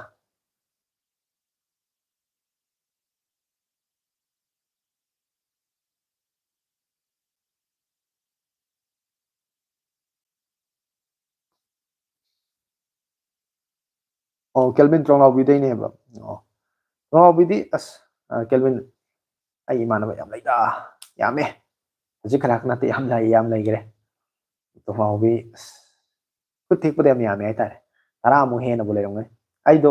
ꯑꯣ, ꯀꯦꯜꯕꯤꯟ ꯇ꯭ꯔꯣꯡꯂꯥꯎꯕꯤꯗꯩꯅꯦꯕ꯫ ꯑꯣ, ꯇ꯭ꯔꯣꯡꯂꯥꯎꯕꯤꯗꯤ ꯑꯁ, ꯑ, ꯀꯦꯜꯕꯤꯟ, ꯑꯩ ꯏꯃꯥꯟꯅꯕ ꯌꯥꯝ ꯂꯩꯗ, ꯌꯥꯝꯃꯦ꯫ ꯍꯧꯖꯤꯛ ꯈꯔ ꯈꯛ ꯅꯠꯇꯦ, ꯌꯥꯝ ꯂꯩ, ꯌꯥꯝ ꯂꯩꯈ꯭ꯔꯦ꯫ ꯇ꯭ꯔꯣꯡꯂꯥꯎꯕꯤ ꯑꯁ, ꯈꯨꯠ ꯊꯦꯛꯄꯗ ꯌꯥꯝ ꯌꯥꯝꯃꯦ ꯍꯥꯏꯇꯥꯔꯦ꯫ ꯇꯔꯥꯃꯨꯛ ꯍꯦꯟꯅꯕꯨ ꯂꯩꯔꯝꯒꯅꯤ꯫ ꯑꯩꯗꯣ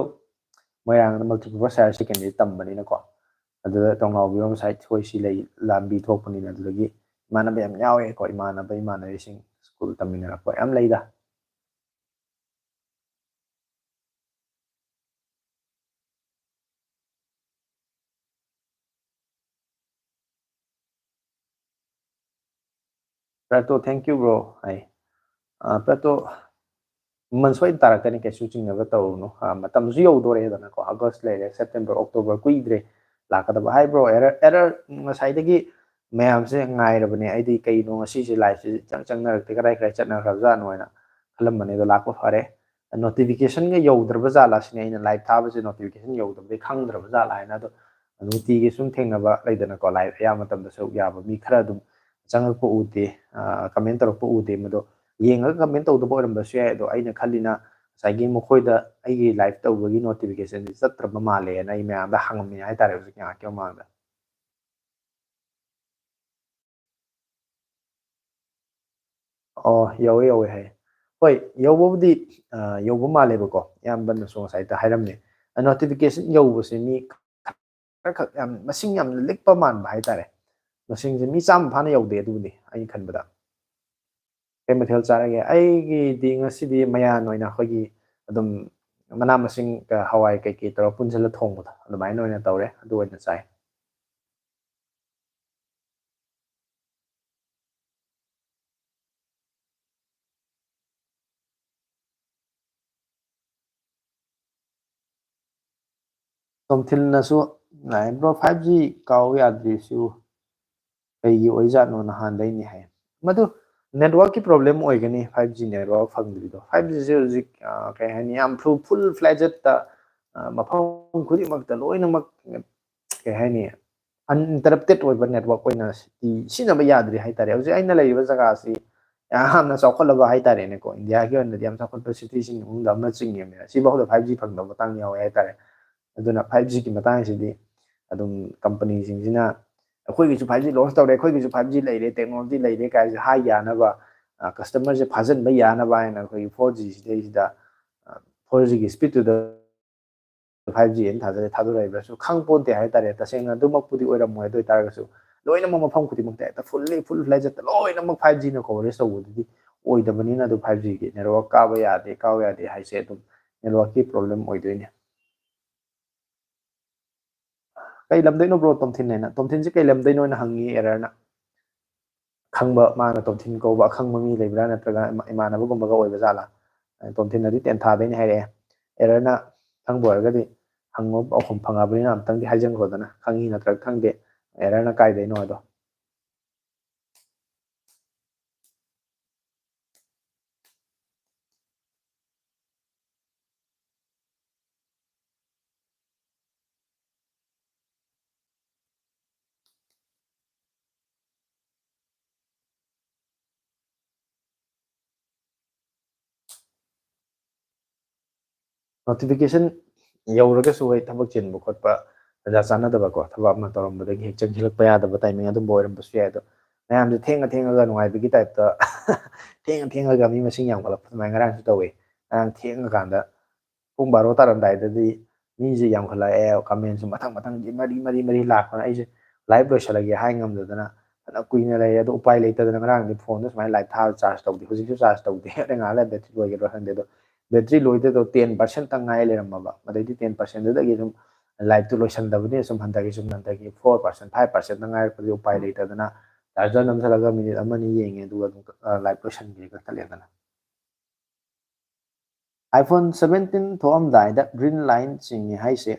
ꯃꯣꯏꯔꯥꯡꯗ multipurpose higher secondary ꯇꯝꯕꯅꯤꯅꯀꯣ, ꯑꯗꯨꯗ ꯇ꯭ꯔꯣꯡꯂꯥꯎꯕꯤꯔꯣꯝ side ꯍꯣꯏ ꯁꯤ ꯂꯩ, ꯂꯝꯕꯤ ꯊꯣꯛꯄꯅꯤꯅ ꯑꯗꯨꯗꯒꯤ ꯏꯃꯥꯟꯅꯕ ꯌꯥꯝ ꯌꯥꯎꯋꯦꯀꯣ, ꯏꯃꯥꯟꯅꯕ ꯏꯃꯥꯟꯅꯕꯤꯁꯤꯡ school ꯇꯝꯃꯤꯟꯅꯔꯛꯄ ꯌꯥꯝ ꯂꯩꯗ꯫ ꯄ꯭ꯔꯇꯣ, thank you bro ꯍꯥꯏ꯫ ꯑ, ꯄ꯭ꯔꯇꯣ, ꯃꯃꯜ ꯁꯣꯏꯗꯅ ꯇꯥꯔꯛꯀꯅꯤ, ꯀꯩꯁꯨ ꯆꯤꯡꯅꯕ ꯇꯧꯔꯨꯅꯨ꯫ ꯑ, ꯃꯇꯝꯁꯨ ꯌꯧꯗꯣꯔꯦꯗꯅꯀꯣ, ꯑꯥꯒꯁ ꯂꯩꯔꯦ, ꯁꯦꯞꯇꯦꯝꯕꯔ, ꯑꯣꯛꯇꯣꯕꯔ ꯀꯨꯏꯗ꯭ꯔꯦ ꯂꯥꯛꯀꯗꯕ꯫ ꯍꯥꯏ ꯕ꯭ꯔꯣ, ꯑꯦꯔꯔ, ꯑꯦꯔꯔ ꯉꯁꯥꯏꯗꯒꯤ ꯃꯌꯥꯝꯁꯦ ꯉꯥꯏꯔꯕꯅꯦ꯫ ꯑꯩꯗꯤ ꯀꯩꯅꯣ ꯉꯁꯤꯁꯦ ꯂꯥꯏꯞꯁꯦ ꯏꯆꯪ ꯆꯪꯅꯔꯛꯇꯦ, ꯀꯗꯥꯏ ꯀꯗꯥꯏ ꯆꯠꯅꯈ꯭ꯔꯕꯖꯥꯠꯅꯣ ꯍꯥꯏꯅ ꯈꯜꯂꯝꯕꯅꯦ꯫ ꯑꯗꯣ ꯂꯥꯛꯄ ꯐꯔꯦ꯫ ꯅꯣꯇꯤꯐꯤꯀꯦꯁꯟꯒ ꯌꯧꯗ꯭ꯔꯕ ꯖꯥꯠꯂꯥ ꯁꯤꯅꯤ, ꯑꯩꯅ ꯂꯥꯏꯞ ꯊꯥꯕꯁꯦ ꯅꯣꯇꯤꯐꯤꯀꯦꯁꯟ ꯌꯧꯗꯕꯗꯩ ꯈꯪꯗ꯭ꯔꯕ ꯖꯥꯠꯂꯥ ꯍꯥꯏꯅ꯫ ꯑꯗꯣ ꯅꯨꯡꯇꯤꯒꯤ ꯁꯨꯝ ꯊꯦꯡꯅꯕ ꯂꯩꯗꯅꯀꯣ, ꯂꯥꯏꯞ ꯑꯌꯥꯝꯕ ꯃꯇꯝꯗ ꯁꯔꯨꯛ ꯌꯥꯕ ꯃꯤ ꯈꯔ ꯑꯗꯨꯝ ꯆꯪꯉꯛꯄ ꯎꯗꯦ, ꯀꯃꯦꯟ ꯇꯧꯔꯛꯄ ꯎꯗꯦ꯫ ꯃꯗꯣ ꯌꯦꯡꯉꯒ ꯀꯃꯦꯟ ꯇꯧꯗꯕ ꯑꯣꯏꯔꯝꯕꯁꯨ ꯌꯥꯏ꯫ ꯑꯗꯣ ꯑꯩꯅ ꯈꯜꯂꯤꯅ ꯉꯁꯥꯏꯒꯤ ꯃꯈꯣꯏꯗ ꯑꯩꯒꯤ ꯂꯥꯏꯞ ꯇꯧꯕꯒꯤ ꯅꯣꯇꯤꯐꯤꯀꯦꯁꯟꯁꯤ ꯆꯠꯇ꯭ꯔꯕ ꯃꯥꯜꯂꯦꯅ ꯑꯩ ꯃꯌꯥꯝꯗ ꯍꯪꯉꯝꯃꯤꯅꯦ ꯍꯥꯏꯇꯥꯔꯦ, ꯍꯧꯖꯤꯛ ꯉꯥꯏꯍꯥꯛꯀꯤ ꯃꯃꯥꯡꯗ꯫ ꯑꯣ, ꯌꯧꯋꯦ, ꯌꯧꯋꯦ ꯍꯥꯏꯌꯦ꯫ ꯍꯣꯏ, ꯌꯧꯕꯕꯨꯗꯤ, ꯑ, ꯌꯧꯕ ꯃꯥꯜꯂꯦꯕꯀꯣ, ꯏꯌꯥꯝꯕꯅꯁꯨ ꯉꯁꯥꯏꯗ ꯍꯥꯏꯔꯝꯃꯦ꯫ ꯅꯣꯇꯤꯐꯤꯀꯦꯁꯟ ꯌꯧꯕꯁꯦ ꯃꯤ ꯈꯔꯈꯛ, ꯌꯥꯝ, ꯃꯁꯤꯡ ꯌꯥꯝ ꯂꯤꯛꯄ ꯃꯥꯟꯕ ꯍꯥꯏꯇꯥꯔꯦ꯫ ꯃꯁꯤꯡꯁꯦ ꯃꯤ ꯆꯥꯝꯃ ꯐꯥꯅ ꯌꯧꯗꯦ, ꯑꯗꯨꯕꯨꯗꯤ ꯑꯩꯅ ꯈꯟꯕꯗ꯫ ꯀꯩ ꯃꯊꯦꯜ ꯆꯥꯔꯒꯦ? ꯑꯩꯒꯤꯗꯤ ꯉꯁꯤꯗꯤ ꯃꯌꯥꯟ ꯑꯣꯏꯅ ꯑꯩꯈꯣꯏꯒꯤ ꯑꯗꯨꯝ ꯃꯅꯥ ꯃꯁꯤꯡ, ꯍꯋꯥꯏ ꯀꯩꯀꯩ ꯇꯧꯔꯒ ꯄꯨꯟꯁꯤꯜꯂ ꯊꯣꯡꯕꯗꯣ, ꯑꯗꯨꯃꯥꯏꯅ ꯑꯣꯏꯅ ꯇꯧꯔꯦ, ꯑꯗꯨ ꯑꯣꯏꯅ ꯆꯥꯏ꯫ ꯇꯣꯝꯊꯤꯜꯅꯁꯨ ꯂꯥꯛꯑꯦ, "Bro, five G ꯀꯥꯎ ꯌꯥꯗ꯭ꯔꯤꯁꯤꯕꯨ ꯀꯩꯒꯤ ꯑꯣꯏꯖꯥꯠꯅꯣ? ꯅꯍꯥꯟꯗꯩꯅꯤ" ꯍꯥꯏ꯫ ꯃꯗꯨ networkꯀꯤ problem ꯑꯣꯏꯒꯅꯤ, five G network ꯐꯪꯗ꯭ꯔꯤꯗꯣ꯫ Five Gꯁꯦ ꯍꯧꯖꯤꯛ, ꯑ, ꯀꯩ ꯍꯥꯏꯅꯤ, ꯌꯥꯝ full, full fledgedꯇ, ꯑ, ꯃꯐꯝ ꯈꯨꯗꯤꯡꯃꯛꯇ ꯂꯣꯏꯅꯃꯛ, ꯀꯩ ꯍꯥꯏꯅꯤ, uninterrupted ꯑꯣꯏꯕ network ꯑꯣꯏꯅ ꯁꯤ-, ꯁꯤꯖꯤꯟꯅꯕ ꯌꯥꯗ꯭ꯔꯤ ꯍꯥꯏꯇꯥꯔꯦ꯫ ꯍꯧꯖꯤꯛ ꯑꯩꯅ ꯂꯩꯔꯤꯕ ꯖꯒꯥꯁꯤ ꯌꯥꯝꯅ ꯆꯥꯎꯈꯠꯂꯕ ꯍꯥꯏꯇꯥꯔꯦꯅꯦꯀꯣ, ꯏꯟꯗꯤꯌꯥꯒꯤ ꯑꯣꯏꯅꯗꯤ ꯌꯥꯝ ꯆꯥꯎꯈꯠꯄ cityꯁꯤꯡꯒꯤ ꯃꯅꯨꯡꯗ ꯑꯃ ꯆꯤꯡꯉꯤꯕꯅꯤꯅ, ꯁꯤꯐꯥꯎꯗ five G ꯐꯪꯗꯕ ꯃꯇꯥꯡ ꯌꯥꯎꯋꯦ ꯍꯥꯏꯇꯥꯔꯦ꯫ ꯑꯗꯨꯅ five Gꯒꯤ ꯃꯇꯥꯡꯁꯤꯗꯤ ꯑꯗꯨꯝ companyꯁꯤꯡꯁꯤꯅ "ꯑꯩꯈꯣꯏꯒꯤꯁꯨ five G launch ꯇꯧꯔꯦ, ꯑꯩꯈꯣꯏꯒꯤꯁꯨ five G ꯂꯩꯔꯦ, technology ꯂꯩꯔꯦ" ꯀꯥꯏꯁꯦ ꯍꯥꯏ ꯌꯥꯅꯕ, ꯑ, customerꯁꯦ ꯐꯥꯖꯤꯟꯕ ꯌꯥꯅꯕ ꯍꯥꯏꯅ ꯑꯩꯈꯣꯏꯒꯤ four G ꯁꯤꯗꯩꯁꯤꯗ, ꯑ, four Gꯒꯤ speedꯇꯨꯗ five G ꯑꯅ ꯊꯥꯖꯔꯦ, ꯊꯥꯗꯣꯔꯛꯏꯕ꯭ꯔꯥꯁꯨ ꯈꯪ ꯄꯣꯟꯇꯦ ꯍꯥꯏꯇꯥꯔꯦ꯫ ꯇꯁꯦꯡꯅ ꯑꯗꯨꯃꯛꯄꯨꯗꯤ ꯑꯣꯏꯔꯝꯃꯣꯏ꯫ ꯑꯗꯨ ꯑꯣꯏꯇꯥꯔꯒꯁꯨ ꯂꯣꯏꯅꯃꯛ ꯃꯐꯝ ꯈꯨꯗꯤꯡꯃꯛꯇ ꯍꯦꯛꯇ fully, full fledgedꯇ ꯂꯣꯏꯅꯃꯛ five Gꯅ coverage ꯇꯧꯕꯗꯨꯗꯤ ꯑꯣꯏꯗꯕꯅꯤꯅ, ꯑꯗꯨ five Gꯒꯤ network ꯀꯥꯕ ꯌꯥꯗꯦ, ꯀꯥꯕ ꯌꯥꯗꯦ ꯍꯥꯏꯁꯦ ꯑꯗꯨꯝ networkꯀꯤ problem ꯑꯣꯏꯗꯣꯏꯅꯦ꯫ "ꯀꯩ ꯂꯝꯗꯩꯅꯣ bro ꯇꯣꯝꯊꯤꯟ?" ꯍꯥꯏꯅ꯫ ꯇꯣꯝꯊꯤꯟꯁꯦ ꯀꯩ ꯂꯝꯗꯩꯅꯣꯅ ꯍꯪꯉꯤ ꯑꯦꯔꯔꯅ꯫ ꯈꯪꯕ, ꯃꯥꯅ ꯇꯣꯝꯊꯤꯟ ꯀꯧꯕ ꯑꯈꯪꯕ ꯃꯤ ꯂꯩꯕ꯭ꯔꯥ, ꯅꯠꯇ꯭ꯔꯒ ꯏꯃꯥ-, ꯏꯃꯥꯟꯅꯕꯒꯨꯝꯕꯒ ꯑꯣꯏꯕ ꯖꯥꯠꯂꯥ? ꯇꯣꯝꯊꯤꯟꯅꯗꯤ ꯇꯦꯟꯊꯥꯗꯩꯅꯦ ꯍꯥꯏꯔꯛꯑꯦ꯫ ꯑꯦꯔꯔꯅ ꯈꯪꯕ ꯑꯣꯏꯔꯒꯗꯤ ꯍꯪꯉꯣ, ꯄꯥꯎꯈꯨꯝ ꯐꯪꯉꯕꯅꯤꯅ ꯑꯝꯇꯪꯗꯤ ꯍꯥꯏꯖꯟꯈ꯭ꯔꯣꯗꯅ, ꯈꯪꯉꯤ ꯅꯠꯇ꯭ꯔꯒ ꯈꯪꯗꯦ, ꯑꯦꯔꯔꯅ ꯀꯥꯏꯗꯩꯅꯣ ꯍꯥꯏꯗꯣ꯫ Notification ꯌꯧꯔꯒꯁꯨ ꯍꯣꯏ, ꯊꯕꯛ ꯆꯤꯟꯕ ꯈꯣꯠꯄ, ꯇꯟꯖꯥ ꯆꯥꯟꯅꯗꯕꯀꯣ, ꯊꯕꯛ ꯑꯃ ꯇꯧꯔꯝꯕꯗꯒꯤ ꯍꯦꯛ ꯆꯪꯁꯤꯜꯂꯛꯄ ꯌꯥꯗꯕ timing ꯑꯗꯨꯝꯕ ꯑꯣꯏꯔꯝꯕꯁꯨ ꯌꯥꯏ꯫ ꯑꯗꯣ ꯃꯌꯥꯝꯁꯦ ꯊꯦꯡꯉ ꯊꯦꯡꯉꯒ ꯅꯨꯡꯉꯥꯏꯕꯒꯤ type ꯇ ꯊꯦꯡꯉ ꯊꯦꯡꯉꯒ ꯃꯤ ꯃꯁꯤꯡ ꯌꯥꯝꯈꯠꯂꯛꯄ ꯑꯗꯨꯃꯥꯏꯅ ꯉꯔꯥꯡꯁꯨ ꯇꯧꯋꯦ꯫ ꯉꯔꯥꯡ ꯊꯦꯡꯉꯀꯥꯟꯗ ꯄꯨꯡ ꯕꯥꯔꯣ ꯇꯥꯔꯝꯗꯥꯏꯗꯗꯤ ꯃꯤꯁꯦ ꯌꯥꯝꯈꯠꯂꯛꯑꯦ, comment ꯁꯨ ꯃꯊꯪ ꯃꯊꯪ ꯃꯔꯤ ꯃꯔꯤ ꯃꯔꯤ ꯂꯥꯛꯄꯅ ꯑꯩꯁꯦ live ꯂꯣꯏꯁꯤꯜꯂꯒꯦ ꯍꯥꯏ ꯉꯝꯗꯗꯅ ꯐꯅ ꯀꯨꯏꯅ ꯂꯩꯔꯦ꯫ ꯑꯗꯣ ꯎꯄꯥꯏ ꯂꯩꯇꯗꯅ ꯉꯔꯥꯡꯗꯤ phone ꯗꯣ ꯁꯨꯃꯥꯏꯅ live ꯊꯥꯔ charge ꯇꯧꯗꯦ꯫ ꯍꯧꯖꯤꯛꯁꯨ charge ꯇꯧꯗꯦ꯫ ꯑꯗꯩ ꯉꯥꯏꯍꯥꯛ ꯂꯩꯔ battery ꯂꯣꯏꯒꯗ꯭ꯔꯥ ꯈꯪꯗꯦ꯫ ꯑꯗꯣ battery ꯂꯣꯏꯗꯣꯏꯗꯣ ten percent ꯇꯪ ꯉꯥꯏ ꯂꯩꯔꯝꯃꯕ꯫ ꯑꯗꯩꯗꯤ ten percent ꯗꯨꯗꯒꯤ ꯁꯨꯝ live ꯇꯨ ꯂꯣꯏꯁꯟꯗꯕꯅꯤꯅ ꯁꯨꯝ ꯍꯟꯊꯈꯤ, ꯁꯨꯝ ꯍꯟꯊꯈꯤ꯫ Four percent, five percent ꯇ ꯉꯥꯏꯔꯛꯄꯗꯤ ꯎꯄꯥꯏ ꯂꯩꯇꯗꯅ charger ꯅꯝꯁꯤꯜꯂꯒ minute ꯑꯃꯅꯤ ꯌꯦꯡꯉꯦ, ꯑꯗꯨꯒ ꯑꯗꯨꯝ, ꯑ, live ꯂꯣꯏꯁꯟꯈ꯭ꯔꯦ, ꯀꯛꯊꯠꯂꯦꯗꯅ꯫ iPhone seventeen ꯊꯣꯛꯑꯝꯗꯥꯏꯗ green line ꯆꯤꯡꯉꯦ ꯍꯥꯏꯁꯦ,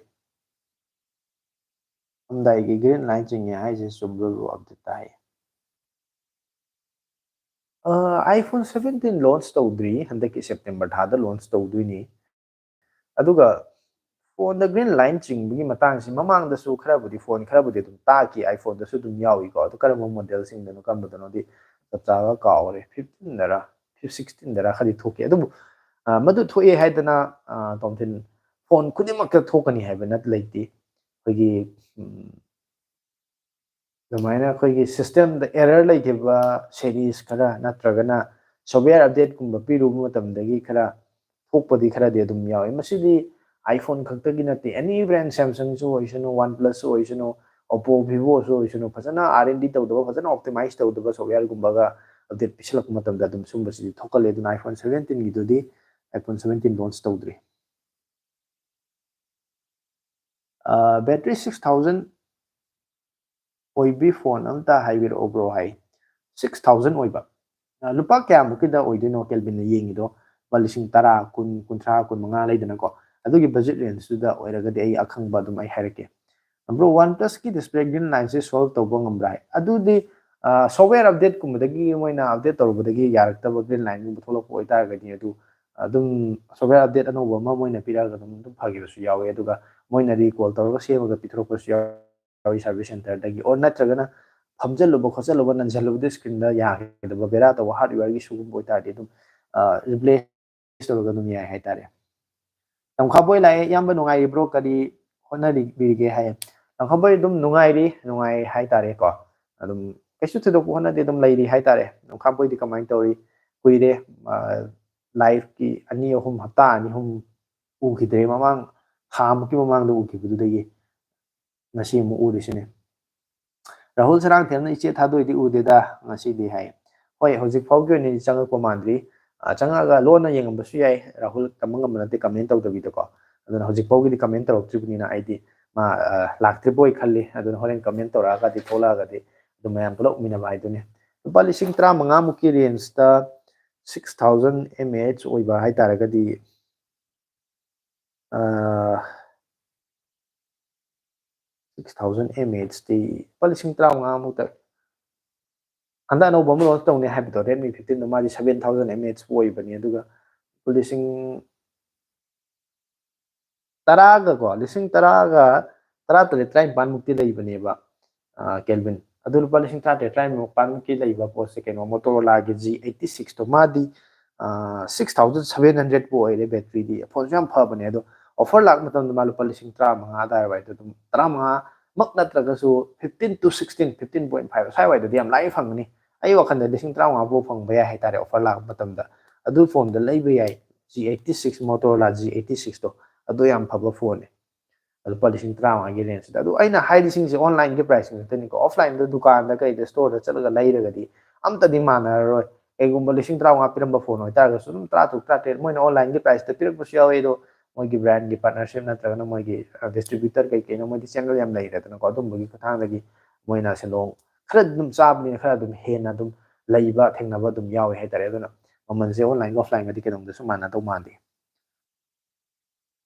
ꯑꯝꯗꯥꯏꯒꯤ green line ꯆꯤꯡꯉꯦ ꯍꯥꯏꯁꯦ ꯆꯨꯝꯕ꯭ꯔꯣ? Update ꯇꯥꯏ꯫ ꯑ, iPhone seventeen launch ꯇꯧꯗ꯭ꯔꯤ, ꯍꯟꯗꯛꯀꯤ September ꯊꯥꯗ launch ꯇꯧꯗꯣꯏꯅꯤ꯫ ꯑꯗꯨꯒ phone ꯗ green line ꯆꯤꯡꯕꯒꯤ ꯃꯇꯥꯡꯁꯤ ꯃꯃꯥꯡꯗꯁꯨ ꯈꯔꯕꯨꯗꯤ, phone ꯈꯔꯕꯨꯗꯤ ꯑꯗꯨꯝ ꯇꯥꯈꯤ, iPhone ꯗꯁꯨ ꯑꯗꯨꯝ ꯌꯥꯎꯏꯀꯣ꯫ ꯑꯗꯨ ꯀꯔꯝꯕ model ꯁꯤꯡꯗꯅꯣ, ꯀꯔꯝꯕꯗꯅꯣꯗꯤ ꯆꯞ ꯆꯥꯕ ꯀꯥꯎꯔꯦ꯫ Fifteen ꯗꯔ, sixteen ꯗꯔ ꯈꯔꯗꯤ ꯊꯣꯛꯈꯤ꯫ ꯑꯗꯨꯕꯨ, ꯑ, ꯃꯗꯨ ꯊꯣꯛꯑꯦ ꯍꯥꯏꯗꯅ, ꯑ, ꯇꯣꯝꯊꯤꯟ, phone ꯈꯨꯗꯤꯡꯃꯛꯇ ꯊꯣꯛꯀꯅꯤ ꯍꯥꯏꯕ ꯅꯠ-, ꯂꯩꯇꯦ꯫ ꯑꯩꯈꯣꯏꯒꯤ, ꯎꯝ, ꯑꯗꯨꯃꯥꯏꯅ ꯑꯩꯈꯣꯏꯒꯤ system ꯗ error ꯂꯩꯈꯤꯕ series ꯈꯔ ꯅꯠꯇ꯭ꯔꯒꯅ software update ꯀꯨꯝꯕ ꯄꯤꯔꯨꯕ ꯃꯇꯝꯗꯒꯤ ꯈꯔ ꯊꯣꯛꯄꯗꯤ ꯈꯔꯗꯤ ꯑꯗꯨꯝ ꯌꯥꯎꯋꯤ꯫ ꯃꯁꯤꯗꯤ iPhone ꯈꯛꯇꯒꯤ ꯅꯠꯇꯦ, any brand, Samsung ꯁꯨ ꯑꯣꯏꯁꯅꯨ, OnePlus ꯁꯨ ꯑꯣꯏꯁꯅꯨ, Oppo, Vivo ꯁꯨ ꯑꯣꯏꯁꯅꯨ, ꯐꯖꯅ R and D ꯇꯧꯗꯕ, ꯐꯖꯅ optimize ꯇꯧꯗꯕ software ꯒꯨꯝꯕꯒ update ꯄꯤꯁꯜꯂꯛꯄ ꯃꯇꯝꯗ ꯑꯗꯨꯝ ꯁꯨꯝꯕꯁꯤꯗꯤ ꯊꯣꯛꯀꯜꯂꯦ꯫ ꯑꯗꯨꯅ iPhone seventeen ꯒꯤꯗꯨꯗꯤ, iPhone seventeen launch ꯇꯧꯗ꯭ꯔꯤ꯫ ꯑ, battery six thousand ꯑꯣꯏꯕꯤ phone ꯑꯝꯇ ꯍꯥꯏꯕꯤꯔꯛꯑꯣ bro ꯍꯥꯏ꯫ Six thousand ꯑꯣꯏꯕ꯫ ꯑ, ꯂꯨꯄꯥ ꯀꯌꯥꯃꯨꯛꯀꯤꯗ ꯑꯣꯏꯗꯣꯏꯅꯣ ꯀꯦꯜꯕꯤꯟꯅ ꯌꯦꯡꯉꯤꯗꯣ? ꯂꯨꯄꯥ ꯂꯤꯁꯤꯡ ꯇꯔꯥ, ꯀꯨꯟ, ꯀꯨꯟꯊ꯭ꯔꯥ, ꯀꯨꯟ ꯃꯉꯥ ꯂꯩꯗꯅꯀꯣ, ꯑꯗꯨꯒꯤ ꯕꯖꯦꯠ ꯔꯦꯟꯖꯇꯨꯗ ꯑꯣꯏꯔꯒꯗꯤ ꯑꯩ ꯑꯈꯪꯕ ꯑꯗꯨꯝ ꯑꯩ ꯍꯥꯏꯔꯛꯀꯦ꯫ ꯕ꯭ꯔꯣ, ꯋꯥꯟ ꯄ꯭ꯂꯁꯀꯤ ꯗꯤꯁꯄ꯭ꯂꯦ ꯒ꯭ꯔꯤꯟ ꯂꯥꯏꯟꯁꯦ ꯁꯣꯜꯕ ꯇꯧꯕ ꯉꯝꯕ꯭ꯔꯥ ꯍꯥꯏ? ꯑꯗꯨꯗꯤ ꯁꯣꯐꯋꯦꯌꯔ ꯑꯞꯗꯦꯠꯀꯨꯝꯕꯗꯒꯤ ꯃꯣꯏꯅ ꯑꯞꯗꯦꯠ ꯇꯧꯔꯨꯕꯗꯒꯤ ꯌꯥꯔꯛꯇꯕ ꯒ꯭ꯔꯤꯟ ꯂꯥꯏꯟꯒꯨꯝꯕ ꯊꯣꯛꯂꯛꯄ ꯑꯣꯏꯇꯥꯔꯒꯗꯤ, ꯑꯗꯨ ꯑꯗꯨꯝ ꯁꯣꯐꯋꯦꯌꯔ ꯑꯞꯗꯦꯠ ꯑꯅꯧꯕ ꯑꯃ ꯃꯣꯏꯅ ꯄꯤꯔꯛꯑꯒ ꯑꯗꯨꯝ ꯑꯗꯨꯝ ꯐꯈꯤꯕꯁꯨ ꯌꯥꯎꯋꯦ꯫ ꯑꯗꯨꯒ ꯃꯣꯏꯅ ꯔꯤꯀꯣꯜ ꯇꯧꯔꯒ ꯁꯦꯝꯃꯒ ꯄꯤꯊꯣꯔꯛꯄꯁꯨ ꯌꯥꯎꯋꯤ ꯁꯥꯔꯚꯤꯁ ꯁꯦꯟꯇꯔꯗꯒꯤ, ꯑꯣꯔ ꯅꯠꯇ꯭ꯔꯒꯅ ꯐꯝꯖꯜꯂꯨꯕ ꯈꯣꯠꯆꯜꯂꯨꯕ ꯅꯟꯁꯤꯜꯂꯨꯕꯗ ꯁ꯭ꯀ꯭ꯔꯤꯟꯗ ꯌꯥꯈꯤꯗꯕ ꯕꯦꯔꯥ ꯇꯧꯕ ꯍꯥꯔꯗꯋꯦꯌꯔꯒꯤ ꯁꯤꯒꯨꯝꯕ ꯑꯣꯏꯇꯥꯔꯗꯤ ꯑꯗꯨꯝ ꯔꯤꯄ꯭ꯂꯦꯁ ꯇꯧꯔꯒ ꯑꯗꯨꯝ ꯌꯥꯏ ꯍꯥꯏꯇꯥꯔꯦ꯫ ꯂꯝꯈꯥꯕꯣꯏ ꯂꯥꯛꯑꯦ, "ꯏꯌꯥꯝꯕ ꯅꯨꯡꯉꯥꯏꯔꯤꯕ꯭ꯔꯣ? ꯀꯔꯤ ꯍꯣꯠꯅꯕꯤꯔꯤꯒꯦ?" ꯍꯥꯏꯌꯦ꯫ ꯂꯝꯈꯥꯕꯣꯏ ꯑꯗꯨꯝ ꯅꯨꯡꯉꯥꯏꯔꯤ, ꯅꯨꯡꯉꯥꯏ ꯍꯥꯏꯇꯥꯔꯦꯀꯣ꯫ ꯑꯗꯨꯝ ꯀꯩꯁꯨ ꯊꯣꯏꯗꯣꯛꯄ ꯍꯣꯠꯅꯗꯦ, ꯑꯗꯨꯝ ꯂꯩꯔꯤ ꯍꯥꯏꯇꯥꯔꯦ꯫ ꯂꯝꯈꯥꯕꯣꯏꯗꯤ ꯀꯃꯥꯏꯅ ꯇꯧꯔꯤ? ꯀꯨꯏꯔꯦ, ꯑ, ꯂꯥꯏꯐꯀꯤ ꯑꯅꯤ ꯑꯍꯨꯝ, ꯍꯞꯇꯥ ꯑꯅꯤ ꯑꯍꯨꯝ ꯎꯈꯤꯗ꯭ꯔꯦ, ꯃꯃꯥꯡ ꯊꯥ ꯃꯨꯛꯀꯤ ꯃꯃꯥꯡꯗ ꯎꯈꯤꯕꯗꯨꯗꯒꯤ ꯉꯁꯤ ꯑꯃꯨꯛ ꯎꯔꯤꯁꯤꯅꯦ꯫ ꯔꯥꯍꯨꯜ ꯁꯔꯥꯡꯊꯦꯝꯅ, "ꯏꯆꯦ ꯊꯥꯗꯣꯏꯗꯤ ꯎꯗꯦꯗ ꯉꯁꯤꯗꯤ" ꯍꯥꯏ꯫ ꯍꯣꯏ, ꯍꯧꯖꯤꯛ ꯐꯥꯎꯒꯤ ꯑꯣꯏꯅꯗꯤ ꯆꯪꯉꯛꯄ ꯃꯥꯟꯗ꯭ꯔꯤ꯫ ꯑ, ꯆꯪꯉꯛꯑꯒ ꯂꯣꯟꯅ ꯌꯦꯡꯉꯝꯕꯁꯨ ꯌꯥꯏ, ꯔꯥꯍꯨꯜ ꯇꯝꯕ ꯉꯝꯕ ꯅꯠꯇꯦ ꯀꯃꯦꯟ ꯇꯧꯗꯕꯤꯗꯀꯣ꯫ ꯑꯗꯨꯅ ꯍꯧꯖꯤꯛ ꯐꯥꯎꯒꯤꯗꯤ ꯀꯃꯦꯟ ꯇꯧꯔꯛꯇ꯭ꯔꯤꯕꯅꯤꯅ ꯑꯩꯗꯤ ꯃꯥ, ꯑ, ꯂꯥꯛꯇ꯭ꯔꯤꯕꯣꯏ ꯈꯜꯂꯤ꯫ ꯑꯗꯨꯅ ꯍꯣꯔꯦꯟ ꯀꯃꯦꯟ ꯇꯧꯔꯛꯑꯒꯗꯤ, ꯊꯣꯛꯂꯛꯑꯒꯗꯤ ꯑꯗꯨꯝ ꯃꯌꯥꯝ ꯄꯨꯂꯞ ꯎꯃꯤꯟꯅꯕ ꯍꯥꯏꯗꯨꯅꯤ꯫ ꯂꯨꯄꯥ ꯂꯤꯁꯤꯡ ꯇꯔꯥꯃꯉꯥ ꯃꯨꯛꯀꯤ ꯔꯦꯟꯖꯇ six thousand M A H ꯑꯣꯏꯕ ꯍꯥꯏꯇꯥꯔꯒꯗꯤ, ꯑ, ꯁꯤꯛꯁ ꯊꯥꯎꯖꯟ ꯑꯦꯝ ꯑꯦ ꯑꯩꯆꯇꯤ ꯂꯨꯄꯥ ꯂꯤꯁꯤꯡ ꯇꯔꯥꯃꯉꯥꯃꯨꯛꯇ ꯍꯟꯗꯛ ꯑꯅꯧꯕ ꯑꯃ ꯂꯣꯟꯁ ꯇꯧꯅꯤ ꯍꯥꯏꯕꯗꯣ, ꯔꯦꯗꯃꯤ ꯐꯤꯐꯇꯤꯟꯗꯣ, ꯃꯥꯗꯤ seven thousand M A H ꯑꯣꯏꯕꯅꯤ꯫ ꯑꯗꯨꯒ ꯂꯨꯄꯥ ꯂꯤꯁꯤꯡ ꯇꯔꯥꯒꯀꯣ, ꯂꯤꯁꯤꯡ ꯇꯔꯥꯒ ꯇꯔꯥꯇꯔꯦꯠ, ꯇꯔꯥꯅꯤꯄꯥꯟꯃꯨꯛꯇꯤ ꯂꯩꯕꯅꯦꯕ, ꯑ, ꯀꯦꯜꯚꯤꯟ꯫ ꯑꯗꯨ ꯂꯨꯄꯥ ꯂꯤꯁꯤꯡ ꯇꯔꯥꯇꯔꯦꯠ, ꯇꯔꯥꯅꯤꯄꯥꯟꯃꯨꯛꯀꯤ ꯂꯩꯕ ꯄꯣꯠꯁꯦ, ꯀꯩꯅꯣ, ꯃꯣꯇꯣꯔꯣꯂꯥꯒꯤ ꯖꯤ ꯑꯩꯠꯇꯤ ꯁꯤꯛꯁꯇꯣ, ꯃꯥꯗꯤ, ꯑ, ꯁꯤꯛꯁ ꯊꯥꯎꯖꯟ ꯁꯚꯦꯟ ꯍꯟꯗ꯭ꯔꯦꯠꯄꯨ ꯑꯣꯏꯔꯦ ꯕꯦꯇ꯭ꯔꯤꯗꯤ꯫ ꯐꯣꯟꯁꯨ ꯌꯥꯝ ꯐꯕꯅꯦ, ꯑꯗꯣ ꯑꯣꯐꯔ ꯂꯥꯛꯄ ꯃꯇꯝꯗ ꯃꯥ ꯂꯨꯄꯥ ꯂꯤꯁꯤꯡ ꯇꯔꯥꯃꯉꯥ ꯑꯗꯥꯏꯋꯥꯏꯗ ꯑꯗꯨꯝ, ꯇꯔꯥꯃꯉꯥꯃꯛ ꯅꯠꯇ꯭ꯔꯒꯁꯨ fifteen to sixteen, fifteen point five ꯁ꯭ꯋꯥꯏꯋꯥꯏꯗꯗꯤ ꯌꯥꯝ ꯂꯥꯏꯅ ꯐꯪꯒꯅꯤ꯫ ꯑꯩ ꯋꯥꯈꯜꯗ ꯂꯤꯁꯤꯡ ꯇꯔꯥꯃꯉꯥ ꯐꯥꯎ ꯐꯪꯕ ꯌꯥꯏ ꯍꯥꯏꯇꯥꯔꯦ ꯑꯣꯐꯔ ꯂꯥꯛꯄ ꯃꯇꯝꯗ꯫ ꯑꯗꯨ ꯐꯣꯟꯗ ꯂꯩꯕ ꯌꯥꯏ, G eighty six, Motorola G eighty ꯁꯤꯛꯁꯇꯣ꯫ ꯑꯗꯨ ꯌꯥꯝ ꯐꯕ ꯐꯣꯟꯅꯦ꯫ ꯂꯨꯄꯥ ꯂꯤꯁꯤꯡ ꯇꯔꯥꯃꯉꯥꯒꯤ ꯔꯦꯟꯖꯇ꯫ ꯑꯗꯨ ꯑꯩꯅ ꯍꯥꯏꯔꯤꯁꯤꯡꯁꯦ ꯑꯣꯟꯂꯥꯏꯟꯒꯤ ꯄ꯭ꯔꯥꯏꯁ ꯉꯥꯛꯇꯅꯤꯀꯣ꯫ ꯑꯣꯐꯂꯥꯏꯟꯗ ꯗꯨꯀꯥꯟꯗ ꯀꯩꯗ ꯁ꯭ꯇꯣꯔꯗ ꯆꯠꯂꯒ ꯂꯩꯔꯒꯗꯤ ꯑꯝꯇꯗꯤ ꯃꯥꯟꯅꯔꯔꯣꯏ꯫ ꯀꯩꯒꯨꯝꯕ ꯂꯤꯁꯤꯡ ꯇꯔꯥꯃꯉꯥ ꯄꯤꯔꯝꯕ ꯐꯣꯟ ꯑꯣꯏꯇꯥꯔꯒꯁꯨ ꯑꯗꯨꯝ ꯇꯔꯥꯇꯔꯨꯛ, ꯇꯔꯥꯇꯔꯦꯠ ꯃꯣꯏꯅ ꯑꯣꯟꯂꯥꯏꯟꯒꯤ ꯄ꯭ꯔꯥꯏꯁꯇ ꯄꯤꯔꯛꯄꯁꯨ ꯌꯥꯎꯋꯤ꯫ ꯑꯗꯣ ꯃꯣꯏꯒꯤ ꯕ꯭ꯔꯥꯟꯒꯤ ꯄꯥꯔꯠꯅꯔꯁꯤꯞ ꯅꯠꯇ꯭ꯔꯒꯅ ꯃꯣꯏꯒꯤ, ꯑ, ꯗꯤꯁꯇ꯭ꯔꯤꯕ꯭ꯌꯨꯇꯔ ꯀꯩ ꯀꯩꯅꯣ ꯃꯣꯏꯗꯤ ꯆꯦꯅꯦꯜ ꯌꯥꯝ ꯂꯩꯔꯦꯗꯅꯀꯣ꯫ ꯑꯗꯨꯝꯕꯒꯤ ꯈꯨꯠꯊꯥꯡꯗꯒꯤ ꯃꯣꯏꯅ ꯁꯦꯟꯗꯣꯡ ꯈꯔ ꯑꯗꯨꯝ ꯆꯥꯕꯅꯤꯅ ꯈꯔ ꯑꯗꯨꯝ ꯍꯦꯟꯅ ꯑꯗꯨꯝ ꯂꯩꯕ ꯊꯦꯡꯅꯕ ꯑꯗꯨꯝ ꯌꯥꯎꯋꯦ ꯍꯥꯏꯇꯥꯔꯦ꯫ ꯑꯗꯨꯅ ꯃꯃꯜꯁꯦ online offline ꯒꯗꯤ ꯀꯩꯗꯧꯗꯁꯨ ꯃꯥꯟꯅꯗꯧ ꯃꯥꯟꯗꯦ꯫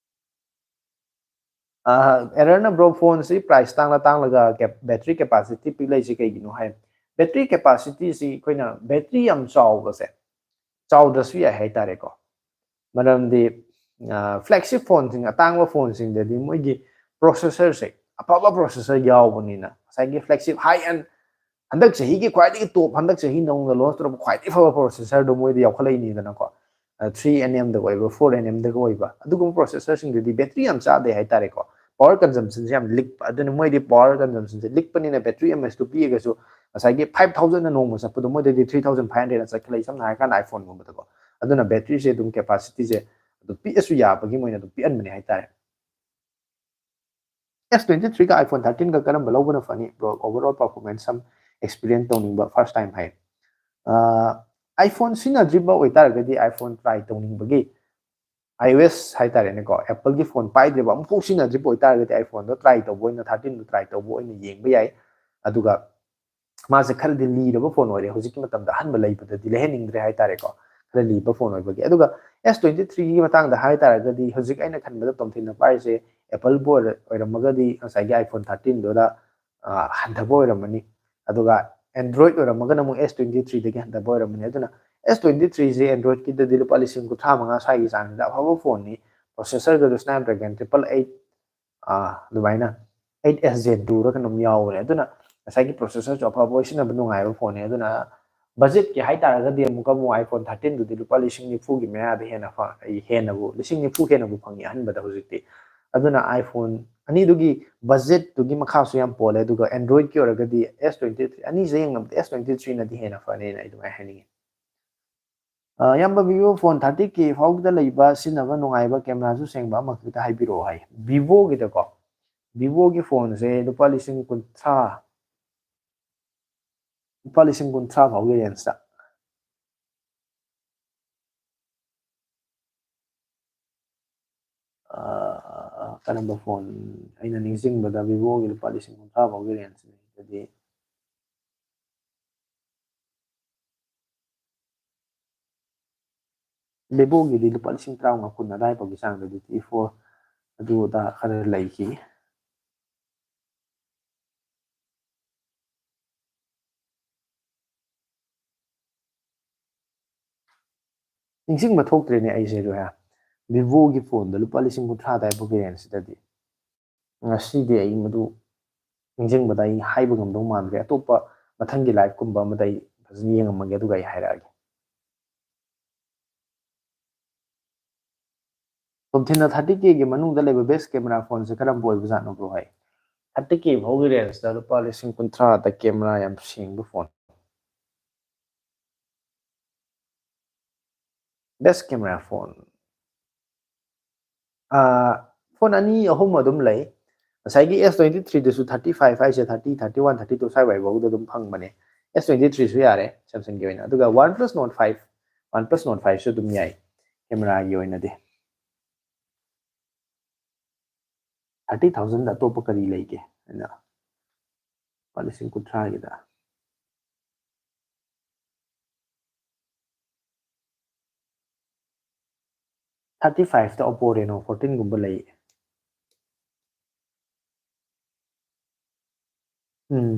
ꯑꯦꯔꯔꯅ ꯕ꯭ꯔꯣ ꯐꯣꯟꯁꯤ ꯄ꯭ꯔꯥꯏꯁ ꯇꯥꯡꯂ ꯇꯥꯡꯂꯒ ꯕꯦꯇ꯭ꯔꯤ ꯀꯦꯄꯥꯁꯤꯇꯤ ꯄꯤꯛꯂꯛꯏꯁꯤ ꯀꯩꯒꯤꯅꯣ ꯍꯥꯏ, ꯕꯦꯇ꯭ꯔꯤ ꯀꯦꯄꯥꯁꯤꯇꯤꯁꯤ ꯑꯩꯈꯣꯏꯅ ꯕꯦꯇ꯭ꯔꯤ ꯌꯥꯝ ꯆꯥꯎꯕꯁꯦ ꯆꯥꯎꯗ꯭ꯔꯁꯨ ꯌꯥꯏ ꯍꯥꯏꯇꯥꯔꯦꯀꯣ꯫ ꯃꯔꯝꯗꯤ ꯐ꯭ꯂꯦꯒꯁꯤꯞ ꯐꯣꯟꯁꯤꯡ, ꯑꯇꯥꯡꯕ ꯐꯣꯟꯁꯤꯡꯗꯗꯤ ꯃꯣꯏꯒꯤ ꯄ꯭ꯔꯣꯁꯦꯁꯔꯁꯦ ꯑꯐꯕ ꯄ꯭ꯔꯣꯁꯦꯁꯔ ꯌꯥꯎꯕꯅꯤꯅ ꯉꯁꯥꯏꯒꯤ ꯐ꯭ꯂꯦꯒꯁꯤꯞ ꯍꯥꯏ ꯑꯦꯟ ꯍꯟꯗꯛ ꯆꯍꯤꯒꯤ ꯈ꯭ꯋꯥꯏꯗꯒꯤ ꯇꯣꯞ, ꯍꯟꯗꯛ ꯆꯍꯤ ꯅꯧꯅ ꯂꯣꯟꯁ ꯇꯧꯔꯛꯄ ꯈ꯭ꯋꯥꯏꯗꯒꯤ ꯐꯕ ꯄ꯭ꯔꯣꯁꯦꯁꯔꯗꯣ ꯃꯣꯏꯗ ꯌꯥꯎꯈꯠꯂꯛꯏꯅꯤꯗꯅꯀꯣ꯫ ꯊ꯭ꯔꯤ ꯑꯦꯟ ꯑꯦꯝꯗꯒ ꯑꯣꯏꯕ, ꯐꯣꯔ ꯑꯦꯟ ꯑꯦꯝꯗꯒ ꯑꯣꯏꯕ ꯑꯗꯨꯒꯨꯝꯕ ꯄ꯭ꯔꯣꯁꯦꯁꯔꯁꯤꯡꯗꯨꯗꯤ ꯕꯦꯇ꯭ꯔꯤ ꯌꯥꯝ ꯆꯥꯗꯦ ꯍꯥꯏꯇꯥꯔꯦꯀꯣ꯫ ꯄꯋꯥꯔ ꯀꯟꯖꯝꯁꯟꯁꯦ ꯌꯥꯝ ꯂꯤꯛꯄ, ꯑꯗꯨꯅ ꯃꯣꯏꯗꯤ ꯄꯋꯥꯔ ꯀꯟꯖꯝꯁꯟꯁꯦ ꯂꯤꯛꯄꯅꯤꯅ ꯕꯦꯇ꯭ꯔꯤ ꯑꯦꯝ ꯑꯦꯁꯇꯨ ꯄꯤꯛꯑꯒꯁꯨ ꯉꯁꯥꯏꯒꯤ ꯐꯥꯏꯚ ꯊꯥꯎꯖꯟꯗ ꯅꯣꯡꯃ ꯆꯠꯄꯗꯣ ꯃꯣꯏꯗꯗꯤ ꯊ꯭ꯔꯤ ꯊꯥꯎꯖꯟ ꯐꯥꯏꯚ ꯍꯟꯗ꯭ꯔꯦꯗꯅ ꯆꯠꯈꯠꯂꯛꯏ, ꯁꯝꯅ ꯍꯥꯏꯔꯀꯥꯟꯗ ꯑꯥꯏꯐꯣꯟꯒꯨꯝꯕꯗꯀꯣ꯫ ꯑꯗꯨꯅ ꯕꯦꯇ꯭ꯔꯤꯁꯦ ꯑꯗꯨꯝ ꯀꯦꯄꯥꯁꯤꯇꯤꯁꯦ ꯑꯗꯨꯝ ꯄꯤꯛꯑꯁꯨ ꯌꯥꯕꯒꯤ ꯃꯣꯏꯅ ꯑꯗꯨꯝ ꯄꯤꯛꯍꯟꯕꯅꯦ ꯍꯥꯏꯇꯥꯔꯦ꯫ ꯑꯦꯁ ꯇ꯭ꯋꯦꯟꯇꯤ ꯊ꯭ꯔꯤꯒ ꯑꯥꯏꯐꯣꯟ ꯊꯥꯔꯇꯤꯟꯒ ꯀꯔꯝꯕ ꯂꯧꯕꯅ ꯐꯅꯤ ꯕ꯭ꯔꯣ? ꯑꯣꯚꯔꯑꯣꯜ ꯄꯔꯐꯣꯔꯃꯦꯟꯁ ꯑꯃ ꯑꯦꯛꯁꯄꯤꯔꯤꯌꯦꯟꯁ ꯇꯧꯅꯤꯡꯕ ꯐꯥꯔꯁ ꯇꯥꯏꯝ ꯍꯥꯏ꯫ ꯑꯥꯏꯐꯣꯟ ꯁꯤꯖꯤꯟꯅꯗ꯭ꯔꯤꯕ ꯑꯣꯏꯇꯥꯔꯒꯗꯤ ꯑꯥꯏꯐꯣꯟ ꯇ꯭ꯔꯥꯏ ꯇꯧꯅꯤꯡꯕꯒꯤ, iOS ꯍꯥꯏꯇꯥꯔꯦꯅꯦꯀꯣ, ꯑꯦꯄꯜꯒꯤ ꯐꯣꯟ ꯄꯥꯏꯗ꯭ꯔꯤꯕ, ꯑꯃꯨꯛꯐꯥꯎ ꯁꯤꯖꯤꯟꯅꯗ꯭ꯔꯤꯕ ꯑꯣꯏꯇꯥꯔꯒꯗꯤ ꯑꯥꯏꯐꯣꯟꯗꯣ ꯇ꯭ꯔꯥꯏ ꯇꯧꯕ ꯑꯣꯏꯅ, ꯊꯥꯔꯇꯤꯟꯗꯣ ꯇ꯭ꯔꯥꯏ ꯇꯧꯕ ꯑꯣꯏꯅ ꯌꯦꯡꯕ ꯌꯥꯏ꯫ ꯑꯗꯨꯒ ꯃꯥꯁꯦ ꯈꯔꯗꯤ ꯂꯤꯔꯕ ꯐꯣꯟ ꯑꯣꯏꯔꯦ, ꯍꯧꯖꯤꯛꯀꯤ ꯃꯇꯝꯗ ꯑꯍꯟꯕ ꯂꯩꯕꯗꯗꯤ ꯂꯩꯍꯟꯅꯤꯡꯗ꯭ꯔꯦ ꯍꯥꯏꯇꯥꯔꯦꯀꯣ, ꯈꯔ ꯂꯤꯕ ꯐꯣꯟ ꯑꯣꯏꯕꯒꯤ꯫ ꯑꯗꯨꯒ ꯑꯦꯁ ꯇ꯭ꯋꯦꯟꯇꯤ ꯊ꯭ꯔꯤꯒꯤ ꯃꯇꯥꯡꯗ ꯍꯥꯏꯇꯥꯔꯒꯗꯤ ꯍꯧꯖꯤꯛ ꯑꯩꯅ ꯈꯟꯕꯗ ꯇꯣꯝꯊꯤꯟꯅ ꯄꯥꯏꯔꯤꯁꯦ ꯑꯦꯄꯜꯕꯨ ꯑꯣꯏꯔ-, ꯑꯣꯏꯔꯝꯃꯒꯗꯤ ꯉꯁꯥꯏꯒꯤ ꯑꯥꯏꯐꯣꯟ ꯊꯥꯔꯇꯤꯟꯗꯨꯗ, ꯑ, ꯍꯟꯊꯕ ꯑꯣꯏꯔꯝꯃꯅꯤ꯫ ꯑꯗꯨꯒ ꯑꯦꯟꯗ꯭ꯔꯣꯏꯗ ꯑꯣꯏꯔꯝꯃꯒꯅ ꯑꯃꯨꯛ ꯑꯦꯁ ꯇ꯭ꯋꯦꯟꯇꯤ ꯊ꯭ꯔꯤꯗꯒꯤ ꯍꯟꯊꯕ ꯑꯣꯏꯔꯝꯃꯅꯤ꯫ ꯑꯗꯨꯅ ꯑꯦꯁ ꯇ꯭ꯋꯦꯟꯇꯤ ꯊ꯭ꯔꯤꯁꯦ ꯑꯦꯟꯗ꯭ꯔꯣꯏꯗꯀꯤꯗꯗꯤ ꯂꯨꯄꯥ ꯂꯤꯁꯤꯡ ꯀꯨꯟꯊ꯭ꯔꯥ ꯃꯉꯥ ꯁ꯭ꯋꯥꯏꯒꯤ ꯆꯥꯡꯁꯤꯗ ꯑꯐꯕ ꯐꯣꯟꯅꯤ꯫ ꯄ꯭ꯔꯣꯁꯦꯁꯔꯗꯨꯁꯨ ꯁ꯭ꯅꯦꯞꯗ꯭ꯔꯦꯒꯟ ꯇ꯭ꯔꯤꯄꯜ ꯑꯩꯠ, ꯑꯗꯨꯃꯥꯏꯅ ꯑꯩꯠ ꯑꯦꯁ ꯖꯦꯟ ꯇꯨꯔ ꯀꯩꯅꯣꯝ ꯌꯥꯎꯕꯅꯦ꯫ ꯑꯗꯨꯅ ꯉꯁꯥꯏꯒꯤ ꯄ꯭ꯔꯣꯁꯦꯁꯔꯁꯨ ꯑꯐꯕ ꯑꯣꯏ, ꯁꯤꯖꯤꯟꯅꯕ ꯅꯨꯡꯉꯥꯏꯕ ꯐꯣꯟꯅꯤ꯫ ꯑꯗꯨꯅ ꯕꯖꯦꯠꯀꯤ ꯍꯥꯏꯇꯥꯔꯒꯗꯤ ꯑꯃꯨꯛꯀ ꯑꯃꯨꯛ ꯑꯥꯏꯐꯣꯟ ꯊꯥꯔꯇꯤꯟꯗꯨꯗꯤ ꯂꯨꯄꯥ ꯂꯤꯁꯤꯡ ꯅꯤꯐꯨꯒꯤ ꯃꯌꯥꯗ ꯍꯦꯟꯅ ꯐ-, ꯍꯦꯟꯅꯕꯨ, ꯂꯤꯁꯤꯡ ꯅꯤꯐꯨ ꯍꯦꯟꯅꯕꯨ ꯐꯪꯉꯤ ꯑꯍꯟꯕꯗ ꯍꯧꯖꯤꯛꯇꯤ꯫ ꯑꯗꯨꯅ ꯑꯥꯏꯐꯣꯟ ꯑꯅꯤꯗꯨꯒꯤ ꯕꯖꯦꯠꯇꯨꯒꯤ ꯃꯈꯥꯁꯨ ꯌꯥꯝ ꯄꯣꯜꯂꯦ꯫ ꯑꯗꯨꯒ ꯑꯦꯟꯗ꯭ꯔꯣꯏꯗꯀꯤ ꯑꯣꯏꯔꯒꯗꯤ ꯑꯦꯁ ꯇ꯭ꯋꯦꯟꯇꯤ ꯊ꯭ꯔꯤ, ꯑꯅꯤꯁꯦ ꯌꯦꯡꯅꯕꯗ ꯑꯦꯁ ꯇ꯭ꯋꯦꯟꯇꯤ ꯊ꯭ꯔꯤꯅꯗꯤ ꯍꯦꯟꯅ ꯐꯅꯦꯅ ꯑꯩ ꯑꯗꯨꯃꯥꯏꯅ ꯍꯥꯏꯅꯤꯡꯉꯤ꯫ ꯑ, ꯏꯌꯥꯝꯕ, ꯚꯤꯚꯣ ꯐꯣꯟ ꯊꯥꯔꯇꯤ ꯀꯦ ꯐꯥꯎꯕꯗ ꯂꯩꯕ ꯁꯤꯖꯤꯟꯅꯕ ꯅꯨꯡꯉꯥꯏꯕ ꯀꯦꯃꯦꯔꯥꯁꯨ ꯁꯦꯡꯕ ꯑꯃꯈꯛꯇ ꯍꯥꯏꯕꯤꯔꯛꯑꯣ ꯍꯥꯏ꯫ ꯚꯤꯚꯣꯒꯤꯗꯀꯣ, ꯚꯤꯚꯣꯒꯤ ꯐꯣꯟꯁꯦ ꯂꯨꯄꯥ ꯂꯤꯁꯤꯡ ꯀꯨꯟꯊ꯭ꯔꯥ, ꯂꯨꯄꯥ ꯂꯤꯁꯤꯡ ꯀꯨꯟꯊ꯭ꯔꯥ ꯐꯥꯎꯒꯤ ꯔꯦꯟꯖꯇ꯫ ꯑ, ꯀꯔꯝꯕ ꯐꯣꯟ? ꯑꯩꯅ ꯅꯤꯡꯁꯤꯡꯕꯗ ꯚꯤꯚꯣꯒꯤ ꯂꯨꯄꯥ ꯂꯤꯁꯤꯡ ꯀꯨꯟꯊ꯭ꯔꯥ ꯐꯥꯎꯒꯤ ꯔꯦꯟꯖꯅꯤ꯫ ꯑꯗꯨꯗꯤ ꯚꯤꯚꯣꯒꯤꯗꯤ ꯂꯨꯄꯥ ꯂꯤꯁꯤꯡ ꯇꯔꯥꯃꯉꯥ ꯀꯨꯟ ꯑꯗꯥꯏꯐꯥꯎꯒꯤ ꯆꯥꯡꯗꯗꯤ ꯇꯤ ꯐꯣꯔ ꯑꯗꯨ ꯑꯗꯥ ꯈꯔ ꯂꯩꯈꯤ꯫ ꯅꯤꯡꯁꯤꯡꯕ ꯊꯣꯛꯇ꯭ꯔꯦꯅꯦ ꯑꯩꯁꯦ, ꯔꯣꯍꯥ꯫ ꯚꯤꯚꯣꯒꯤ ꯐꯣꯟꯗ ꯂꯨꯄꯥ ꯂꯤꯁꯤꯡ ꯀꯨꯟꯊ꯭ꯔꯥ ꯑꯗꯥꯏꯐꯥꯎꯒꯤ ꯔꯦꯟꯖꯁꯤꯗꯗꯤ ꯉꯁꯤꯗꯤ ꯑꯩ ꯃꯗꯨ ꯅꯤꯡꯁꯤꯡꯕꯗ ꯑꯩ ꯍꯥꯏꯕ ꯉꯝꯗꯧ ꯃꯥꯟꯗ꯭ꯔꯦ꯫ ꯑꯇꯣꯞꯄ ꯃꯊꯪꯒꯤ ꯂꯥꯏꯐꯀꯨꯝꯕ ꯑꯃꯗ ꯑꯩ ꯐꯖꯅ ꯌꯦꯡꯉꯝꯃꯒꯦ, ꯑꯗꯨꯒ ꯑꯩ ꯍꯥꯏꯔꯛꯑꯒꯦ꯫ ꯇꯣꯝꯊꯤꯟꯅ ꯊꯥꯔꯇꯤ ꯀꯦꯒꯤ ꯃꯅꯨꯡꯗ ꯂꯩꯕ ꯕꯦꯁ ꯀꯦꯃꯦꯔꯥ ꯐꯣꯟꯁꯦ ꯀꯔꯝꯕ ꯑꯣꯏꯕꯖꯥꯠꯅꯣ, ꯕ꯭ꯔꯣ? ꯍꯥꯏ, ꯊꯥꯔꯇꯤ ꯀꯦ ꯐꯥꯎꯒꯤ ꯔꯦꯟꯖꯇ ꯂꯨꯄꯥ ꯂꯤꯁꯤꯡ ꯀꯨꯟꯊ꯭ꯔꯥꯗ ꯀꯦꯃꯦꯔꯥ ꯌꯥꯝ ꯁꯦꯡꯕ phone. Best camera phone. Phone ꯑꯅꯤ ꯑꯍꯨꯝ ꯑꯗꯨꯝ ꯂꯩ꯫ ꯉꯁꯥꯏꯒꯤ ꯑꯦꯁ ꯇ꯭ꯋꯦꯟꯇꯤ ꯊ꯭ꯔꯤꯗꯁꯨ ꯊꯥꯔꯇꯤ ꯐꯥꯏꯚ ꯍꯥꯏꯁꯦ thirty, thirty one, thirty two ꯁ꯭ꯋꯥꯏꯐꯥꯎꯗ ꯑꯗꯨꯝ ꯐꯪꯕꯅꯦ꯫ ꯑꯦꯁ ꯇ꯭ꯋꯦꯟꯇꯤ ꯊ꯭ꯔꯤꯁꯨ ꯌꯥꯔꯦ ꯁꯦꯝꯁꯪꯒꯤ ꯑꯣꯏꯅ꯫ ꯑꯗꯨꯒ OnePlus Nord five, OnePlus Nord ꯐꯥꯏꯚꯁꯨ ꯑꯗꯨꯝ ꯌꯥꯏ ꯀꯦꯃꯦꯔꯥꯒꯤ ꯑꯣꯏꯅꯗꯤ꯫ ꯊꯥꯔꯇꯤ ꯊꯥꯎꯖꯟꯗ ꯑꯇꯣꯞꯄ ꯀꯔꯤ ꯂꯩꯒꯦ ꯍꯥꯏꯅ, ꯂꯨꯄꯥ ꯂꯤꯁꯤꯡ ꯀꯨꯟꯊ꯭ꯔꯥꯒꯤꯗ? ꯊꯥꯔꯇꯤ ꯐꯥꯏꯚꯇ ꯑꯣꯞꯄꯣ ꯔꯦꯅꯣ ꯐꯣꯔꯇꯤꯟꯒꯨꯝꯕ ꯂꯩ꯫ ꯎꯝ,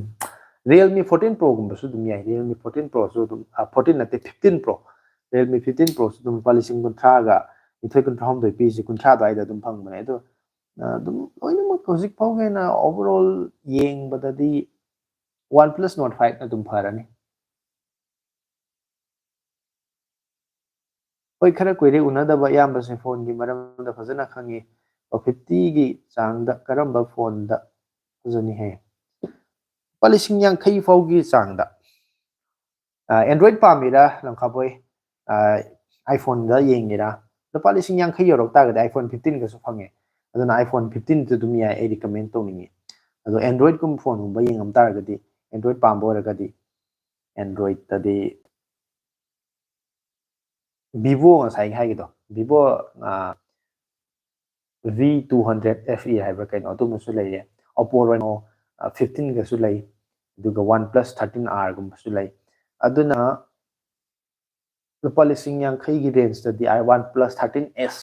ꯔꯤꯌꯦꯜꯃꯤ ꯐꯣꯔꯇꯤꯟ ꯄ꯭ꯔꯣꯒꯨꯝꯕꯁꯨ ꯑꯗꯨꯝ ꯌꯥꯏ꯫ ꯔꯤꯌꯦꯜꯃꯤ ꯐꯣꯔꯇꯤꯟ ꯄ꯭ꯔꯣꯁꯨ ꯑꯗꯨꯝ, ꯐꯣꯔꯇꯤꯟ ꯅꯠꯇꯦ, ꯐꯤꯐꯇꯤꯟ ꯄ꯭ꯔꯣ, ꯔꯤꯌꯦꯜꯃꯤ ꯐꯤꯐꯇꯤꯟ ꯄ꯭ꯔꯣꯁꯨ ꯑꯗꯨꯝ ꯂꯨꯄꯥ ꯂꯤꯁꯤꯡ ꯀꯨꯟꯊ꯭ꯔꯥꯒ ꯅꯤꯊꯣꯏ, ꯀꯨꯟꯊ꯭ꯔꯥ ꯍꯨꯝꯗꯣꯏ ꯄꯤꯔꯤꯁꯦ, ꯀꯨꯟꯊ꯭ꯔꯥ ꯑꯗꯨꯋꯥꯏꯗ ꯑꯗꯨꯝ ꯐꯪꯕꯅꯦ꯫ ꯑꯗꯣ ꯑꯗꯨꯝ ꯂꯣꯏꯅꯃꯛ ꯍꯧꯖꯤꯛ ꯐꯥꯎꯒꯤ ꯑꯣꯏꯅ ꯑꯣꯚꯔꯑꯣꯜ ꯌꯦꯡꯕꯗꯗꯤ ꯋꯥꯟ ꯄ꯭ꯂꯁ ꯅꯣꯠ ꯐꯥꯏꯚꯅ ꯑꯗꯨꯝ ꯐꯔꯅꯤ꯫ ꯍꯣꯏ, ꯈꯔ ꯀꯨꯏꯔꯦ ꯎꯅꯗꯕ ꯏꯌꯥꯝꯕꯁꯦ, ꯐꯣꯟꯒꯤ ꯃꯔꯝꯗ ꯐꯖꯅ ꯈꯪꯉꯤ꯫ ꯐꯤꯐꯇꯤꯒꯤ ꯆꯥꯡꯗ ꯀꯔꯝꯕ ꯐꯣꯟꯗ ꯐꯖꯅꯤ ꯍꯥꯏ? ꯂꯨꯄꯥ ꯂꯤꯁꯤꯡ ꯌꯥꯡꯈꯩ ꯐꯥꯎꯒꯤ ꯆꯥꯡꯗ꯫ ꯑꯦꯟꯗ꯭ꯔꯣꯏꯗ ꯄꯥꯝꯃꯤꯔꯥ, ꯂꯝꯈꯥꯕꯣꯏ? ꯑꯥꯏꯐꯣꯟꯗ ꯌꯦꯡꯒꯦꯔꯥ? ꯂꯨꯄꯥ ꯂꯤꯁꯤꯡ ꯌꯥꯡꯈꯩ ꯌꯧꯔꯛ ꯇꯥꯔꯒꯗꯤ ꯑꯥꯏꯐꯣꯟ ꯐꯤꯐꯇꯤꯟꯒꯁꯨ ꯐꯪꯉꯦ꯫ ꯑꯗꯨꯅ ꯑꯥꯏꯐꯣꯟ ꯐꯤꯐꯇꯤꯟꯁꯨ ꯑꯗꯨꯝ ꯌꯥꯏ, ꯑꯩ ꯔꯤꯀꯃꯦꯟ ꯇꯧꯅꯤꯡꯉꯤ꯫ ꯑꯗꯣ ꯑꯦꯟꯗ꯭ꯔꯣꯏꯗꯀꯨꯝꯕ ꯐꯣꯟꯒꯨꯝꯕ ꯌꯦꯡꯉꯝ ꯇꯥꯔꯒꯗꯤ, ꯑꯦꯟꯗ꯭ꯔꯣꯏꯗ ꯄꯥꯝꯕ ꯑꯣꯏꯔꯒꯗꯤ, ꯑꯦꯟꯗ꯭ꯔꯣꯏꯗꯇꯗꯤ ꯚꯤꯚꯣ, ꯉꯁꯥꯏꯒꯤ ꯍꯥꯏꯒꯤꯗꯣ, Vivo V two hundred F E ꯍꯥꯏꯕ꯭ꯔꯥ ꯀꯩꯅꯣ, ꯑꯗꯨꯝꯕꯁꯨ ꯂꯩꯔꯦ꯫ ꯑꯣꯞꯄꯣ ꯔꯦꯅꯣ ꯐꯤꯐꯇꯤꯟꯒꯁꯨ ꯂꯩ, ꯑꯗꯨꯒ ꯋꯥꯟ ꯄ꯭ꯂꯁ ꯊꯥꯔꯇꯤꯟ ꯑꯥꯔꯒꯨꯝꯕꯁꯨ ꯂꯩ꯫ ꯑꯗꯨꯅ ꯂꯨꯄꯥ ꯂꯤꯁꯤꯡ ꯌꯥꯡꯈꯩꯒꯤ ꯔꯦꯟꯖꯇꯗꯤ I want plus thirteen S,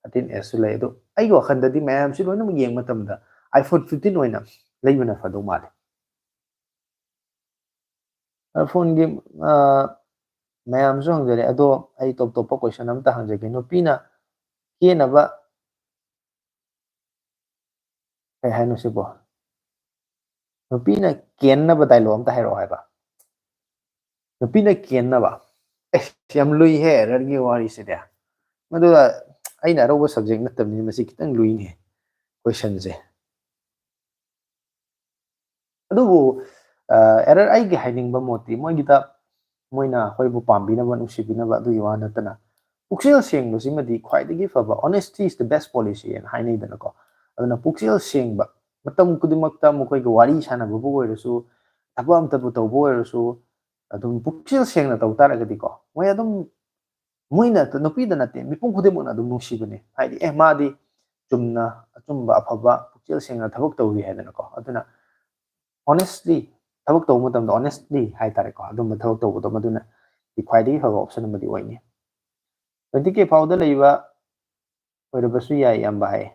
thirteen ꯑꯦꯁꯁꯨ ꯂꯩ꯫ ꯑꯗꯣ ꯑꯩꯒꯤ ꯋꯥꯈꯜꯗꯗꯤ ꯃꯌꯥꯝꯁꯤ ꯂꯣꯏꯅꯃꯛ ꯌꯦꯡꯕ ꯃꯇꯝꯗ iPhone fifteen ꯑꯣꯏꯅ ꯂꯩꯕꯅ ꯐꯗꯧ ꯃꯥꯜꯂꯦ꯫ ꯐꯣꯟꯒꯤ ꯃꯌꯥꯝꯁꯨ ꯍꯪꯖꯔꯦ, ꯑꯗꯣ ꯑꯩ ꯇꯣꯞ ꯇꯣꯞꯄ ꯀꯣꯏꯁꯟ ꯑꯝꯇ ꯍꯪꯖꯒꯦ꯫ ꯅꯨꯄꯤꯅ ꯀꯦꯅꯕ, ꯀꯩ ꯍꯥꯏꯅꯣ ꯁꯤꯕꯣ? ꯅꯨꯄꯤꯅ ꯀꯦꯟꯅꯕ ꯗꯥꯏꯂꯣꯛ ꯑꯝꯇ ꯍꯥꯏꯔꯛꯑꯣ ꯍꯥꯏꯕ꯫ ꯅꯨꯄꯤꯅ ꯀꯦꯟꯅꯕ? ꯑꯦꯁ, ꯌꯥꯝ ꯂꯨꯏꯍꯦ ꯑꯦꯔꯔꯒꯤ ꯋꯥꯔꯤꯁꯤꯗꯤ꯫ ꯃꯗꯨꯒ ꯑꯩꯅ ꯑꯔꯧꯕ ꯁꯕꯖꯦꯛ ꯅꯠꯇꯕꯅꯤꯅ ꯃꯁꯤ ꯈꯤꯇꯪ ꯂꯨꯏꯅꯦ ꯀꯣꯏꯁꯟꯁꯦ꯫ ꯑꯗꯨꯕꯨ ꯑꯦꯔꯔ ꯑꯩꯒꯤ ꯍꯥꯏꯅꯤꯡꯕ ꯃꯣꯠꯇꯤ ꯃꯣꯏꯒꯤꯗ ꯃꯣꯏꯅ ꯑꯩꯈꯣꯏꯕꯨ ꯄꯥꯝꯕꯤꯅꯕ, ꯅꯨꯡꯁꯤꯕꯤꯅꯕ ꯑꯗꯨꯒꯤ ꯋꯥ ꯅꯠꯇꯅ ꯄꯨꯛꯆꯦꯜ ꯁꯦꯡꯕꯁꯤꯃꯗꯤ ꯈ꯭ꯋꯥꯏꯗꯒꯤ ꯐꯕ, honesty is the best policy ꯍꯥꯏꯅ ꯍꯥꯏꯅꯩꯗꯅꯀꯣ꯫ ꯑꯗꯨꯅ ꯄꯨꯛꯆꯦꯜ ꯁꯦꯡꯕ, ꯃꯇꯝ ꯈꯨꯗꯤꯡꯃꯛꯇ ꯃꯈꯣꯏꯒꯤ ꯋꯥꯔꯤ ꯁꯥꯟꯅꯕꯕꯨ ꯑꯣꯏꯔꯁꯨ, ꯊꯕꯛ ꯑꯝꯇꯕꯨ ꯇꯧꯕ ꯑꯣꯏꯔꯁꯨ, ꯑꯗꯨꯝ ꯄꯨꯛꯆꯦꯜ ꯁꯦꯡꯅ ꯇꯧ ꯇꯥꯔꯒꯗꯤꯀꯣ, ꯃꯣꯏ ꯑꯗꯨꯝ, ꯃꯣꯏꯅ ꯅꯨꯄꯤꯗ ꯅꯠꯇꯦ, ꯃꯤꯄꯨꯝ ꯈꯨꯗꯤꯡꯃꯛꯅ ꯑꯗꯨꯝ ꯅꯨꯡꯁꯤꯕꯅꯦ꯫ ꯍꯥꯏꯗꯤ, ꯑꯦ, ꯃꯥꯗꯤ ꯆꯨꯝꯅ, ꯑꯆꯨꯝꯕ, ꯑꯐꯕ, ꯄꯨꯛꯆꯦꯜ ꯁꯦꯡꯅ ꯊꯕꯛ ꯇꯧꯔꯤ ꯍꯥꯏꯗꯅꯀꯣ꯫ ꯑꯗꯨꯅ honestly ꯊꯕꯛ ꯇꯧꯕ ꯃꯇꯝꯗ honestly ꯍꯥꯏꯇꯥꯔꯦꯀꯣ, ꯑꯗꯨꯝꯕ ꯊꯕꯛ ꯇꯧꯕꯗꯣ ꯃꯗꯨꯅ ꯈ꯭ꯋꯥꯏꯗꯒꯤ ꯐꯕ option ꯑꯃꯗꯤ ꯑꯣꯏꯅꯤ꯫ Twenty K ꯐꯥꯎꯗ ꯂꯩꯕ ꯑꯣꯏꯔꯕꯁꯨ ꯌꯥꯏ, ꯏꯌꯥꯝꯕ ꯍꯥꯏ꯫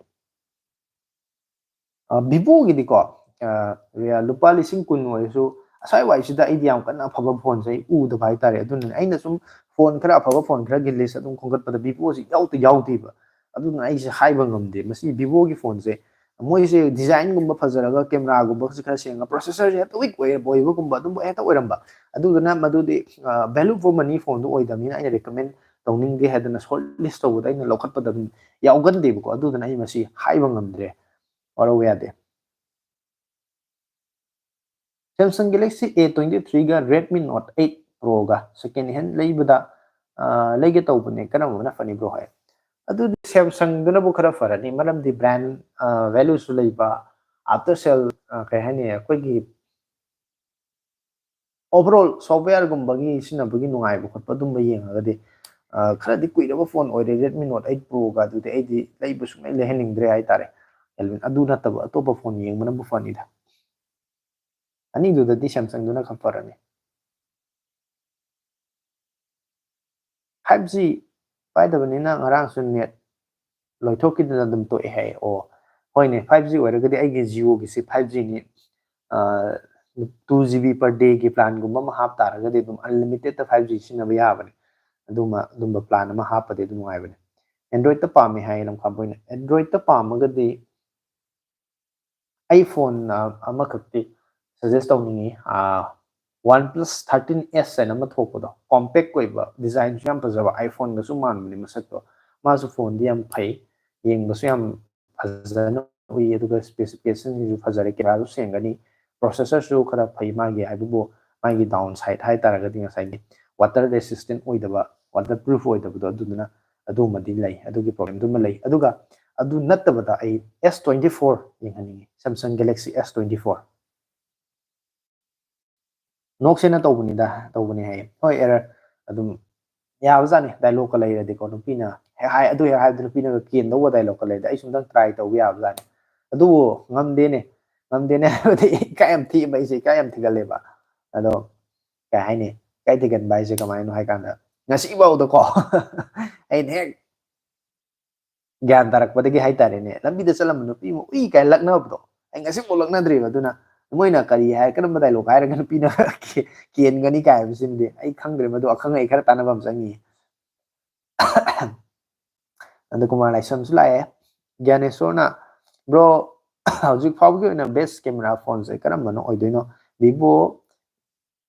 ꯑ, Vivoꯒꯤꯗꯤꯀꯣ, ꯑ, ꯂꯨꯄꯥ ꯂꯤꯁꯤꯡ ꯀꯨꯟ ꯑꯣꯏꯔꯁꯨ, ꯑꯁ꯭ꯋꯥꯏ ꯋꯥꯏꯁꯤꯗ ꯑꯩꯗꯤ ꯌꯥꯝ ꯀꯟꯅ ꯑꯐꯕ ꯐꯣꯟꯁꯦ ꯑꯩ ꯎꯗꯕ ꯍꯥꯏꯇꯥꯔꯦ꯫ ꯑꯗꯨꯅꯅꯦ ꯑꯩꯅ ꯁꯨꯝ ꯐꯣꯟ ꯈꯔ ꯑꯐꯕ ꯐꯣꯟ ꯈꯔꯒꯤ ꯂꯤꯁ ꯑꯗꯨꯝ ꯈꯣꯝꯒꯠꯄꯗ Vivoꯁꯤ ꯌꯥꯎꯗ ꯌꯥꯎꯗꯦꯕ꯫ ꯑꯗꯨꯅ ꯑꯩꯁꯦ ꯍꯥꯏꯕ ꯉꯝꯗꯦ꯫ ꯃꯁꯤ Vivoꯒꯤ ꯐꯣꯟꯁꯦ, ꯃꯣꯏꯁꯦ ꯗꯤꯖꯥꯏꯟꯒꯨꯝꯕ ꯐꯖꯔꯒ, ꯀꯦꯃꯦꯔꯥꯒꯨꯝꯕꯁꯦ ꯈꯔ ꯁꯦꯡꯉꯒ, ꯄ꯭ꯔꯣꯁꯦꯁꯔꯁꯦ ꯍꯦꯛꯇ ꯋꯤꯛ ꯑꯣꯏꯕ, ꯑꯣꯏꯕꯒꯨꯝꯕ ꯑꯗꯨꯝꯕ ꯍꯦꯛꯇ ꯑꯣꯏꯔꯝꯕ꯫ ꯑꯗꯨꯗꯨꯅ ꯃꯗꯨꯗꯤ, ꯑ, value for money ꯐꯣꯟꯗꯨ ꯑꯣꯏꯗꯕꯅꯤꯅ ꯑꯩꯅ ꯔꯤꯀꯃꯦꯟ ꯇꯧꯅꯤꯡꯗꯦ ꯍꯥꯏꯗꯅ ꯁꯣꯔꯠ ꯂꯤꯁ ꯇꯧꯕꯗ ꯑꯩꯅ ꯂꯧꯈꯠꯄꯗ ꯑꯗꯨꯝ ꯌꯥꯎꯒꯟꯗꯦꯕꯀꯣ꯫ ꯑꯗꯨꯗꯨꯅ ꯑꯩ ꯃꯁꯤ ꯍꯥꯏꯕ ꯉꯝꯗ꯭ꯔꯦ, ꯋꯥꯔꯧꯕ ꯌꯥꯗꯦ꯫ Samsung Galaxy A twenty threeꯒ Redmi Note eight Proꯒ second hand ꯂꯩꯕꯗ, ꯑ, ꯂꯩꯒꯦ ꯇꯧꯕꯅꯦ, ꯀꯔꯝꯕꯅ ꯐꯅꯤ bro ꯍꯥꯏ? ꯑꯗꯨꯗꯤ Samsungꯗꯨꯅꯕꯨ ꯈꯔ ꯐꯔꯅꯤ, ꯃꯔꯝꯗꯤ brand, ꯑ, valueꯁꯨ ꯂꯩꯕ, after sale, ꯑ, ꯀꯩ ꯍꯥꯏꯅꯤ, ꯑꯩꯈꯣꯏꯒꯤ overall softwareꯒꯨꯝꯕꯒꯤ ꯁꯤꯖꯤꯟꯅꯕꯒꯤ ꯅꯨꯡꯉꯥꯏꯕ ꯈꯣꯠꯄ ꯑꯗꯨꯝꯕ ꯌꯦꯡꯉꯒꯗꯤ, ꯑ, ꯈꯔꯗꯤ ꯀꯨꯏꯔꯕ ꯐꯣꯟ ꯑꯣꯏꯔꯦ Redmi Note eight Proꯒ, ꯑꯗꯨꯗꯤ ꯑꯩꯗꯤ ꯂꯩꯕ ꯁꯨꯡꯂꯩ ꯂꯩꯍꯟꯅꯤꯡꯗ꯭ꯔꯦ ꯍꯥꯏꯇꯥꯔꯦ꯫ ꯑꯗꯨ ꯅꯠꯇꯕ ꯑꯇꯣꯞꯄ ꯐꯣꯟ ꯌꯦꯡꯕꯅꯕꯨ ꯐꯅꯤꯗ꯫ ꯑꯅꯤꯗꯨꯗꯗꯤ Samsungꯗꯨꯅ ꯈꯔ ꯐꯔꯅꯤ꯫ ꯐꯥꯏꯚ ꯖꯤ ꯄꯥꯏꯗꯕꯅꯤꯅ ꯉꯔꯥꯡꯁꯨ ꯅꯦꯠ ꯂꯣꯏꯊꯣꯛꯈꯤꯗꯅ ꯑꯗꯨꯝ ꯇꯣꯛꯑꯦ ꯍꯥꯏ꯫ ꯑꯣ, ꯍꯣꯏꯅꯦ, ꯐꯥꯏꯚ ꯖꯤ ꯑꯣꯏꯔꯒꯗꯤ ꯑꯩꯒꯤ ꯖꯤꯑꯣꯒꯤꯁꯤ ꯐꯥꯏꯚ ꯖꯤꯅꯤ, ꯇꯨ ꯖꯤ ꯕꯤ ꯄꯔ ꯗꯦꯒꯤ ꯄ꯭ꯂꯥꯟꯒꯨꯝꯕ ꯑꯃ ꯍꯥꯞ ꯇꯥꯔꯒꯗꯤ ꯑꯗꯨꯝ ꯑꯟꯂꯤꯃꯤꯇꯦꯠꯇ ꯐꯥꯏꯚ ꯖꯤ ꯁꯤꯖꯤꯟꯅꯕ ꯌꯥꯕꯅꯦ꯫ ꯑꯗꯨꯃ, ꯑꯗꯨꯝꯕ ꯄ꯭ꯂꯥꯟ ꯑꯃ ꯍꯥꯞꯄꯗꯤ ꯑꯗꯨꯝ ꯅꯨꯡꯉꯥꯏꯕꯅꯦ꯫ ꯑꯦꯟꯗ꯭ꯔꯣꯏꯗꯇ ꯄꯥꯝꯃꯦ ꯍꯥꯏ ꯂꯝꯈꯥꯝꯕꯣꯏꯅ꯫ ꯑꯦꯟꯗ꯭ꯔꯣꯏꯗꯇ ꯄꯥꯝꯃꯒꯗꯤ ꯑꯩ ꯐꯣꯟ ꯑꯃꯈꯛꯇꯤ ꯁꯖꯦꯁ ꯇꯧꯅꯤꯡꯉꯤ꯫ ꯋꯥꯟ ꯄ꯭ꯂꯁ ꯊꯥꯔꯇꯤꯟ ꯑꯦꯁ ꯍꯥꯏꯅ ꯑꯃ ꯊꯣꯛꯄꯗꯣ, ꯀꯣꯝꯄꯦꯛ ꯑꯣꯏꯕ, ꯗꯤꯖꯥꯏꯟꯁꯨ ꯌꯥꯝ ꯐꯖꯕ, ꯑꯥꯏꯐꯣꯟꯒꯁꯨ ꯃꯥꯟꯕꯅꯦ ꯃꯁꯛꯇꯣ꯫ ꯃꯥꯁꯨ ꯐꯣꯟꯗꯤ ꯌꯥꯝ ꯐꯩ, ꯌꯦꯡꯕꯁꯨ ꯌꯥꯝ ꯐꯖꯅ ꯎꯏ, ꯑꯗꯨꯒ ꯁ꯭ꯄꯦꯁꯤꯐꯤꯀꯦꯁꯟꯁꯤꯁꯨ ꯐꯖꯔꯦ, ꯀꯦꯃꯦꯔꯥꯁꯨ ꯁꯦꯡꯒꯅꯤ, ꯄ꯭ꯔꯣꯁꯦꯁꯔꯁꯨ ꯈꯔ ꯐꯩ ꯃꯥꯒꯤ, ꯍꯥꯏꯕꯕꯨ ꯃꯥꯒꯤ ꯗꯥꯎꯟ ꯁꯥꯏꯠ ꯍꯥꯏ ꯇꯥꯔꯒꯗꯤ ꯉꯁꯥꯏꯒꯤ ꯋꯥꯇꯔ ꯔꯦꯁꯤꯁꯇꯦꯟ ꯑꯣꯏꯗꯕ, ꯋꯥꯇꯔ ꯄ꯭ꯔꯨꯐ ꯑꯣꯏꯗꯕꯗꯣ, ꯑꯗꯨꯗꯨꯅ ꯑꯗꯨꯃꯗꯤ ꯂꯩ, ꯑꯗꯨꯒꯤ ꯄ꯭ꯔꯣꯕ꯭ꯂꯦꯝꯗꯨꯃ ꯂꯩ꯫ ꯑꯗꯨꯒ ꯑꯗꯨ ꯅꯠꯇꯕꯗ ꯑꯩ ꯑꯦꯁ ꯇ꯭ꯋꯦꯟꯇꯤ ꯐꯣꯔ ꯌꯦꯡꯍꯟꯅꯤꯡꯉꯤ, ꯁꯦꯝꯁꯪ ꯒꯦꯂꯦꯛꯁꯤ ꯑꯦꯁ ꯇ꯭ꯋꯦꯟꯇꯤ ꯐꯣꯔ꯫ ꯅꯣꯛꯁꯦꯅ ꯇꯧꯕꯅꯤꯗ, ꯇꯧꯕꯅꯤ ꯍꯥꯏꯌꯦ꯫ ꯍꯣꯏ, ꯑꯦꯔꯔ ꯑꯗꯨꯝ ꯌꯥꯕꯖꯥꯠꯅꯤ, ꯗꯥꯏꯂꯣꯛꯀ ꯂꯩꯔꯗꯤꯀꯣ꯫ ꯅꯨꯄꯤꯅ ꯍꯦꯛ ꯍꯥꯏ, ꯑꯗꯨ ꯍꯦꯛ ꯍꯥꯏꯕꯗ ꯅꯨꯄꯤꯅꯒ ꯀꯦꯟꯗꯧꯕ ꯗꯥꯏꯂꯣꯛꯀ ꯂꯩꯔꯗꯤ ꯑꯩꯁꯨ ꯑꯝꯇꯪ ꯇ꯭ꯔꯥꯏ ꯇꯧꯕ ꯌꯥꯕꯖꯥꯠꯅꯤ꯫ ꯑꯗꯨꯕꯨ ꯉꯝꯗꯦꯅꯦ, ꯉꯝꯗꯦꯅꯦ ꯍꯥꯏꯕꯗꯤ ꯏꯀꯥꯏ ꯌꯥꯝ ꯊꯤꯕ, ꯑꯩꯁꯦ ꯏꯀꯥꯏ ꯌꯥꯝ ꯊꯤꯒꯜꯂꯦꯕ꯫ ꯑꯗꯣ ꯀꯩ ꯍꯥꯏꯅꯤ, ꯏꯀꯥꯏ ꯊꯤꯒꯟꯕ ꯍꯥꯏꯁꯦ ꯀꯃꯥꯏꯅꯣ ꯍꯥꯏ ꯀꯥꯟꯗ, ꯉꯁꯤꯐꯥꯎꯗꯀꯣ ꯑꯩꯅ ꯍꯦꯛ ꯒ꯭ꯌꯥꯟ ꯇꯥꯔꯛꯄꯗꯒꯤ ꯍꯥꯏꯇꯥꯔꯦꯅꯦ, ꯂꯝꯕꯤꯗ ꯆꯠꯂꯝꯕ ꯅꯨꯄꯤ ꯑꯃ "ꯎꯏ" ꯀꯥꯏꯅ ꯂꯛꯅꯕꯗꯣ ꯑꯩ ꯉꯁꯤꯐꯥꯎ ꯂꯛꯅꯗ꯭ꯔꯤꯕ꯫ ꯑꯗꯨꯅ ꯃꯣꯏꯅ ꯀꯔꯤ ꯍꯥꯏ, ꯀꯔꯝꯕ ꯗꯥꯏꯂꯣꯛ ꯍꯥꯏꯔꯒ ꯅꯨꯄꯤꯅ ꯀꯦꯟꯒꯅꯤ ꯀꯥꯏ ꯍꯥꯏꯕꯁꯤꯃꯗꯤ ꯑꯩ ꯈꯪꯗ꯭ꯔꯦ꯫ ꯃꯗꯨ ꯑꯈꯪ ꯑꯍꯩ ꯈꯔ ꯇꯥꯟꯅꯕ ꯑꯃ ꯆꯪꯉꯤ꯫ ꯑꯗꯣ ꯀꯨꯃꯥꯔ ꯂꯥꯏꯁ꯭ꯔꯝꯁꯨ ꯂꯥꯛꯑꯦ꯫ ꯒ꯭ꯌꯥꯅꯦꯁꯣꯔꯅ, "ꯕ꯭ꯔꯣ, ꯍꯧꯖꯤꯛ ꯐꯥꯎꯕꯒꯤ ꯑꯣꯏꯅ ꯕꯦꯁ ꯀꯦꯃꯦꯔꯥ ꯐꯣꯟꯁꯦ ꯀꯔꯝꯕꯅ ꯑꯣꯏꯗꯣꯏꯅꯣ? Vivo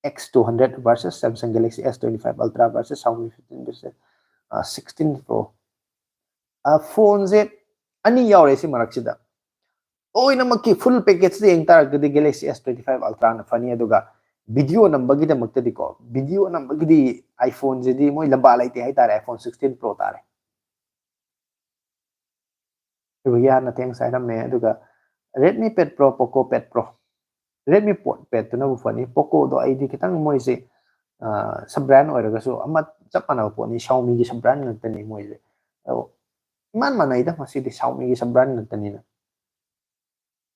X two hundred versus Samsung Galaxy S twenty five Ultra versus Xiaomi fifteen versus sixteen Pro?" ꯐꯣꯟꯁꯦ ꯑꯅꯤ ꯌꯥꯎꯔꯦ ꯁꯤ ꯃꯔꯛꯁꯤꯗ꯫ ꯂꯣꯏꯅꯃꯛꯀꯤ ꯐꯨꯜ ꯄꯦꯀꯦꯖꯇ ꯌꯦꯡ ꯇꯥꯔꯒꯗꯤ Galaxy S twenty five Ultra ꯅ ꯐꯅꯤ꯫ ꯑꯗꯨꯒ ꯚꯤꯗꯤꯑꯣ ꯅꯝꯕꯒꯤꯗꯃꯛꯇꯗꯤꯀꯣ, ꯚꯤꯗꯤꯑꯣ ꯅꯝꯕꯒꯤꯗꯤ iPhone ꯁꯤꯗꯤ ꯃꯣꯏ ꯂꯝꯕꯥ ꯂꯩꯇꯦ ꯍꯥꯏꯇꯥꯔꯦ, iPhone sixteen Pro ꯇꯥꯔꯦ꯫ ꯔꯨꯍꯤꯌꯥꯅ thanks ꯍꯥꯏꯔꯝꯃꯦ꯫ ꯑꯗꯨꯒ Redmi Pad Pro, Poco Pad Pro, Redmi Pad ꯇꯨꯅꯕꯨ ꯐꯅꯤ꯫ ꯄꯣꯀꯣꯗꯣ ꯑꯩꯗꯤ ꯈꯤꯇꯪ ꯃꯣꯏꯁꯦ ꯁꯕ ꯕ꯭ꯔꯥꯟ ꯑꯣꯏꯔꯒꯁꯨ ꯑꯃ ꯆꯞ ꯃꯥꯟꯅꯕ ꯄꯣꯠꯅꯤ, ꯁꯥꯎꯃꯤꯒꯤ ꯁꯕ ꯕ꯭ꯔꯥꯟ ꯉꯥꯛꯇꯅꯤ ꯃꯣꯏꯁꯦ꯫ ꯑꯗꯣ ꯏꯃꯥꯟ ꯃꯥꯟꯅꯩꯗ, ꯃꯁꯤꯗꯤ ꯁꯥꯎꯃꯤꯒꯤ ꯁꯕ ꯕ꯭ꯔꯥꯟ ꯉꯥꯛꯇꯅꯤꯅ꯫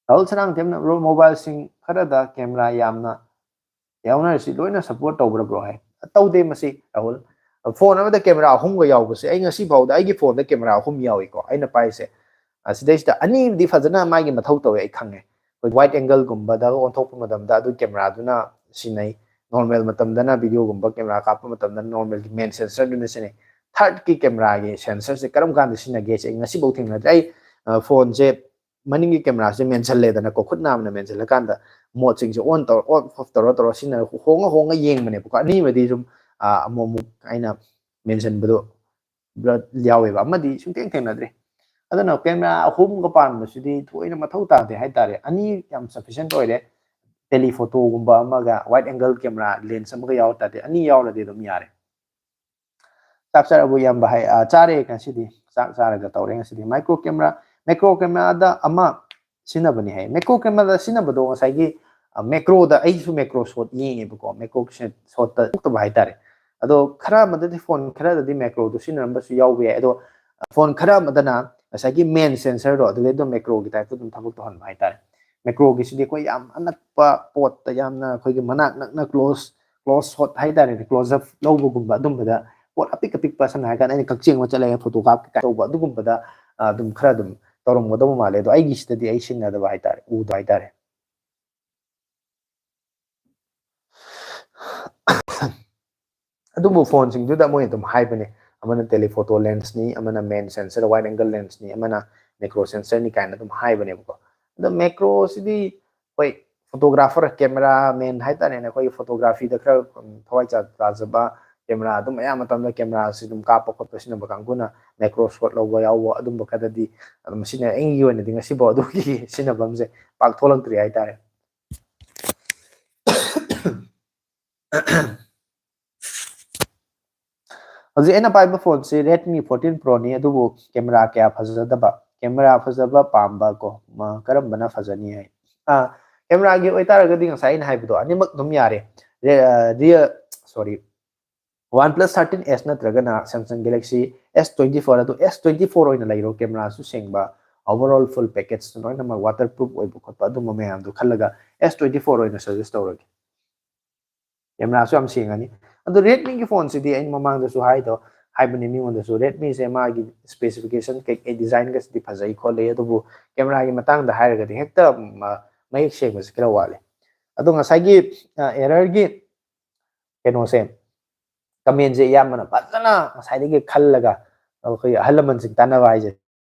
ꯔꯥꯍꯨꯜ ꯁꯅꯥꯡꯊꯦꯝꯅ, "ꯕ꯭ꯔꯣ, ꯃꯣꯕꯥꯏꯜꯁꯤꯡ ꯈꯔꯗ ꯀꯦꯃꯦꯔꯥ ꯌꯥꯝꯅ ꯌꯥꯎꯅꯔꯤꯁꯤ ꯂꯣꯏꯅ ꯁꯞꯄꯣꯔꯠ ꯇꯧꯕ꯭ꯔꯥ ꯕ꯭ꯔꯣ?" ꯍꯥꯏ꯫ ꯇꯧꯗꯦ ꯃꯁꯤ, ꯔꯥꯍꯨꯜ꯫ ꯐꯣꯟ ꯑꯃꯗ ꯀꯦꯃꯦꯔꯥ ꯑꯍꯨꯝꯒ ꯌꯥꯎꯕꯁꯦ ꯑꯩ ꯉꯁꯤ ꯐꯥꯎꯗ ꯑꯩꯒꯤ ꯐꯣꯟꯗ ꯀꯦꯃꯦꯔꯥ ꯑꯍꯨꯝ ꯌꯥꯎꯏꯀꯣ ꯑꯩꯅ ꯄꯥꯏꯔꯤꯁꯦ꯫ ꯑ, ꯁꯤꯗꯩꯁꯤꯗ ꯑꯅꯤꯗꯤ ꯐꯖꯅ ꯃꯥꯒꯤ ꯃꯊꯧ ꯇꯧꯋꯦ ꯑꯩ ꯈꯪꯉꯦ꯫ ꯑꯩꯈꯣꯏ ꯋꯥꯏꯠ ꯑꯦꯡꯒꯜꯒꯨꯝꯕꯗ ꯑꯣꯟꯊꯣꯛꯄ ꯃꯇꯝꯗ ꯑꯗꯨ ꯀꯦꯃꯦꯔꯥꯗꯨꯅ ꯁꯤꯖꯤꯟꯅꯩ꯫ ꯅꯣꯔꯃꯦꯜ ꯃꯇꯝꯗꯅ ꯚꯤꯗꯤꯑꯣꯒꯨꯝꯕ ꯀꯦꯃꯦꯔꯥ ꯀꯥꯞꯄ ꯃꯇꯝꯗ ꯅꯣꯔꯃꯦꯜꯒꯤ ꯃꯦꯟ ꯁꯦꯟꯁꯔꯗꯨꯅ ꯁꯤꯖꯤꯟꯅꯩ꯫ ꯊꯥꯔꯠꯀꯤ ꯀꯦꯃꯦꯔꯥꯒꯤ ꯁꯦꯟꯁꯔꯁꯦ ꯀꯔꯝ ꯀꯥꯟꯗ ꯁꯤꯖꯤꯟꯅꯒꯦꯁꯦ ꯑꯩ ꯉꯁꯤꯐꯥꯎ ꯊꯦꯡꯅꯗ꯭ꯔꯤ꯫ ꯑꯩ, ꯑ, ꯐꯣꯟꯁꯦ ꯃꯅꯤꯡꯒꯤ ꯀꯦꯃꯦꯔꯥꯁꯦ ꯃꯦꯟꯁꯜꯂꯦꯗꯅꯀꯣ, ꯈꯨꯠ ꯅꯥꯝꯅ ꯃꯦꯟꯁꯤꯜꯂꯀꯥꯟꯗ ꯃꯣꯠꯁꯤꯡꯁꯦ ꯑꯣꯟ ꯇꯧꯔ, ꯑꯣꯟ ꯑꯣꯐ ꯇꯧꯔ ꯇꯧꯔ ꯁꯤꯖꯤꯟꯅꯔ ꯍꯣꯡꯉ ꯍꯣꯡꯉ ꯌꯦꯡꯕꯅꯦꯕꯀꯣ꯫ ꯑꯅꯤꯃꯗꯤ ꯁꯨꯝ, ꯑ, ꯑꯃꯨꯛ ꯑꯃꯨꯛ ꯑꯩꯅ ꯃꯦꯟꯁꯤꯟꯕꯗꯣ ꯌꯥꯎꯋꯦꯕ, ꯑꯃꯗꯤ ꯁꯨꯡꯊꯦꯡ ꯊꯦꯡꯅꯗ꯭ꯔꯤ꯫ ꯑꯗꯨꯅ ꯀꯦꯃꯦꯔꯥ ꯑꯍꯨꯝꯒ ꯄꯥꯟꯕꯁꯤꯗꯤ ꯊꯣꯏꯅ ꯃꯊꯧ ꯇꯥꯗꯦ ꯍꯥꯏꯇꯥꯔꯦ꯫ ꯑꯅꯤ ꯌꯥꯝ sufficient ꯑꯣꯏꯔꯦ꯫ Telephotoꯒꯨꯝꯕ ꯑꯃꯒ wide angle camera lens ꯑꯃꯒ ꯌꯥꯎꯔ ꯇꯥꯔꯗꯤ, ꯑꯅꯤ ꯌꯥꯎꯔꯗꯤ ꯑꯗꯨꯝ ꯌꯥꯔꯦ꯫ ꯆꯥꯛ ꯆꯥꯔꯕꯣ ꯏꯌꯥꯝꯕ ꯍꯥꯏ? ꯑ, ꯆꯥꯔꯦ ꯉꯁꯤꯗꯤ꯫ ꯆꯥꯛ ꯆꯥꯔꯒ ꯇꯧꯔꯦ ꯉꯁꯤꯗꯤ꯫ Micro camera, macro cameraꯗ ꯑꯃ ꯁꯤꯖꯤꯟꯅꯕꯅꯤ ꯍꯥꯏ꯫ Macro cameraꯗ ꯁꯤꯖꯤꯟꯅꯕꯗꯣ ꯉꯁꯥꯏꯒꯤ, ꯑ, macroꯗ ꯑꯩꯁꯨ macro shot ꯌꯦꯡꯉꯦꯕꯀꯣ꯫ Macro shotꯇ ꯊꯣꯛꯇꯕ ꯍꯥꯏꯇꯥꯔꯦ꯫ ꯑꯗꯣ ꯈꯔ ꯑꯃꯗꯗꯤ, ꯐꯣꯟ ꯈꯔꯗꯗꯤ macroꯗꯣ ꯁꯤꯖꯤꯟꯅꯔꯝꯕꯁꯨ ꯌꯥꯎꯕ ꯌꯥꯏ꯫ ꯑꯗꯣ ꯐꯣꯟ ꯈꯔ ꯑꯃꯗꯅ ꯉꯁꯥꯏꯒꯤ main sensorꯗꯣ ꯑꯗꯨꯗꯩ ꯑꯗꯨꯝ macroꯒꯤ typeꯇ ꯑꯗꯨꯝ ꯊꯕꯛ ꯇꯧꯍꯟꯕ ꯍꯥꯏꯇꯥꯔꯦ꯫ Macroꯒꯤꯁꯤꯗꯤ ꯑꯩꯈꯣꯏ ꯌꯥꯝ ꯑꯅꯛꯄ ꯄꯣꯠꯇ, ꯌꯥꯝꯅ ꯑꯩꯈꯣꯏꯒꯤ ꯃꯅꯥꯛ ꯅꯛꯅ close, close shot ꯍꯥꯏꯇꯥꯔꯦꯅꯦ, close up ꯂꯧꯕꯒꯨꯝꯕ ꯑꯗꯨꯝꯕꯗ, ꯄꯣꯠ ꯑꯄꯤꯛ ꯑꯄꯤꯛꯄ, ꯁꯝꯅ ꯍꯥꯏꯔꯀꯥꯟꯗ ꯑꯩꯅ ꯀꯛꯆꯦꯡ ꯑꯃ ꯆꯠꯂꯒ photo ꯀꯥꯞꯀꯦ ꯀꯥꯏ ꯇꯧꯕ ꯑꯗꯨꯒꯨꯝꯕꯗ, ꯑ, ꯑꯗꯨꯝ ꯈꯔ ꯑꯗꯨꯝ ꯇꯧꯔꯝꯒꯗꯧꯕ ꯃꯥꯜꯂꯦ꯫ ꯑꯗꯣ ꯑꯩꯒꯤꯁꯤꯗꯗꯤ ꯑꯩ ꯁꯤꯖꯤꯟꯅꯗꯕ ꯍꯥꯏꯇꯥꯔꯦ, ꯎꯗꯕ ꯍꯥꯏꯇꯥꯔꯦ꯫ ꯑꯗꯨꯕꯨ ꯐꯣꯟꯁꯤꯡꯗꯨꯗ ꯃꯣꯏ ꯑꯗꯨꯝ ꯍꯥꯏꯕꯅꯦ, ꯑꯃꯅ telephoto lensꯅꯤ, ꯑꯃꯅ main sensor wide angle lensꯅꯤ, ꯑꯃꯅ macro sensorꯅꯤ ꯀꯥꯏꯅ ꯑꯗꯨꯝ ꯍꯥꯏꯕꯅꯦꯕꯀꯣ꯫ ꯑꯗꯣ macroꯁꯤꯗꯤ ꯍꯣꯏ, photographer, camera man ꯍꯥꯏꯇꯥꯔꯦꯅꯦ, ꯑꯩꯈꯣꯏꯒꯤ photographyꯗ ꯈꯔ, ꯎꯝ, ꯊꯋꯥꯏ ꯆꯥ-, ꯇꯥꯖꯕ, camera ꯑꯗꯨꯝ ꯑꯌꯥꯝꯕ ꯃꯇꯝꯗ cameraꯁꯤ ꯑꯗꯨꯝ ꯀꯥꯞꯄ ꯈꯣꯠꯄ ꯁꯤꯖꯤꯟꯅꯕ ꯀꯥꯡꯕꯨꯅ macro shot ꯂꯧꯕ ꯌꯥꯎꯕ ꯑꯗꯨꯝꯕ ꯈꯔꯗꯗꯤ ꯑꯗꯨꯝ ꯁꯤꯖꯤꯟꯅꯩ꯫ ꯑꯩꯒꯤ ꯑꯣꯏꯅꯗꯤ ꯉꯁꯤꯐꯥꯎ ꯑꯗꯨꯒꯤ ꯁꯤꯖꯤꯟꯅꯐꯝꯁꯦ ꯄꯥꯛ ꯊꯣꯛꯂꯛꯇ꯭ꯔꯤ ꯍꯥꯏꯇꯥꯔꯦ꯫ ꯍꯧꯖꯤꯛ ꯑꯩꯅ ꯄꯥꯏꯕ ꯐꯣꯟꯁꯤ Redmi fourteen Proꯅꯤ, ꯑꯗꯨꯕꯨ camera ꯀꯌꯥ ꯐꯖꯗꯕ, camera ꯐꯖꯕ ꯄꯥꯝꯕ ꯀꯣ, ꯃ-, ꯀꯔꯝꯕꯅ ꯐꯖꯅꯤ ꯍꯥꯏ? ꯑꯥ, cameraꯒꯤ ꯑꯣꯏꯇꯥꯔꯒꯗꯤ ꯉꯁꯥꯏ ꯑꯩꯅ ꯍꯥꯏꯕꯗꯣ ꯑꯅꯤꯃꯛ ꯑꯗꯨꯝ ꯌꯥꯔꯦ꯫ Re-, ꯑ, Real, sorry, OnePlus thirteen S ꯅꯠꯇ꯭ꯔꯒꯅ Samsung Galaxy S twenty four, ꯑꯗꯨ S twenty four ꯑꯣꯏꯅ ꯂꯩꯔꯣ, cameraꯁꯨ ꯁꯦꯡꯕ, overall full package ꯂꯣꯏꯅꯃꯛ waterproof ꯑꯣꯏꯕ ꯈꯣꯠꯄ ꯑꯗꯨꯝꯕ ꯃꯌꯥꯝꯗꯣ ꯈꯜꯂꯒ S twenty four ꯑꯣꯏꯅ suggest ꯇꯧꯔꯒꯦ꯫ ꯀꯦꯃꯦꯔꯥꯁꯨ ꯌꯥꯝ ꯁꯦꯡꯉꯅꯤ꯫ ꯑꯗꯣ ꯔꯦꯗꯃꯤꯒꯤ ꯐꯣꯟꯁꯤꯗꯤ ꯑꯩꯅ ꯃꯃꯥꯡꯗꯁꯨ ꯍꯥꯏꯗꯣ ꯍꯥꯏꯕꯅꯤ ꯃꯤꯉꯣꯟꯗꯁꯨ, ꯔꯦꯗꯃꯤꯁꯦ ꯃꯥꯒꯤ ꯁ꯭ꯄꯦꯁꯤꯐꯤꯀꯦꯁꯟ ꯀꯩꯀꯩ ꯗꯤꯖꯥꯏꯟꯒꯁꯤꯗꯤ ꯐꯖꯩ ꯈꯣꯠꯂꯤ, ꯑꯗꯨꯕꯨ ꯀꯦꯃꯦꯔꯥꯒꯤ ꯃꯇꯥꯡꯗ ꯍꯥꯏꯔꯒꯗꯤ ꯍꯦꯛꯇ ꯃ- ꯃꯌꯦꯛ ꯁꯦꯡꯕꯁꯦ ꯈꯔ ꯋꯥꯠꯂꯤ꯫ ꯑꯗꯣ ꯉꯁꯥꯏꯒꯤ ꯑꯦꯔꯔꯒꯤ ꯀꯩꯅꯣꯁꯦ, ꯀꯃꯦꯟꯁꯦ ꯑꯌꯥꯝꯕꯅ ꯐꯖꯅ ꯉꯁꯥꯏꯗꯒꯤ ꯈꯜꯂꯒ ꯑꯩꯈꯣꯏ ꯑꯍꯜ ꯂꯃꯟꯁꯤꯡ ꯇꯥꯟꯅꯕ ꯍꯥꯏꯁꯦ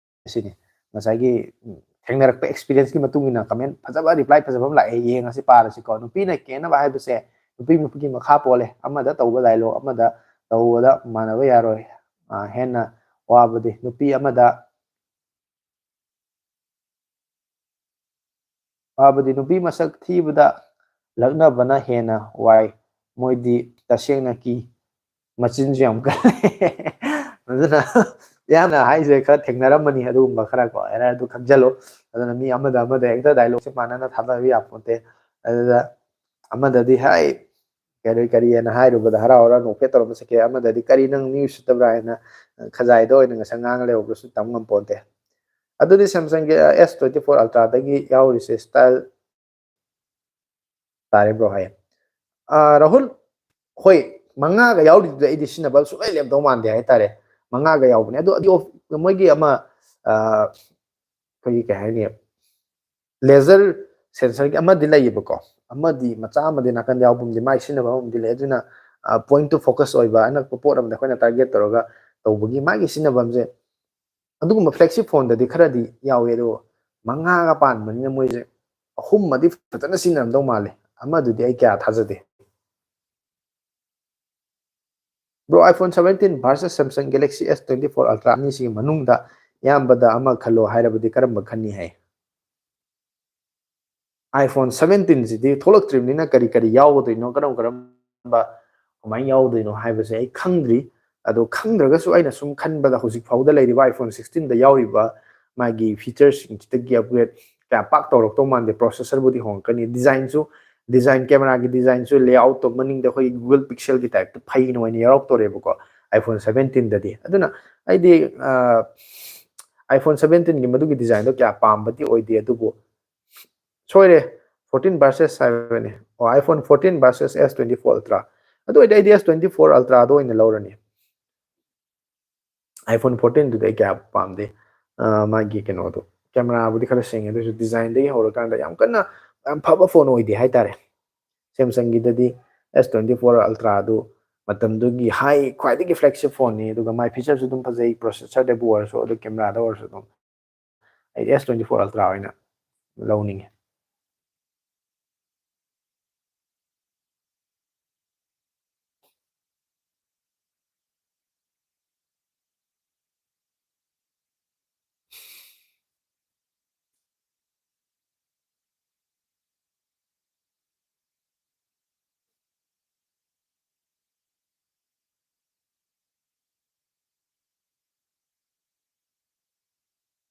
ꯁꯤꯅꯤ꯫ ꯉꯁꯥꯏꯒꯤ ꯎꯝ, ꯊꯦꯡꯅꯔꯛꯄ ꯑꯦꯛꯁꯄꯤꯔꯤꯌꯦꯟꯁꯀꯤ ꯃꯇꯨꯡ ꯏꯟꯅ ꯀꯃꯦꯟ ꯐꯖꯕ, ꯔꯤꯄ꯭ꯂꯥꯏ ꯐꯖꯕ ꯑꯃ ꯂꯥꯛꯑꯦ, ꯌꯦꯡꯉꯁꯤ, ꯄꯥꯔꯁꯤꯀꯣ꯫ ꯅꯨꯄꯤꯅ ꯀꯦꯅꯕ ꯍꯥꯏꯕꯁꯦ ꯅꯨꯄꯤ ꯅꯨꯄꯤꯒꯤ ꯃꯈꯥ ꯄꯣꯜꯂꯦ꯫ ꯑꯃꯗ ꯇꯧꯕ ꯗꯥꯏꯂꯣꯛ ꯑꯃꯗ ꯇꯧꯕꯗ ꯃꯥꯟꯅꯕ ꯌꯥꯔꯣꯏ꯫ ꯑ, ꯍꯦꯟꯅ ꯋꯥꯕꯗꯤ ꯅꯨꯄꯤ ꯑꯃꯗ ꯋꯥꯕꯗꯤ ꯅꯨꯄꯤ ꯃꯁꯛ ꯊꯤꯕꯗ ꯂꯛꯅꯕꯅ ꯍꯦꯟꯅ ꯋꯥꯏ꯫ ꯃꯣꯏꯗꯤ ꯇꯁꯦꯡꯅ ꯀꯤ, ꯃꯆꯤꯟꯁꯨ ꯌꯥꯝ ꯀꯜꯂꯦ꯫ ꯑꯗꯨꯅ ꯌꯥꯝꯅ ꯍꯥꯏꯁꯦ ꯈꯔ ꯊꯦꯡꯅꯔꯝꯃꯅꯤ ꯑꯗꯨꯒꯨꯝꯕ ꯈꯔ ꯀꯣ, ꯑꯦꯔꯔ ꯑꯗꯨ ꯈꯪꯖꯜꯂꯨ꯫ ꯑꯗꯨꯅ ꯃꯤ ꯑꯃꯗ ꯑꯃꯗ ꯍꯦꯛꯇ ꯗꯥꯏꯂꯣꯛꯁꯦ ꯃꯥꯟꯅꯅ ꯊꯥꯗꯕ ꯌꯥꯄꯣꯟꯇꯦ꯫ ꯑꯗꯨꯗ ꯑꯃꯗꯗꯤ ꯍꯥꯏ, ꯀꯔꯤ ꯀꯔꯤ ꯍꯥꯏꯅ ꯍꯥꯏꯔꯨꯕꯗ ꯍꯔꯥꯎ ꯍꯔꯥꯎ ꯅꯣꯛꯐꯦꯠ ꯇꯧꯔꯝꯕ ꯁꯛꯀꯦ, ꯑꯃꯗꯗꯤ ꯀꯔꯤ ꯅꯪ ꯃꯤ ꯎꯁꯤꯠꯇꯕ꯭ꯔꯥ ꯍꯥꯏꯅ ꯈꯖꯥꯏꯗ ꯑꯣꯏꯅ ꯉꯁꯥꯏ ꯉꯥꯡ ꯂꯩꯍꯧꯕꯁꯨ ꯇꯝ ꯉꯝꯄꯣꯟꯇꯦ꯫ ꯑꯗꯨꯗꯤ ꯁꯦꯝꯁꯪꯒꯤ ꯑꯦꯁ ꯇ꯭ꯋꯦꯟꯇꯤ ꯐꯣꯔ ꯑꯜꯇ꯭ꯔꯥꯗꯒꯤ ꯌꯥꯎꯔꯤꯁꯦ ꯁ꯭ꯇꯥꯏꯜ ꯇꯥꯔꯤꯕ꯭ꯔꯣ ꯍꯥꯏꯌꯦ꯫ ꯑꯥ, ꯔꯥꯍꯨꯜ, ꯍꯣꯏ, ꯃꯉꯥꯒ ꯌꯥꯎꯔꯤꯗꯨꯗꯤ ꯑꯩꯗꯤ ꯁꯤꯖꯤꯟꯅꯕ ꯁꯨꯡꯂꯩ ꯂꯦꯞꯇꯧ ꯃꯥꯟꯗꯦ ꯍꯥꯏꯇꯥꯔꯦ꯫ ꯃꯉꯥꯒ ꯌꯥꯎꯕꯅꯦ꯫ ꯑꯗꯣ ꯑꯗꯨ ꯑꯣꯐ-, ꯃꯣꯏꯒꯤ ꯑꯃ, ꯑꯥ, ꯑꯩꯈꯣꯏꯒꯤ ꯀꯩ ꯍꯥꯏꯅꯤ, ꯂꯦꯖꯔ ꯁꯦꯟꯁꯔꯒꯤ ꯑꯃꯗꯤ ꯂꯩꯌꯦꯕꯀꯣ, ꯑꯃꯗꯤ ꯃꯆꯥ ꯑꯃꯗꯤ ꯅꯥꯀꯟꯗ ꯌꯥꯎꯕ ꯑꯃꯗꯤ, ꯃꯥꯏ ꯁꯤꯖꯤꯟꯅꯕ ꯑꯃꯗꯤ ꯂꯩ꯫ ꯑꯗꯨꯅ ꯄꯣꯏꯟ ꯇꯨ ꯐꯣꯀꯁ ꯑꯣꯏꯕ, ꯑꯅꯛꯄ ꯄꯣꯠ ꯑꯃꯗ ꯑꯩꯈꯣꯏꯅ ꯇꯥꯔꯒꯦꯠ ꯇꯧꯔꯒ ꯇꯧꯕꯒꯤ ꯃꯥꯒꯤ ꯁꯤꯖꯤꯟꯅꯐꯝꯁꯦ, ꯑꯗꯨꯒꯨꯝꯕ ꯐ꯭ꯂꯦꯒꯁꯤꯞ ꯐꯣꯟꯗꯗꯤ ꯈꯔꯗꯤ ꯌꯥꯎꯋꯦ꯫ ꯑꯗꯨꯒ ꯃꯉꯥꯒ ꯄꯥꯟꯕꯅꯤꯅ ꯃꯣꯏꯁꯦ ꯑꯍꯨꯝꯃꯗꯤ ꯐꯖꯅ ꯁꯤꯖꯤꯟꯅꯔꯝꯗꯧ ꯃꯥꯜꯂꯦ, ꯑꯃꯗꯨꯗꯤ ꯑꯩ ꯀꯌꯥ ꯊꯥꯖꯗꯦ꯫ Bro, iPhone seventeen versus Samsung Galaxy S twenty four Ultra ꯑꯅꯤꯁꯤꯒꯤ ꯃꯅꯨꯡꯗ ꯏꯌꯥꯝꯕꯗ ꯑꯃ ꯈꯜꯂꯣ ꯍꯥꯏꯔꯕꯗꯤ ꯀꯔꯝꯕ ꯈꯟꯅꯤ ꯍꯥꯏ? iPhone seventeenꯁꯤꯗꯤ ꯊꯣꯛꯂꯛꯇ꯭ꯔꯤꯕꯅꯤꯅ ꯀꯔꯤ ꯀꯔꯤ ꯌꯥꯎꯒꯗꯣꯏꯅꯣ, ꯀꯔꯝ ꯀꯔꯝꯕ ꯀꯃꯥꯏꯅ ꯌꯥꯎꯗꯣꯏꯅꯣ ꯍꯥꯏꯕꯁꯦ ꯑꯩ ꯈꯪꯗ꯭ꯔꯤ꯫ ꯑꯗꯣ ꯈꯪꯗ꯭ꯔꯒꯁꯨ ꯑꯩꯅ ꯁꯨꯝ ꯈꯟꯕꯗ ꯍꯧꯖꯤꯛ ꯐꯥꯎꯗ ꯂꯩꯔꯤꯕ iPhone sixteenꯗ ꯌꯥꯎꯔꯤꯕ ꯃꯥꯒꯤ ꯐꯤꯆꯔꯁꯤꯡꯁꯤꯗꯒꯤ ꯑꯞꯒ꯭ꯔꯦꯗ ꯀꯌꯥ ꯄꯥꯛ ꯇꯧꯔꯛꯇꯧ ꯃꯥꯟꯗꯦ꯫ ꯄ꯭ꯔꯣꯁꯦꯁꯔꯕꯨꯗꯤ ꯍꯣꯡꯉꯛꯀꯅꯤ, ꯗꯤꯖꯥꯏꯟꯁꯨ, ꯗꯤꯖꯥꯏꯟ, ꯀꯦꯃꯦꯔꯥꯒꯤ ꯗꯤꯖꯥꯏꯟꯁꯨ, ꯂꯦꯑꯥꯎꯠꯇꯣ ꯃꯅꯤꯡꯗ ꯑꯩꯈꯣꯏꯒꯤ Google Pixelꯒꯤ ꯇꯥꯏꯞꯇ ꯐꯩꯅ ꯑꯣꯏꯅ ꯌꯥꯎꯔꯛꯇꯣꯔꯦꯕꯀꯣ iPhone seventeenꯗꯗꯤ꯫ ꯑꯗꯨꯅ ꯑꯩꯗꯤ ꯑ, iPhone seventeenꯒꯤ ꯃꯗꯨꯒꯤ ꯗꯤꯖꯥꯏꯟꯗꯣ ꯀꯌꯥ ꯄꯥꯝꯕꯗꯤ ꯑꯣꯏꯗꯦ, ꯑꯗꯨꯕꯨ ꯁꯣꯏꯔꯦ, ꯐꯣꯔꯇꯤꯟ ꯚꯔꯁꯦꯁ ꯍꯥꯏꯕꯅꯤ꯫ ꯑꯣ, iPhone fourteen versus S twenty four Ultra꯫ ꯑꯗꯨ ꯑꯣꯏꯔꯗꯤ ꯑꯩꯗꯤ S twenty four Ultra ꯗꯣ ꯑꯣꯏꯅ ꯂꯧꯔꯅꯤ꯫ iPhone fourteen ꯗꯨꯗꯤ ꯑꯩ ꯀꯌꯥ ꯄꯥꯝꯗꯦ꯫ ꯑ, ꯃꯥꯒꯤ ꯀꯩꯅꯣꯗꯣ, ꯀꯦꯃꯦꯔꯥꯕꯨꯗꯤ ꯈꯔ ꯁꯦꯡꯉꯦ, ꯑꯗꯨ ꯑꯣꯏꯔꯁꯨ ꯗꯤꯖꯥꯏꯟꯗꯒꯤ ꯍꯧꯔꯀꯥꯟꯗ ꯌꯥꯝ ꯀꯟꯅ ꯌꯥꯝ ꯐꯕ ꯐꯣꯟ ꯑꯣꯏꯗꯦ ꯍꯥꯏꯇꯥꯔꯦ꯫ ꯁꯦꯝꯁꯪꯒꯤꯗꯗꯤ S twenty four Ultra ꯗꯨ ꯃꯇꯝꯗꯨꯒꯤ ꯍꯥꯏ, ꯈ꯭ꯋꯥꯏꯗꯒꯤ ꯐ꯭ꯂꯦꯒꯁꯤꯞ ꯐꯣꯟꯅꯤ, ꯑꯗꯨꯒ ꯃꯥꯏ ꯐꯤꯆꯔꯁꯨ ꯑꯗꯨꯝ ꯐꯖꯩ, ꯄ꯭ꯔꯣꯁꯦꯁꯔꯗꯕꯨ ꯑꯣꯏꯔꯁꯨ, ꯑꯗꯨ ꯀꯦꯃꯦꯔꯥꯗ ꯑꯣꯏꯔꯁꯨ ꯑꯗꯨꯝ꯫ ꯑꯩꯗꯤ S twenty four Ultra ꯑꯣꯏꯅ ꯂꯧꯅꯤꯡꯉꯦ꯫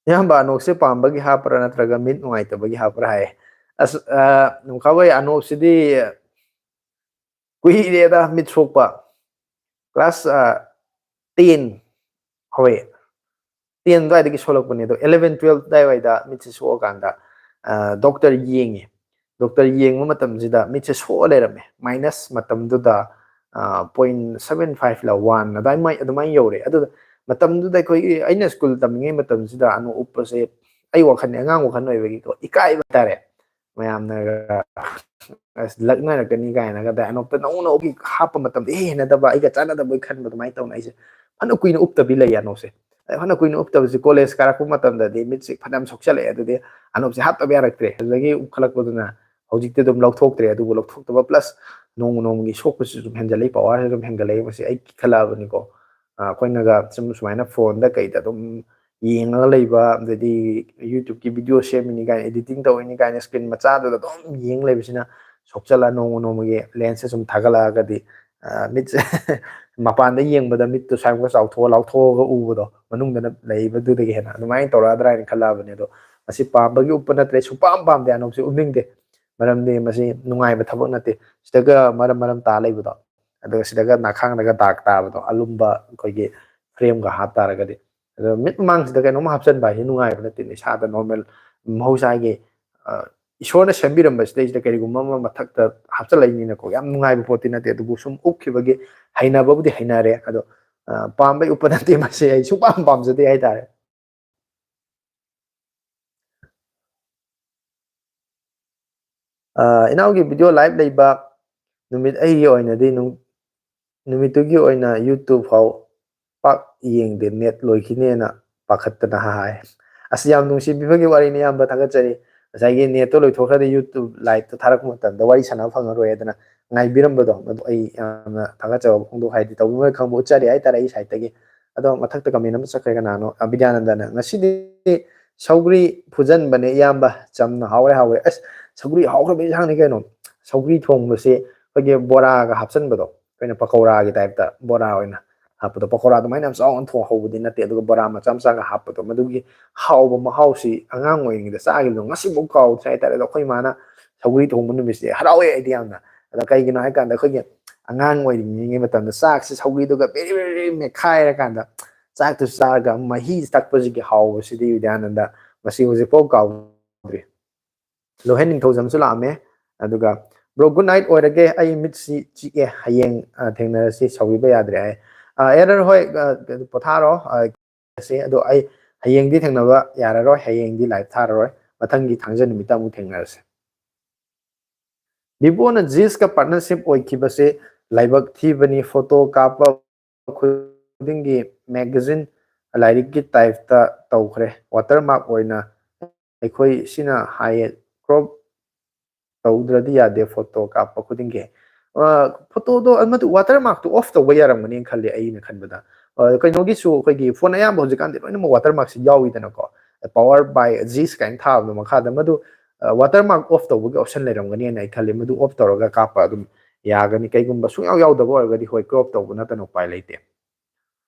ꯏꯌꯥꯝꯕ, ꯑꯅꯣꯛꯁꯦ ꯄꯥꯝꯕꯒꯤ ꯍꯥꯞꯄ꯭ꯔꯥ ꯅꯠꯇ꯭ꯔꯒ ꯃꯤꯠ ꯅꯨꯡꯉꯥꯏꯇꯕꯒꯤ ꯍꯥꯞꯄ꯭ꯔꯥ ꯍꯥꯏ꯫ ꯑꯁ, ꯑ, ꯅꯣꯡꯈꯥ ꯍꯣꯏ, ꯑꯅꯣꯛꯁꯤꯗꯤ ꯀꯨꯏꯔꯦꯗ ꯃꯤꯠ ꯁꯣꯛꯄ꯫ ꯀ꯭ꯂꯥꯁ, ꯑ, ten, ꯍꯣꯏ, ten ꯑꯗꯨꯋꯥꯏꯗꯒꯤ ꯁꯣꯛꯂꯛꯄꯅꯦ꯫ ꯑꯗꯣ eleven, twelve ꯑꯗꯨꯋꯥꯏꯗ ꯃꯤꯠꯁꯦ ꯁꯣꯛꯑꯀꯥꯟꯗ, ꯑ, ꯗꯣꯛꯇꯔ ꯌꯦꯡꯉꯦ꯫ ꯗꯣꯛꯇꯔ ꯌꯦꯡꯕ ꯃꯇꯝꯁꯤꯗ ꯃꯤꯠꯁꯦ ꯁꯣꯛꯑ ꯂꯩꯔꯝꯃꯦ꯫ ꯃꯥꯏꯅꯁ ꯃꯇꯝꯗꯨꯗ, ꯑ, point seven five ꯂ one ꯑꯗꯨꯃꯥꯏ-, ꯑꯗꯨꯃꯥꯏꯅ ꯌꯧꯔꯦ꯫ ꯑꯗꯨꯗ ꯃꯇꯝꯗꯨꯗ ꯑꯩꯈꯣꯏꯒꯤ, ꯑꯩꯅ ꯁ꯭ꯀꯨꯜ ꯇꯝꯃꯤꯉꯩ ꯃꯇꯝꯁꯤꯗ ꯑꯅꯣꯛ ꯎꯞꯄꯁꯦ, ꯑꯩ ꯋꯥꯈꯜꯅꯦ, ꯑꯉꯥꯡ ꯋꯥꯈꯜ ꯑꯣꯏꯕꯒꯤꯀꯣ, ꯏꯀꯥꯏꯕ ꯍꯥꯏꯇꯥꯔꯦ꯫ ꯃꯌꯥꯝꯅꯒ, "ꯑꯁ, ꯂꯛꯅꯔꯛꯀꯅꯤ" ꯀꯥꯏꯅꯒ, ꯑꯗꯩ ꯑꯅꯣꯛꯇ ꯅꯧꯅ ꯎꯞꯄꯤ-, ꯍꯥꯞꯄ ꯃꯇꯝꯗ ꯏꯍꯦꯟ ꯍꯩꯅꯗꯕ, ꯑꯩꯒ ꯆꯥꯟꯅꯗꯕꯣꯏ ꯈꯟꯕ, ꯑꯗꯨꯃꯥꯏꯅ ꯇꯧꯅ ꯑꯩꯁꯦ ꯐꯅ ꯀꯨꯏꯅ ꯎꯞꯇꯕꯤ ꯂꯩ ꯑꯅꯣꯛꯁꯦ꯫ ꯑꯗꯩ ꯐꯅ ꯀꯨꯏꯅ ꯎꯞꯇꯕꯁꯤ ꯀꯣꯂꯦꯖ ꯀꯥꯔꯛꯄ ꯃꯇꯝꯗꯗꯤ ꯃꯤꯠꯁꯦ ꯐꯅꯌꯥꯝ ꯁꯣꯛꯆꯜꯂꯛꯑꯦ꯫ ꯑꯗꯨꯗꯤ ꯑꯅꯣꯛꯁꯦ ꯍꯥꯞꯇꯕ ꯌꯥꯔꯛꯇ꯭ꯔꯦ꯫ ꯑꯗꯨꯗꯒꯤ ꯎꯞꯈꯠꯂꯛꯄꯗꯨꯅ ꯍꯧꯖꯤꯛꯇꯤ ꯑꯗꯨꯝ ꯂꯧꯊꯣꯛꯇ꯭ꯔꯦ꯫ ꯑꯗꯨꯕꯨ ꯂꯧꯊꯣꯛꯇꯕ ꯄ꯭ꯂꯁ ꯅꯣꯡꯃ ꯅꯣꯡꯃꯒꯤ ꯁꯣꯛꯄꯁꯤꯁꯨ ꯑꯗꯨꯝ ꯍꯦꯟꯖꯜꯂꯛꯏ, ꯄꯋꯥꯔꯁꯤꯁꯨ ꯑꯗꯨꯝ ꯍꯦꯟꯒꯠꯂꯛꯏ꯫ ꯃꯁꯤ ꯑꯩ ꯈꯜꯂꯛꯑꯕꯅꯤꯀꯣ꯫ ꯑ, ꯑꯩꯈꯣꯏꯅꯒ ꯁꯨꯝ ꯁꯨꯃꯥꯏꯅ ꯐꯣꯟꯗ ꯀꯩꯗ ꯑꯗꯨꯝ ꯌꯦꯡꯉꯒ ꯂꯩꯕ, ꯑꯗꯩꯗꯤ YouTubeꯀꯤ ꯚꯤꯗꯤꯑꯣ ꯁꯦꯝꯃꯤꯅꯤ ꯀꯥꯏꯅ, editing ꯇꯧꯔꯤꯅꯤ ꯀꯥꯏꯅ screen ꯃꯆꯥꯗꯨꯗ ꯑꯗꯨꯝ ꯌꯦꯡ ꯂꯩꯕꯁꯤꯅ ꯁꯣꯛꯆꯜꯂ ꯅꯣꯡꯃ ꯅꯣꯡꯃꯒꯤ lensꯁꯦ ꯁꯨꯝ ꯊꯥꯒꯠꯂꯛꯑꯒꯗꯤ, ꯑ, ꯃꯤꯠꯁꯦ ꯃꯄꯥꯟꯗ ꯌꯦꯡꯕꯗ ꯃꯤꯠꯇꯣ ꯁ꯭ꯋꯥꯏꯐꯥꯎ ꯆꯥꯎꯊꯣꯛꯑ ꯂꯥꯎꯊꯣꯛꯑꯒ ꯎꯕꯗꯣ, ꯃꯅꯨꯡꯗꯅ ꯂꯩꯕꯗꯨꯗꯒꯤ ꯍꯦꯟꯅ ꯑꯗꯨꯃꯥꯏꯅ ꯇꯧꯔꯛꯑꯗ꯭ꯔꯥ ꯍꯥꯏꯅ ꯈꯜꯂꯛꯑꯕꯅꯦ꯫ ꯑꯗꯣ ꯃꯁꯤ ꯄꯥꯝꯕꯒꯤ ꯎꯞꯄ ꯅꯠꯇ꯭ꯔꯦ, ꯁꯨꯡꯄꯥꯝ ꯄꯥꯝꯗꯦ, ꯑꯅꯣꯛꯁꯦ ꯎꯞꯅꯤꯡꯗꯦ꯫ ꯃꯔꯝꯗꯤ ꯃꯁꯤ ꯅꯨꯡꯉꯥꯏꯕ ꯊꯕꯛ ꯅꯠꯇꯦ꯫ ꯁꯤꯗꯒ ꯃꯔꯝ ꯃꯔꯝ ꯇꯥ ꯂꯩꯕꯗꯣ, ꯑꯗꯨꯒ ꯁꯤꯗꯒ ꯅꯥꯈꯥꯡꯗꯒ ꯗꯥꯛ ꯇꯥꯕꯗꯣ, ꯑꯂꯨꯝꯕ ꯑꯩꯈꯣꯏꯒꯤ frameꯒ ꯍꯥꯞ ꯇꯥꯔꯒꯗꯤ꯫ ꯑꯗꯣ ꯃꯤꯠ ꯃꯃꯥꯡꯁꯤꯗ ꯀꯩꯅꯣꯝ ꯍꯥꯞꯆꯟꯕ ꯍꯥꯏꯁꯦ ꯅꯨꯡꯉꯥꯏꯕ ꯅꯠꯇꯦꯅꯦ꯫ ꯏꯁꯥꯗ normal ꯃꯍꯧꯁꯥꯒꯤ, ꯑ, ꯏꯁꯣꯔꯅ ꯁꯦꯝꯕꯤꯔꯝꯕꯁꯤꯗꯩꯁꯤꯗ ꯀꯔꯤꯒꯨꯝꯕ ꯑꯃ ꯃꯊꯛꯇ ꯍꯥꯞꯆꯜꯂꯛꯏꯅꯤꯅꯀꯣ, ꯌꯥꯝ ꯅꯨꯡꯉꯥꯏꯕ ꯄꯣꯠꯇꯤ ꯅꯠꯇꯦ꯫ ꯑꯗꯨꯕꯨ ꯁꯨꯝ ꯎꯞꯈꯤꯕꯒꯤ ꯍꯩꯅꯕꯕꯨꯗꯤ ꯍꯩꯅꯔꯦ꯫ ꯑꯗꯣ ꯑ, ꯄꯥꯝꯕꯩ ꯎꯞꯄ ꯅꯠꯇꯦ ꯃꯁꯦ, ꯑꯩ ꯁꯨꯡꯄꯥꯝ ꯄꯥꯝꯖꯗꯦ ꯍꯥꯏꯇꯥꯔꯦ꯫ ꯑ, ꯏꯅꯥꯎꯒꯤ ꯚꯤꯗꯤꯑꯣ ꯂꯥꯏꯚ ꯂꯩꯕ ꯅꯨꯃꯤꯠ ꯑꯩꯒꯤ ꯑꯣꯏꯅꯗꯤ ꯅꯨꯡ-, ꯅꯨꯃꯤꯠꯇꯨꯒꯤ ꯑꯣꯏꯅ YouTube ꯐꯥꯎ ꯄꯥꯛ ꯌꯦꯡꯗꯦ, ꯅꯦꯠ ꯂꯣꯏꯈꯤꯅꯦꯅ ꯄꯥꯈꯠꯇꯅ ꯍꯥꯏ꯫ ꯑꯁ, ꯌꯥꯝ ꯅꯨꯡꯁꯤꯕꯤꯕꯒꯤ ꯋꯥꯔꯤꯅꯤ ꯏꯌꯥꯝꯕ, ꯊꯥꯒꯠꯆꯔꯤ꯫ ꯉꯁꯥꯏꯒꯤ ꯅꯦꯠꯇꯣ ꯂꯣꯏꯊꯣꯛꯈ꯭ꯔꯗꯤ YouTube ꯂꯥꯏꯚꯇ ꯊꯥꯔꯛꯄ ꯃꯇꯝꯗ ꯋꯥꯔꯤ ꯁꯥꯟꯅꯕ ꯐꯪꯉꯔꯣꯏ ꯑꯗꯨꯅ ꯉꯥꯏꯕꯤꯔꯝꯕꯗꯣ, ꯃꯗꯨ ꯑꯩ ꯌꯥꯝꯅ ꯊꯥꯒꯠꯆꯕ ꯐꯣꯡꯗꯣꯛ-, ꯍꯥꯏꯗꯤ ꯇꯧꯕꯤꯃꯜ ꯈꯪꯕ ꯎꯠꯆꯔꯤ ꯍꯥꯏꯇꯥꯔꯦ ꯑꯩ ꯁꯥꯏꯠꯇꯒꯤ꯫ ꯑꯗꯣ ꯃꯊꯛꯇ ꯀꯃꯦꯟ ꯑꯃ ꯆꯠꯈ꯭ꯔꯦ, ꯀꯅꯥꯅꯣ? ꯑ, ꯕꯤꯗ꯭ꯌꯥꯅꯟꯗꯅ, "ꯉꯁꯤꯗꯤ ꯁꯧꯒ꯭ꯔꯤ ꯐꯨꯖꯟꯕꯅꯦ ꯏꯌꯥꯝꯕ, ꯆꯝꯅ ꯍꯥꯎꯔꯦ, ꯍꯥꯎꯔꯦ꯫" ꯑꯁ, ꯁꯧꯒ꯭ꯔꯤ ꯍꯥꯎꯈ꯭ꯔꯕ ꯏꯟꯁꯥꯡꯅꯤ ꯀꯩꯅꯣ꯫ ꯁꯧꯒ꯭ꯔꯤ ꯊꯣꯡꯕꯁꯦ ꯑꯩꯈꯣꯏꯒꯤ ꯕꯣꯔꯥꯒ ꯍꯥꯞꯆꯟꯕꯗꯣ, ꯑꯩꯈꯣꯏꯅ ꯄꯀꯧꯔꯥꯒꯤ ꯇꯥꯏꯞꯇ ꯕꯣꯔꯥ ꯑꯣꯏꯅ ꯍꯥꯞꯄꯗꯣ, ꯄꯀꯧꯔꯥ ꯑꯗꯨꯃꯥꯏꯅ ꯌꯥꯝ ꯆꯥꯎꯅ ꯊꯣꯡ ꯍꯧꯕꯗꯤ ꯅꯠꯇꯦ, ꯑꯗꯨꯒ ꯕꯣꯔꯥ ꯃꯆꯥ ꯃꯆꯥꯒ ꯍꯥꯞꯄꯗꯣ, ꯃꯗꯨꯒꯤ ꯍꯥꯎꯕ ꯃꯍꯥꯎꯁꯤ ꯑꯉꯥꯡ ꯑꯣꯏꯔꯤꯉꯩꯗ ꯆꯥꯈꯤꯕꯗꯣ ꯉꯁꯤꯐꯥꯎ ꯀꯥꯎꯗ꯭ꯔꯦ ꯍꯥꯏꯇꯥꯔꯦ꯫ ꯑꯗꯣ ꯑꯩꯈꯣꯏ ꯏꯃꯥꯅ ꯁꯧꯒ꯭ꯔꯤ ꯊꯣꯡꯕ ꯅꯨꯃꯤꯠꯁꯦ ꯍꯔꯥꯎꯋꯦ ꯑꯩꯗꯤ ꯌꯥꯝꯅ꯫ ꯑꯗꯣ ꯀꯩꯒꯤꯅꯣ ꯍꯥꯏꯀꯥꯟꯗ ꯑꯩꯈꯣꯏꯒꯤ ꯑꯉꯥꯡ ꯑꯣꯏꯔꯤꯉꯩ ꯃꯇꯝꯗ ꯆꯥꯛꯁꯦ ꯁꯧꯒ꯭ꯔꯤꯗꯨꯒ ꯕꯦꯔꯤ ꯕꯦꯔꯤ ꯃꯦꯠꯈꯥꯏꯔꯀꯥꯟꯗ ꯆꯥꯛꯇꯨ ꯆꯥꯔꯒ ꯃꯍꯤ ꯊꯛꯄꯁꯤꯒꯤ ꯍꯥꯎꯕꯁꯤꯗꯤ ꯕꯤꯗ꯭ꯌꯥꯅꯟꯗ ꯃꯁꯤ ꯍꯧꯖꯤꯛꯐꯥꯎ ꯀꯥꯎꯗ꯭ꯔꯤ꯫ ꯂꯣꯍꯦꯟ ꯅꯤꯡꯊꯧꯖꯝꯁꯨ ꯂꯥꯛꯑꯝꯃꯦ꯫ ꯑꯗꯨꯒ, "Bro, good night ꯑꯣꯏꯔꯒꯦ, ꯑꯩ ꯃꯤꯠꯁꯤ ꯆꯤꯛꯑꯦ, ꯍꯌꯦꯡ, ꯑ, ꯊꯦꯡꯅꯔꯁꯤ, ꯁꯥꯎꯕꯤꯕ ꯌꯥꯗ꯭ꯔꯦ" ꯍꯥꯏ꯫ ꯑ, ꯑꯦꯔꯔ ꯍꯣꯏ, ꯑ, ꯄꯣꯊꯥꯔꯣ, ꯑ, ꯁꯦ, ꯑꯗꯣ ꯑꯩ ꯍꯌꯦꯡꯗꯤ ꯊꯦꯡꯅꯕ ꯌꯥꯔꯔꯣꯏ, ꯍꯌꯦꯡꯗꯤ ꯂꯥꯏꯚ ꯊꯥꯔꯔꯣꯏ, ꯃꯊꯪꯒꯤ ꯊꯥꯡꯖ ꯅꯨꯃꯤꯠꯇ ꯑꯃꯨꯛ ꯊꯦꯡꯅꯔꯁꯦ꯫ ꯕꯤꯕꯣꯅ ꯖꯤꯁꯀ ꯄꯥꯔꯠꯅꯔꯁꯤꯞ ꯑꯣꯏꯈꯤꯕꯁꯦ ꯂꯥꯏꯕꯛ ꯊꯤꯕꯅꯤ, ꯐꯣꯇꯣ ꯀꯥꯞꯄ ꯈꯨꯗꯤꯡꯒꯤ ꯃꯦꯒꯥꯖꯤꯟ, ꯂꯥꯏꯔꯤꯛꯀꯤ ꯇꯥꯏꯞꯇ ꯇꯧꯈ꯭ꯔꯦ꯫ ꯋꯥꯇꯔ ꯃꯥꯔꯛ ꯑꯣꯏꯅ ꯑꯩꯈꯣꯏ ꯁꯤꯅ ꯍꯥꯏꯌꯦ, ꯀ꯭ꯔꯣꯞ ꯇꯧꯗ꯭ꯔꯗꯤ ꯌꯥꯗꯦ ꯐꯣꯇꯣ ꯀꯥꯞꯄ ꯈꯨꯗꯤꯡꯒꯤ꯫ ꯑ, ꯐꯣꯇꯣꯗꯣ, ꯃꯗꯨ ꯋꯥꯇꯔ ꯃꯥꯔꯛꯇꯣ ꯑꯣꯐ ꯇꯧꯕ ꯌꯥꯔꯝꯒꯅꯤꯅ ꯈꯜꯂꯦ ꯑꯩꯅ ꯈꯟꯕꯗ꯫ ꯑ, ꯀꯩꯅꯣꯒꯤꯁꯨ ꯑꯩꯈꯣꯏꯒꯤ ꯐꯣꯟ ꯑꯌꯥꯝꯕ ꯍꯧꯖꯤꯛꯀꯥꯟꯗꯤ ꯂꯣꯏꯅꯃꯛ ꯋꯥꯇꯔ ꯃꯥꯔꯛꯁꯤ ꯌꯥꯎꯏꯗꯅꯀꯣ꯫ Power by Zis ꯀꯥꯏꯅ ꯊꯥꯕꯗꯣ ꯃꯈꯥꯗ, ꯃꯗꯨ, ꯑ, ꯋꯥꯇꯔ ꯃꯥꯔꯛ ꯑꯣꯐ ꯇꯧꯕꯒꯤ ꯑꯣꯞꯁꯟ ꯂꯩꯔꯝꯒꯅꯤꯅ ꯑꯩ ꯈꯜꯂꯤ꯫ ꯃꯗꯨ ꯑꯣꯐ ꯇꯧꯔꯒ ꯀꯥꯞꯄ ꯑꯗꯨꯝ ꯌꯥꯒꯅꯤ꯫ ꯀꯩꯒꯨꯝꯕ ꯁꯨꯡꯌꯥꯎ ꯌꯥꯎꯗꯕ ꯑꯣꯏꯔꯒꯗꯤ, ꯍꯣꯏ, ꯀ꯭ꯔꯣꯞ ꯇꯧꯕ ꯅꯠꯇꯅ ꯎꯄꯥꯏ ꯂꯩꯇꯦ꯫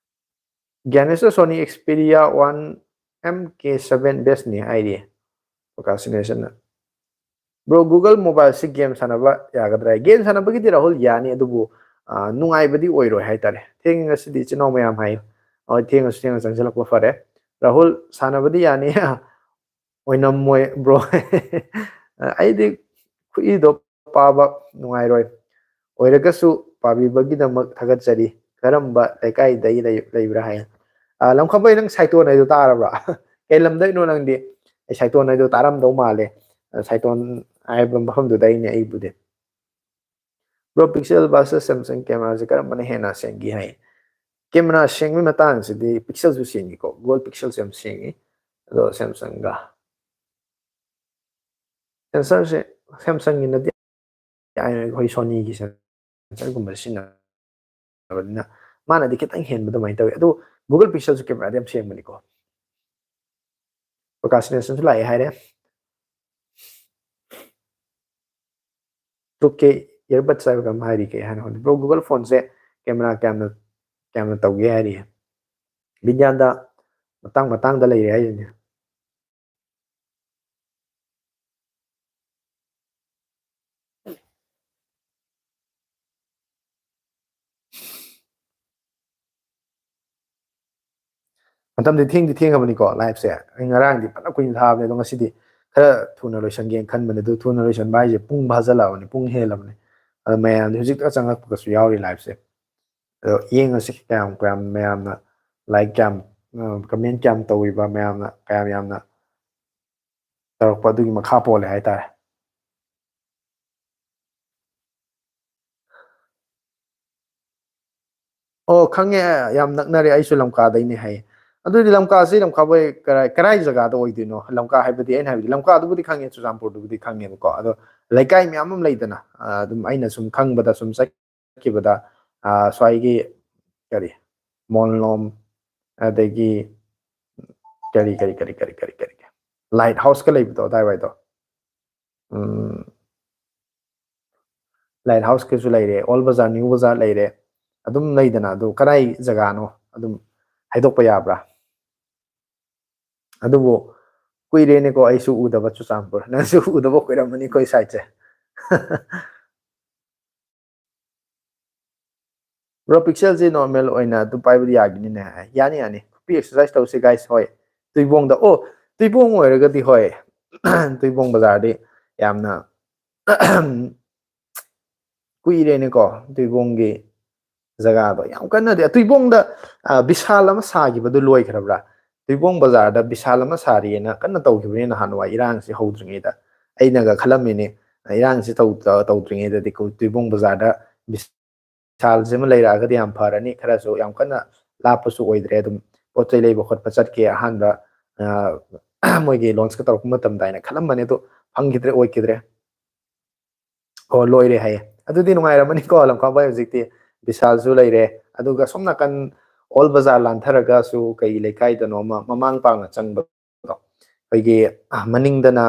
ꯒ꯭ꯌꯥꯅꯦꯁꯇ, Sony Xperia one M K seven bestꯅꯤ ꯍꯥꯏꯔꯤ꯫ Procrastination꯫ Bro, Google Mobileꯁꯤ game ꯁꯥꯟꯅꯕ ꯌꯥꯒꯗ꯭ꯔꯥ? Game ꯁꯥꯟꯅꯕꯒꯤꯗꯤ, ꯔꯥꯍꯨꯜ, ꯌꯥꯅꯤ, ꯑꯗꯨꯕꯨ, ꯑ, ꯅꯨꯡꯉꯥꯏꯕꯗꯤ ꯑꯣꯏꯔꯣꯏ ꯍꯥꯏꯇꯥꯔꯦ꯫ ꯊꯦꯡꯉꯦ ꯉꯁꯤꯗꯤ ꯏꯆꯤꯟ ꯏꯅꯥꯎ ꯃꯌꯥꯝ ꯍꯥꯏ꯫ ꯍꯣꯏ, ꯊꯦꯡꯉꯁꯨ ꯊꯦꯡꯅ ꯆꯪꯁꯤꯜꯂꯛꯄ ꯐꯔꯦ꯫ ꯔꯥꯍꯨꯜ, ꯁꯥꯟꯅꯕꯗꯤ ꯌꯥꯅꯤ꯫ ꯑꯣꯏꯅꯝꯃꯣꯏ, bro꯫ ꯑ, ꯑꯩꯗꯤ ꯈꯨꯠꯏꯗꯣ ꯄꯥꯕ ꯅꯨꯡꯉꯥꯏꯔꯣꯏ꯫ ꯑꯣꯏꯔꯒꯁꯨ ꯄꯥꯕꯤꯕꯒꯤꯗꯃꯛ ꯊꯥꯒꯠꯆꯔꯤ꯫ ꯀꯔꯝꯕ ꯂꯩꯀꯥꯏꯗꯒꯤ ꯂꯩ-, ꯂꯩꯕ꯭ꯔꯥ ꯍꯥꯏ꯫ ꯑ, ꯂꯝꯈꯥꯕꯩ, ꯅꯪ ꯁꯥꯏꯇꯣꯟ ꯍꯥꯏꯗꯣ ꯇꯥꯔꯕ꯭ꯔꯥ? ꯀꯩ ꯂꯝꯗꯩꯅꯣ ꯅꯪꯗꯤ? ꯑꯩ ꯁꯥꯏꯇꯣꯟ ꯍꯥꯏꯗꯣ ꯇꯥꯔꯝꯗꯧ ꯃꯥꯜꯂꯦ꯫ ꯑ, ꯁꯥꯏꯇꯣꯟ ꯍꯥꯏꯕ ꯃꯐꯝꯗꯨꯗꯩꯅꯦ ꯑꯩꯕꯨꯗꯤ꯫ Bro, Pixel versus Samsung camera ꯁꯦ ꯀꯔꯝꯕꯅ ꯍꯦꯟꯅ ꯁꯦꯡꯒꯦ ꯍꯥꯏ? Camera ꯁꯦꯡꯕꯒꯤ ꯃꯇꯥꯡꯁꯤꯗꯤ Pixel ꯁꯨ ꯁꯦꯡꯉꯤꯀꯣ, Google Pixel ꯁꯦ ꯌꯥꯝ ꯁꯦꯡꯉꯤ꯫ ꯑꯗꯣ Samsung ꯒ, sensor ꯁꯦ Samsung ꯒꯤꯅꯗꯤ, ꯑꯩꯈꯣꯏ Sony ꯒꯤ sensor ꯒꯨꯝꯕ ꯁꯤꯖꯤꯟꯅꯕꯅꯤꯅ ꯃꯥꯅꯗꯤ ꯈꯤꯇꯪ ꯍꯦꯟꯕ ꯑꯗꯨꯃꯥꯏꯅ ꯇꯧꯋꯤ꯫ ꯑꯗꯨ Google Pixel ꯁꯨ camera ꯗꯤ ꯌꯥꯝ ꯁꯦꯡꯕꯅꯤꯀꯣ꯫ Procrastination ꯁꯨ ꯂꯥꯛꯑꯦ ꯍꯥꯏꯔꯦ꯫ Two K earbuds ꯍꯥꯏꯕ ꯀꯩꯅꯣꯝ ꯍꯥꯏꯔꯤ, ꯀꯩ ꯍꯥꯏꯅꯣ ꯈꯪꯗꯦ꯫ Bro, Google phone ꯁꯦ camera ꯀꯌꯥꯝꯅ, ꯀꯌꯥꯝꯅ ꯇꯧꯒꯦ ꯍꯥꯏꯔꯤ? ꯕꯤꯗ꯭ꯌꯥꯟꯗ ꯃꯇꯥꯡ ꯃꯇꯥꯡꯗ ꯂꯩꯔꯦ ꯍꯥꯏꯁꯤꯅꯦ꯫ ꯃꯇꯝꯗꯤ ꯊꯦꯡꯗꯤ ꯊꯦꯡꯉꯕꯅꯤꯀꯣ live ꯁꯦ꯫ ꯑꯩ ꯉꯔꯥꯡꯗꯤ ꯐꯅ ꯀꯨꯏꯅ ꯊꯥꯕꯅꯦ, ꯑꯗꯣ ꯉꯁꯤꯗꯤ ꯈꯔ ꯊꯨꯅ ꯂꯣꯏꯁꯟꯒꯦꯅ ꯈꯟꯕꯅꯦ꯫ ꯑꯗꯨ ꯊꯨꯅ ꯂꯣꯏꯁꯟꯕ ꯍꯥꯏꯁꯦ ꯄꯨꯡ ꯐꯥꯖꯜꯂꯛꯑꯕꯅꯤ, ꯄꯨꯡ ꯍꯦꯜꯂꯕꯅꯤ꯫ ꯑꯗꯣ ꯃꯌꯥꯝꯗꯤ ꯍꯧꯖꯤꯛꯇ ꯆꯪꯉꯛꯄꯒꯁꯨ ꯌꯥꯎꯔꯤ live ꯁꯦ꯫ ꯑꯗꯣ ꯌꯦꯡꯉꯁꯤ ꯀꯌꯥꯝ, ꯀꯌꯥꯝ ꯃꯌꯥꯝꯅ like ꯀꯌꯥꯝ, ꯑ, comment ꯀꯌꯥꯝ ꯇꯧꯕꯤꯕ, ꯃꯌꯥꯝꯅ ꯀꯌꯥꯝ ꯌꯥꯝꯅ ꯇꯧꯔꯛꯄ, ꯑꯗꯨꯒꯤ ꯃꯈꯥ ꯄꯣꯜꯂꯦ ꯍꯥꯏꯇꯥꯔꯦ꯫ ꯑꯣ, ꯈꯪꯉꯦ, ꯌꯥꯝ ꯅꯛꯅꯔꯦ, ꯑꯩꯁꯨ ꯂꯝꯀꯥꯗꯩꯅꯦ ꯍꯥꯏꯌꯦ꯫ ꯑꯗꯨꯗꯤ ꯂꯝꯀꯥꯁꯤ, ꯂꯝꯀꯥꯕꯣꯏ ꯀꯔꯥꯏ, ꯀꯔꯥꯏ ꯖꯒꯥꯗ ꯑꯣꯏꯗꯣꯏꯅꯣ? ꯂꯝꯀꯥ ꯍꯥꯏꯕꯗꯤ, ꯑꯩꯅ ꯍꯥꯏꯕꯗꯤ ꯂꯝꯀꯥꯗꯨꯕꯨꯗꯤ ꯈꯪꯉꯦ, ꯆꯨꯔꯆꯥꯟꯄꯨꯔꯗꯨꯕꯨꯗꯤ ꯈꯪꯉꯦꯕꯀꯣ꯫ ꯑꯗꯣ ꯂꯩꯀꯥꯏ ꯃꯌꯥꯝ ꯑꯃ ꯂꯩꯗꯅ, ꯑ, ꯑꯗꯨꯝ ꯑꯩꯅ ꯁꯨꯝ ꯈꯪꯕꯗ, ꯁꯨꯝ ꯆꯠꯈꯤꯕꯗ, ꯑ, ꯁ꯭ꯋꯥꯏꯒꯤ ꯀꯔꯤ, ꯃꯣꯟꯂꯣꯝ, ꯑꯗꯒꯤ ꯀꯔꯤ, ꯀꯔꯤ, ꯀꯔꯤ, ꯀꯔꯤ, ꯀꯔꯤ, ꯀꯔꯤ, ꯀꯔꯤ, Light House ꯀ ꯂꯩꯕꯗꯣ, ꯑꯗꯥꯏꯋꯥꯏꯗꯣ꯫ ꯎꯝ, Light House ꯀꯁꯨ ꯂꯩꯔꯦ, Old Bazaar, New Bazaar ꯂꯩꯔꯦ꯫ ꯑꯗꯨꯝ ꯂꯩꯗꯅ, ꯑꯗꯨ ꯀꯗꯥꯏ ꯖꯒꯥꯅꯣ ꯑꯗꯨꯝ ꯍꯥꯏꯗꯣꯛꯄ ꯌꯥꯕ꯭ꯔꯥ? ꯑꯗꯨꯕꯨ ꯀꯨꯏꯔꯦꯅꯦꯀꯣ ꯑꯩꯁꯨ ꯎꯗꯕ ꯆꯨꯔꯆꯥꯟꯄꯨꯔ꯫ ꯅꯪꯁꯨ ꯎꯗꯕ ꯀꯨꯏꯔꯝꯃꯅꯤ ꯑꯩꯈꯣꯏ side ꯁꯦ꯫ Bro, Pixel ꯁꯤ normal ꯑꯣꯏꯅ ꯑꯗꯨꯝ ꯄꯥꯏꯕꯗꯤ ꯌꯥꯒꯤꯅꯤꯅꯦ꯫ ꯌꯥꯅꯤ, ꯌꯥꯅꯤ꯫ ꯈꯨꯄꯤ exercise ꯇꯧꯁꯤ, guys꯫ ꯍꯣꯏ, ꯇꯨꯏꯕꯣꯡꯗ, ꯑꯣ, ꯇꯨꯏꯕꯣꯡ ꯑꯣꯏꯔꯒꯗꯤ ꯍꯣꯏ, ꯇꯨꯏꯕꯣꯡ ꯕꯖꯥꯔꯗꯤ ꯌꯥꯝꯅ ꯀꯨꯏꯔꯦꯅꯦꯀꯣ ꯇꯨꯏꯕꯣꯡꯒꯤ ꯖꯒꯥꯗꯣ꯫ ꯌꯥꯝ ꯀꯟꯅꯗꯤ ꯇꯨꯏꯕꯣꯡꯗ, ꯑ, ꯕꯤꯁꯥꯜ ꯑꯃ ꯁꯥꯈꯤꯕꯗꯨ ꯂꯣꯏꯈ꯭ꯔꯕ꯭ꯔꯥ? ꯇꯨꯏꯕꯣꯡ ꯕꯖꯥꯔꯗ ꯕꯤꯁꯥꯜ ꯑꯃ ꯁꯥꯔꯤꯑꯅ ꯀꯟꯅ ꯇꯧꯈꯤꯕꯅꯤ ꯅꯍꯥꯟꯋꯥꯏ ꯏꯔꯥꯡꯁꯤ ꯍꯧꯗ꯭ꯔꯤꯉꯩꯗ꯫ ꯑꯩꯅꯒ ꯈꯜꯂꯝꯃꯤꯅꯦ, ꯏꯔꯥꯡꯁꯤ ꯇꯧ-, ꯇꯧꯗ꯭ꯔꯤꯉꯩꯗꯗꯤ ꯀꯨ-, ꯇꯨꯏꯕꯣꯡ ꯕꯖꯥꯔꯗ ꯕꯤꯁꯥꯜꯁꯤꯃ ꯂꯩꯔꯛꯑꯒꯗꯤ ꯌꯥꯝ ꯐꯔꯅꯤ, ꯈꯔꯁꯨ ꯌꯥꯝ ꯀꯟꯅ ꯂꯥꯞꯄꯁꯨ ꯑꯣꯏꯗ꯭ꯔꯦ, ꯑꯗꯨꯝ ꯄꯣꯠ ꯆꯩ ꯂꯩꯕ ꯈꯣꯠꯄ ꯆꯠꯀꯦ ꯑꯍꯥꯟꯕ, ꯑ, ꯃꯣꯏꯒꯤ ꯂꯣꯟꯁꯀ ꯇꯧꯔꯛꯄ ꯃꯇꯝꯗ ꯍꯥꯏꯅ ꯈꯜꯂꯝꯕꯅꯦ, ꯑꯗꯣ ꯐꯪꯈꯤꯗ꯭ꯔꯦ, ꯑꯣꯏꯈꯤꯗ꯭ꯔꯦ꯫ ꯑꯣ, ꯂꯣꯏꯔꯦ ꯍꯥꯏꯌꯦ꯫ ꯑꯗꯨꯗꯤ ꯅꯨꯡꯉꯥꯏꯔꯝꯃꯅꯤꯀꯣ ꯂꯝꯈꯥꯡꯕꯥꯏ ꯍꯧꯖꯤꯛꯇꯤ꯫ ꯕꯤꯁꯥꯜꯁꯨ ꯂꯩꯔꯦ, ꯑꯗꯨꯒ ꯁꯣꯝ ꯅꯥꯀꯟ ꯑꯣꯜ ꯕꯖꯥꯔ ꯂꯥꯟꯊꯔꯒꯁꯨ ꯀꯩ ꯂꯩꯀꯥꯏꯗꯅꯣ ꯑꯃ ꯃꯃꯥꯡ ꯄꯥꯡꯅ ꯆꯪꯕꯗꯣ, ꯑꯩꯈꯣꯏꯒꯤ, ꯑ, ꯃꯅꯤꯡꯗꯅ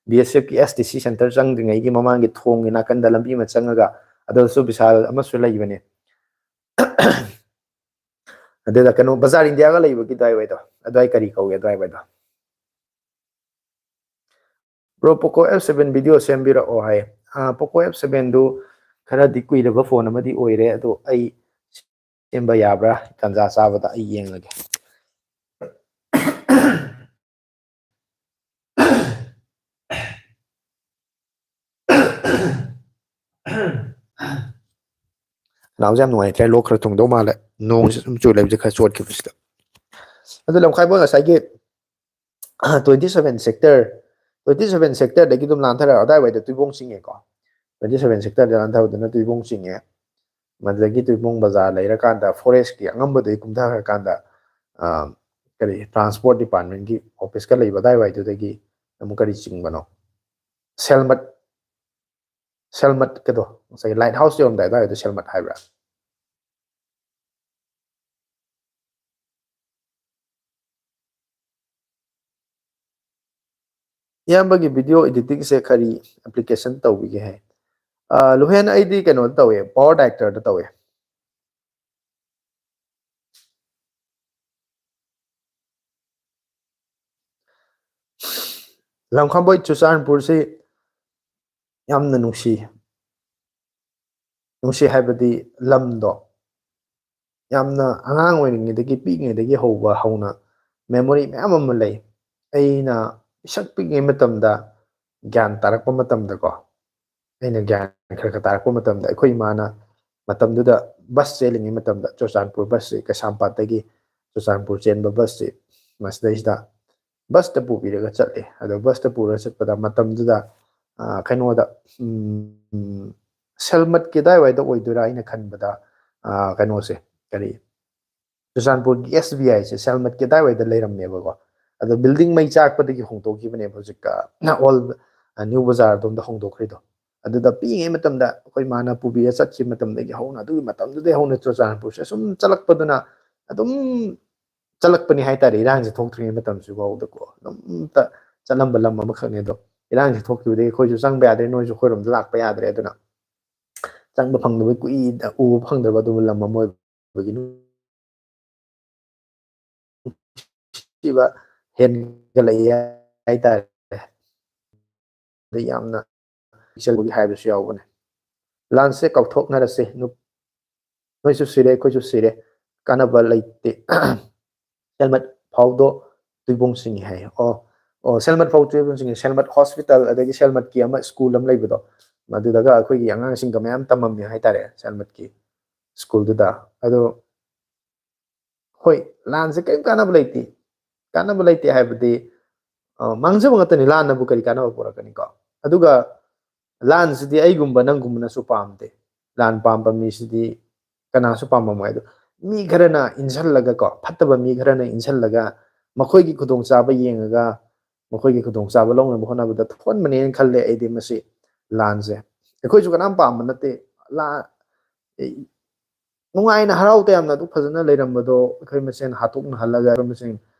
ꯕꯤ ꯑꯦꯁ ꯑꯦꯐꯀꯤ ꯑꯦꯁ ꯗꯤ ꯁꯤ ꯁꯦꯟꯇꯔ ꯆꯪꯗ꯭ꯔꯤꯉꯩꯒꯤ ꯃꯃꯥꯡꯒꯤ ꯊꯣꯡꯒꯤ ꯅꯥꯀꯟꯗ ꯂꯝꯕꯤ ꯑꯃ ꯆꯪꯉꯒ ꯑꯗꯨꯁꯨ ꯕꯤꯁꯥꯜ ꯑꯃꯁꯨ ꯂꯩꯕꯅꯦ꯫ ꯑꯗꯨꯗ ꯀꯩꯅꯣ ꯕꯖꯥꯔ ꯏꯟꯗꯤꯌꯥꯒ ꯂꯩꯕꯒꯤ ꯑꯗꯨꯋꯥꯏ ꯋꯥꯏꯗꯣ, ꯑꯗꯨꯋꯥꯏ ꯀꯔꯤ ꯀꯧꯒꯦ ꯑꯗꯨꯋꯥꯏ ꯋꯥꯏꯗꯣ? Bro, Poco F seven video ꯁꯦꯝꯕꯤꯔꯛꯑꯣ ꯍꯥꯏ꯫ ꯑ, ꯄꯣꯀꯣ ꯑꯦꯐ ꯁꯚꯦꯟꯗꯨ ꯈꯔꯗꯤ ꯀꯨꯏꯔꯕ ꯐꯣꯟ ꯑꯃꯗꯤ ꯑꯣꯏꯔꯦ, ꯑꯗꯣ ꯑꯩ ꯁꯦꯝꯕ ꯌꯥꯕ꯭ꯔꯥ? ꯇꯥꯟꯖꯥ ꯆꯥꯕꯗ ꯑꯩ ꯌꯦꯡꯉꯒꯦ꯫ ꯈꯅꯥꯎꯁꯦ ꯌꯥꯝ ꯅꯨꯡꯉꯥꯏꯇ꯭ꯔꯦ, ꯂꯣꯛ ꯈꯔ ꯊꯨꯡꯗꯧ ꯃꯥꯜꯂꯦ, ꯅꯣꯡꯁꯦ ꯁꯨꯝ ꯆꯨ ꯂꯩꯕꯁꯦ ꯈꯔ ꯆꯣꯠꯈꯤꯕꯁꯤꯗ꯫ ꯑꯗꯨ ꯂꯝꯈꯥꯏꯕꯣꯏ ꯉꯁꯥꯏꯒꯤ twenty seven sector, twenty seven sectorꯗꯒꯤ ꯑꯗꯨꯝ ꯂꯥꯟꯊꯔ ꯑꯗꯥꯏꯋꯥꯏꯗ ꯇꯨꯏꯕꯣꯡ ꯆꯤꯡꯉꯦꯀꯣ꯫ Twenty seven sectorꯗ ꯂꯥꯟꯊꯕꯗꯨꯅ ꯇꯨꯏꯕꯣꯡ ꯆꯤꯡꯉꯦ꯫ ꯃꯗꯨꯗꯒꯤ ꯇꯨꯏꯕꯣꯡ ꯕꯖꯥꯔ ꯂꯩꯔꯀꯥꯟꯗ forestꯀꯤ ꯑꯉꯝꯕꯗꯒꯤ ꯀꯨꯝꯊꯈ꯭ꯔꯀꯥꯟꯗ, ꯑ, ꯀꯔꯤ, transport departmentꯀꯤ officeꯀ ꯂꯩꯕ ꯑꯗꯥꯏꯋꯥꯏꯗꯨꯗꯒꯤ ꯑꯃꯨꯛ ꯀꯔꯤ ꯆꯤꯡꯕꯅꯣ? ꯁꯦꯜꯃꯠ, ꯁꯦꯜꯃꯠꯀꯗꯣ, ꯉꯁꯥꯏꯒꯤ light house ꯌꯧꯔꯝꯗꯥꯏ ꯑꯗꯥꯏꯋꯥꯏꯗꯣ ꯁꯦꯜꯃꯠ ꯍꯥꯏꯕ꯭ꯔꯥ? ꯏꯌꯥꯝꯕꯒꯤ video editingꯁꯦ ꯀꯔꯤ application ꯇꯧꯕꯤꯒꯦ ꯍꯥꯏ? ꯑ, ꯂꯨꯍꯦꯟ, ꯑꯩꯗꯤ ꯀꯩꯅꯣꯗ ꯇꯧꯋꯦ, Power Directorꯗ ꯇꯧꯋꯦ꯫ ꯂꯝꯈꯥꯝꯕꯣꯏ ꯆꯨꯔꯆꯥꯟꯄꯨꯔꯁꯤ ꯌꯥꯝꯅ ꯅꯨꯡꯁꯤ꯫ ꯅꯨꯡꯁꯤ ꯍꯥꯏꯕꯗꯤ ꯂꯝꯗꯣ ꯌꯥꯝꯅ ꯑꯉꯥꯡ ꯑꯣꯏꯔꯤꯉꯩꯗꯒꯤ, ꯄꯤꯛꯏꯉꯩꯗꯒꯤ ꯍꯧꯕ, ꯍꯧꯅ memory ꯃꯌꯥꯝ ꯑꯃ ꯂꯩ꯫ ꯑꯩꯅ ꯄꯤꯁꯛ ꯄꯤꯛꯏꯉꯩ ꯃꯇꯝꯗ ꯒ꯭ꯌꯥꯟ ꯇꯥꯔꯛꯄ ꯃꯇꯝꯗꯀꯣ, ꯑꯩꯅ ꯒ꯭ꯌꯥꯟ ꯈꯔ ꯈꯔ ꯇꯥꯔꯛꯄ ꯃꯇꯝꯗ, ꯑꯩꯈꯣꯏ ꯏꯃꯥꯅ ꯃꯇꯝꯗꯨꯗ ꯕꯁ ꯆꯦꯜꯂꯤꯉꯩ ꯃꯇꯝꯗ, ꯆꯨꯔꯆꯥꯟꯄꯨꯔ ꯕꯁꯁꯤ, ꯀꯩꯁꯥꯝꯄꯥꯠꯇꯒꯤ ꯆꯨꯔꯆꯥꯟꯄꯨꯔ ꯆꯦꯟꯕ ꯕꯁꯁꯤ, ꯃꯁꯤꯗꯩꯁꯤꯗ ꯕꯁꯇ ꯄꯨꯕꯤꯔꯒ ꯆꯠꯂꯦ꯫ ꯑꯗꯣ ꯕꯁꯇ ꯄꯨꯔꯒ ꯆꯠꯄꯗ ꯃꯇꯝꯗꯨꯗ, ꯑ, ꯀꯩꯅꯣꯗ, ꯎꯝ, ꯁꯦꯜꯃꯠꯀꯤ ꯑꯗꯥꯏꯋꯥꯏꯗ ꯑꯣꯏꯗꯣꯏꯔꯥ, ꯑꯩꯅ ꯈꯟꯕꯗ, ꯑ, ꯀꯩꯅꯣꯁꯦ, ꯀꯔꯤ, ꯆꯨꯔꯆꯥꯟꯄꯨꯔꯒꯤ S B I ꯁꯦ ꯁꯦꯜꯃꯠꯀꯤ ꯑꯗꯥꯏꯋꯥꯏꯗ ꯂꯩꯔꯝꯃꯦꯕꯀꯣ꯫ ꯑꯗꯣ building ꯃꯩ ꯆꯥꯛꯄꯗꯒꯤ ꯍꯣꯡꯗꯣꯛꯈꯤꯕꯅꯦꯕ ꯍꯧꯖꯤꯛꯀ, old, ꯑ, ꯅ꯭ꯌꯨ ꯕꯖꯥꯔ ꯑꯗꯣꯝꯗ ꯍꯣꯡꯗꯣꯛꯈ꯭ꯔꯤꯗꯣ꯫ ꯑꯗꯨꯗ ꯄꯤꯛꯏꯉꯩ ꯃꯇꯝꯗ ꯑꯩꯈꯣꯏ ꯃꯥꯅ ꯄꯨꯕꯤꯔ ꯆꯠꯈꯤꯕ ꯃꯇꯝꯗꯒꯤ ꯍꯧꯅ, ꯑꯗꯨꯒꯤ ꯃꯇꯝꯗꯨꯗꯒꯤ ꯍꯧꯅ ꯆꯨꯔꯆꯥꯟꯄꯨꯔꯁꯦ ꯁꯨꯝ ꯆꯠꯂꯛꯄꯗꯨꯅ ꯑꯗꯨꯝ ꯆꯠꯂꯛꯄꯅꯤ ꯍꯥꯏꯇꯥꯔꯦ, ꯏꯔꯥꯡꯁꯦ ꯊꯣꯛꯇ꯭ꯔꯤꯉꯩ ꯃꯇꯝꯁꯤꯐꯥꯎꯗꯀꯣ꯫ ꯑꯗꯨꯝꯇ ꯆꯠꯂꯝꯕ ꯂꯝ ꯑꯃꯈꯛꯅꯦ꯫ ꯑꯗꯣ ꯏꯔꯥꯡꯁꯦ ꯊꯣꯛꯈꯤꯕꯗꯒꯤ ꯑꯩꯈꯣꯏꯁꯨ ꯆꯪꯕ ꯌꯥꯗ꯭ꯔꯦ, ꯅꯣꯏꯁꯨ ꯑꯩꯈꯣꯏꯔꯣꯝꯗ ꯂꯥꯛꯄ ꯌꯥꯗ꯭ꯔꯦ꯫ ꯑꯗꯨꯅ ꯆꯪꯕ ꯐꯪꯗꯕ ꯀꯨꯏꯗ ꯎꯕ ꯐꯪꯗꯕ ꯑꯗꯨꯒꯨꯝꯕ ꯂꯝ ꯑꯃ ꯑꯣꯏꯕꯒꯤ ꯅꯨꯡꯁꯤꯕ ꯍꯦꯟꯒꯠꯂꯛꯏ ꯍꯥꯏꯇꯥꯔꯦ꯫ ꯑꯗꯩ ꯌꯥꯝꯅ ꯄꯤꯛꯆꯕꯒꯤ ꯍꯥꯏꯕꯁꯨ ꯌꯥꯎꯕꯅꯦ꯫ ꯂꯥꯟꯁꯦ ꯀꯥꯎꯊꯣꯛꯅꯔꯁꯦ꯫ ꯅꯨ-, ꯅꯣꯏꯁꯨ ꯁꯤꯔꯦ, ꯑꯩꯈꯣꯏꯁꯨ ꯁꯤꯔꯦ, ꯀꯥꯟꯅꯕ ꯂꯩꯇꯦ꯫ ꯁꯦꯜꯃꯠ ꯐꯥꯎꯗꯣ ꯇꯨꯏꯕꯣꯡ ꯆꯤꯡꯉꯤ ꯍꯥꯏ꯫ ꯑꯣ, ꯑꯣ, ꯁꯦꯜꯃꯠ ꯐꯥꯎ ꯇꯨꯏꯕꯣꯡ ꯆꯤꯡꯉꯤ꯫ ꯁꯦꯜꯃꯠ ꯍꯣꯁꯄꯤꯇꯥꯜ, ꯑꯗꯒꯤ ꯁꯦꯜꯃꯠꯀꯤ ꯑꯃ ꯁ꯭ꯀꯨꯜ ꯑꯃ ꯂꯩꯕꯗꯣ, ꯃꯗꯨꯗꯒ ꯑꯩꯈꯣꯏꯒꯤ ꯑꯉꯥꯡꯁꯤꯡꯒ ꯃꯌꯥꯝ ꯇꯝꯃꯝꯃꯦ ꯍꯥꯏꯇꯥꯔꯦ, ꯁꯦꯜꯃꯠꯀꯤ ꯁ꯭ꯀꯨꯜꯗꯨꯗ꯫ ꯑꯗꯣ ꯍꯣꯏ, ꯂꯥꯟꯁꯦ ꯀꯔꯤꯝ ꯀꯥꯟꯅꯕ ꯂꯩꯇꯦ꯫ ꯀꯥꯟꯅꯕ ꯂꯩꯇꯦ ꯍꯥꯏꯕꯗꯤ, ꯑ, ꯃꯥꯡꯖꯕ ꯉꯥꯛꯇꯅꯤ꯫ ꯂꯥꯟꯅꯕꯨ ꯀꯔꯤ ꯀꯥꯟꯅꯕ ꯄꯨꯔꯛꯀꯅꯤꯀꯣ? ꯑꯗꯨꯒ ꯂꯥꯟꯁꯤꯗꯤ ꯑꯩꯒꯨꯝꯕ ꯅꯪꯒꯨꯝꯕꯅꯁꯨ ꯄꯥꯝꯗꯦ꯫ ꯂꯥꯟ ꯄꯥꯝꯕ ꯃꯤꯁꯤꯗꯤ ꯀꯅꯥꯁꯨ ꯄꯥꯝꯃꯝꯃꯣꯏ꯫ ꯑꯗꯣ ꯃꯤ ꯈꯔꯅ ꯏꯟꯁꯤꯜꯂꯒꯀꯣ, ꯐꯠꯇꯕ ꯃꯤ ꯈꯔꯅ ꯏꯟꯁꯤꯜꯂꯒ, ꯃꯈꯣꯏꯒꯤ ꯈꯨꯗꯣꯡꯆꯥꯕ ꯌꯦꯡꯉꯒ, ꯃꯈꯣꯏꯒꯤ ꯈꯨꯗꯣꯡꯆꯥꯕ ꯂꯧꯅꯕ ꯍꯣꯠꯅꯕꯗ ꯊꯣꯛꯍꯟꯕꯅꯦꯅ ꯈꯜꯂꯦ ꯑꯩꯗꯤ꯫ ꯃꯁꯤ ꯂꯥꯟꯁꯦ ꯑꯩꯈꯣꯏꯁꯨ ꯀꯅꯥꯝ ꯄꯥꯝꯕ ꯅꯠꯇꯦ꯫ ꯂꯥꯟ, ꯅꯨꯡꯉꯥꯏꯅ ꯍꯔꯥꯎ ꯇꯌꯥꯝꯅ ꯑꯗꯨꯛ ꯐꯖꯅ ꯂꯩꯔꯝꯕꯗꯣ ꯑꯩꯈꯣꯏ ꯃꯁꯦꯟ ꯍꯥꯠꯇꯣꯛꯅꯍꯜꯂꯒ, ꯑꯩꯈꯣꯏ ꯃꯁꯦꯟ